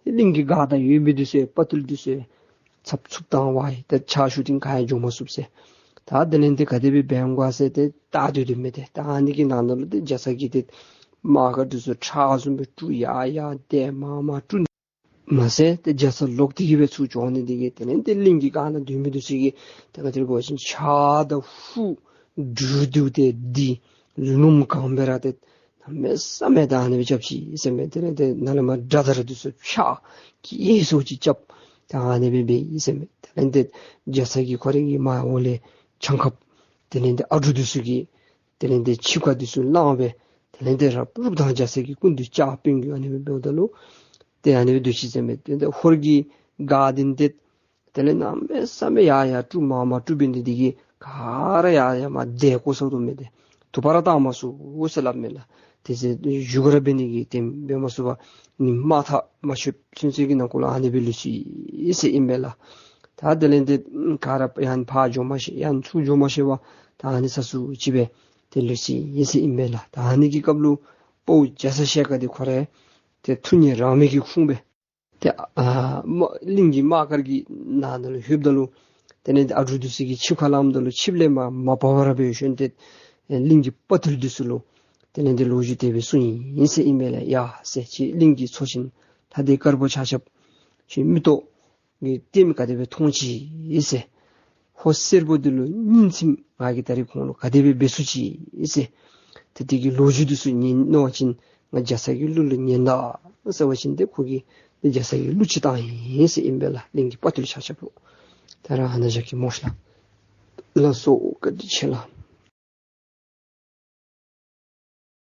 གླིང་གི་སྒར་ནང་ཡོད་མི་འདི་ཚུ་དཔའ་རྟུལ་འདི་ཚུ་ཚབ་ཚུབ་བཏང་བ་ཡི། ད་ཕྱག་ཞུ་རྟེན་ག་ཡང་འགྱོ་མ་ཚུགས་ཟེར། ད་དེ་ལས་དེ་ག་དེ་སྦེ་འབད་འོང་ག་ཟེར་ཏེ་བལྟ་སྡོད་དོ་མས། ཏེ་ད་ཨ་ནི་གི་ནང་ན་ལུ་ཏེ་རྒྱ་ཚ་གིས་ཏེ་དམག་སྒར་འདི་ཚུ་ཁྲག་བཟུམ་སྦེ་དཀྲུགས་ཡར་ཡར་དེད་མར་མར་དཀྲུགས་མ་ཚད་ཏེ་རྒྱ་ཚ་ལོག་སྟེ་གི་སྦེ་ཚུར་བྱོན་ནི་འདི་གིས་དེ་ལས་དེ་གླིང་གི་སྒར་ནང་སྡོད་མི་འདི་ཚུ་གིས་ཏེ་ག་དེ་སྦེ་འབད་བ་ཅིན་ཆར་དང་ཧུད་འབྲུག་ཏེ་དེ་ལུངམ་གངམ་སྦེ་ར་ཏེ་གནམ་མེད་ས་མེད་ད་ཨ་ནི་སྦེ་རྐྱབ་ཅི་ཟེར་མས། དེ་ལས་དེ་ནཱ་ལས་མར་དགྲ་དར་འདི་ཚུ་ཕྱག་གི་སོ་ཅིག་རྐྱབ་ད་ཨ་ནི་སྦེ་འབད་ཡི་ཟེར་མས། དེ་ལས་དེ་རྒྱ་ཚ་གི་ཁོ་རའི་གི་མར་འོག་ལས་ཆང་ཁབ་དེ་ལས་དེ་ཨ་གྲུ་འདི་ཚུ་གི་དེ་ལས་དེ་ཆིབས་ཁ་འདི་ཚུ་བླངས་སྦེ་དེ་ལས་དེ་རབ་རུབ་དང་རྒྱ་ཚ་གི་སྐུ་མདུན་ལྕགས་དཔོན་གྱིས་ཨ་ནི་སྦེ་འབདཝ་ད་ལུ་ཏེ་ཨ་ནི་སྦེ་སྡོད་ཅི་ཟེར་མས། ཏེ་ཧོར་གྱི་སྒར་འདི་ཏེ་དེ་ལས་གནམ་མེད་ས་མེད་ཡར་ཡར་དཀྲུགས་མར་མར་དཀྲུགས་འབད་ནི་འདི་གིས་ག་ར་ཡར་ཡར་མར་དེད་བཀོ་སོང་དོ་མས། ཏེ་དུ་བ་ར་བཏང་མ་ཚུགས་ཟེར་སླབ་མས་ལགས། དེ་ཚེ་བཞུགས་སྒར་འབད་ནི་གི་དེམ་འབད་མ་ཚུགས་པར་ཉིམ་དམག་ཐག་མ་ཆོད་ཚུན་ཚོད་ཀྱི་ནང་འཁོད་ལུ་ཨ་ནི་སྦེ་ལུས་ཅི་ཟེར་ཨིན་པས་ལགས། ད་དེ་ལས་དེ་ག་ར་ཡང་ཕར་འགྱོ་མ་ཤེས་ཡང་ཚུར་འགྱོ་མ་ཤེས་པར་ད་ཨ་ནི་ས་སུ་ཅིག་སྦེ་ཏེ་ལུས་ཅི་ཟེར་ཨིན་པས་ལགས། ད་ཨ་ནི་གི་སྐབས་ལུ་དཔའ་བོ་རྒྱ་ཚ་ཞལ་དཀར་འདི་ཁོ་ར་ཏེ་ཐུགས་ཉིད་རང་མོས་ཀྱིས་ཁུངས་སྦེ་ཏེ་ཨ་མ་གླིང་གི་དམག་སྒར་གྱི་ནང་ན་ལུ་ལྷོདཔ་ད་ལུ་དེ་ལས་དེ་ཨ་གྲུ་འདི་ཚུ་གི་ཆིབས་ཁ་ལངམ་ད་ལུ་ཆིབས་ལས་མར་མ་བབས་པར་སྦེ་ཞིནམ་ཏེ་གླིང་གི་དཔའ་རྟུལ་འདི་ཚུ་ལུ་དེ་ལས་དེ་ལོ་རྒྱུས་དེ་སྦེ་གསུངས་ཡི་ཟེར་ཨིན་པས་ལགས། ཡ་ཟེར་ཁྱེད་གླིང་གི་ཚོ་ཆེན་ལྷ་སྡེ་དཀར་པོ་ཆ་ཁྱབ་ཁྱེད་མིག་ཏོ་གིས་ལྟདམོ་ག་དེ་སྦེ་མཐོང་ཅི་ཟེར། ཧོར་སེར་པོ་འདི་ལུ་སྙིང་ཚིམ་ང་གིས་ད་རིས་ཁོང་ལུ་ག་དེ་སྦེ་འབད་ཚུགས་ཅི་ཟེར། ཏེ་དེ་གི་ལོ་རྒྱུས་འདི་ཚུ་ཉན་མནོ་བ་ཅིན་ང་རྒྱ་ཚ་གི་གླུ་ལུ་ཉན་ད་ཟེར་བ་ཅིན་ཏེ་ཁོ་གིས་ཏེ་རྒྱ་ཚ་གི་གླུ་ཅིག་བཏང་ཡི་ཟེར་ཨིན་པས་ལགས། གླིང་གི་དཔའ་རྟུལ་ཆ་ཁྱབ་ལུ། ད་ར་ཨ་ནཱ་བཞག་གེ་སྨོ་ཤིག་ལགས། ལགས་སོ། བཀའ་དྲིན་ཆེ་ལགས།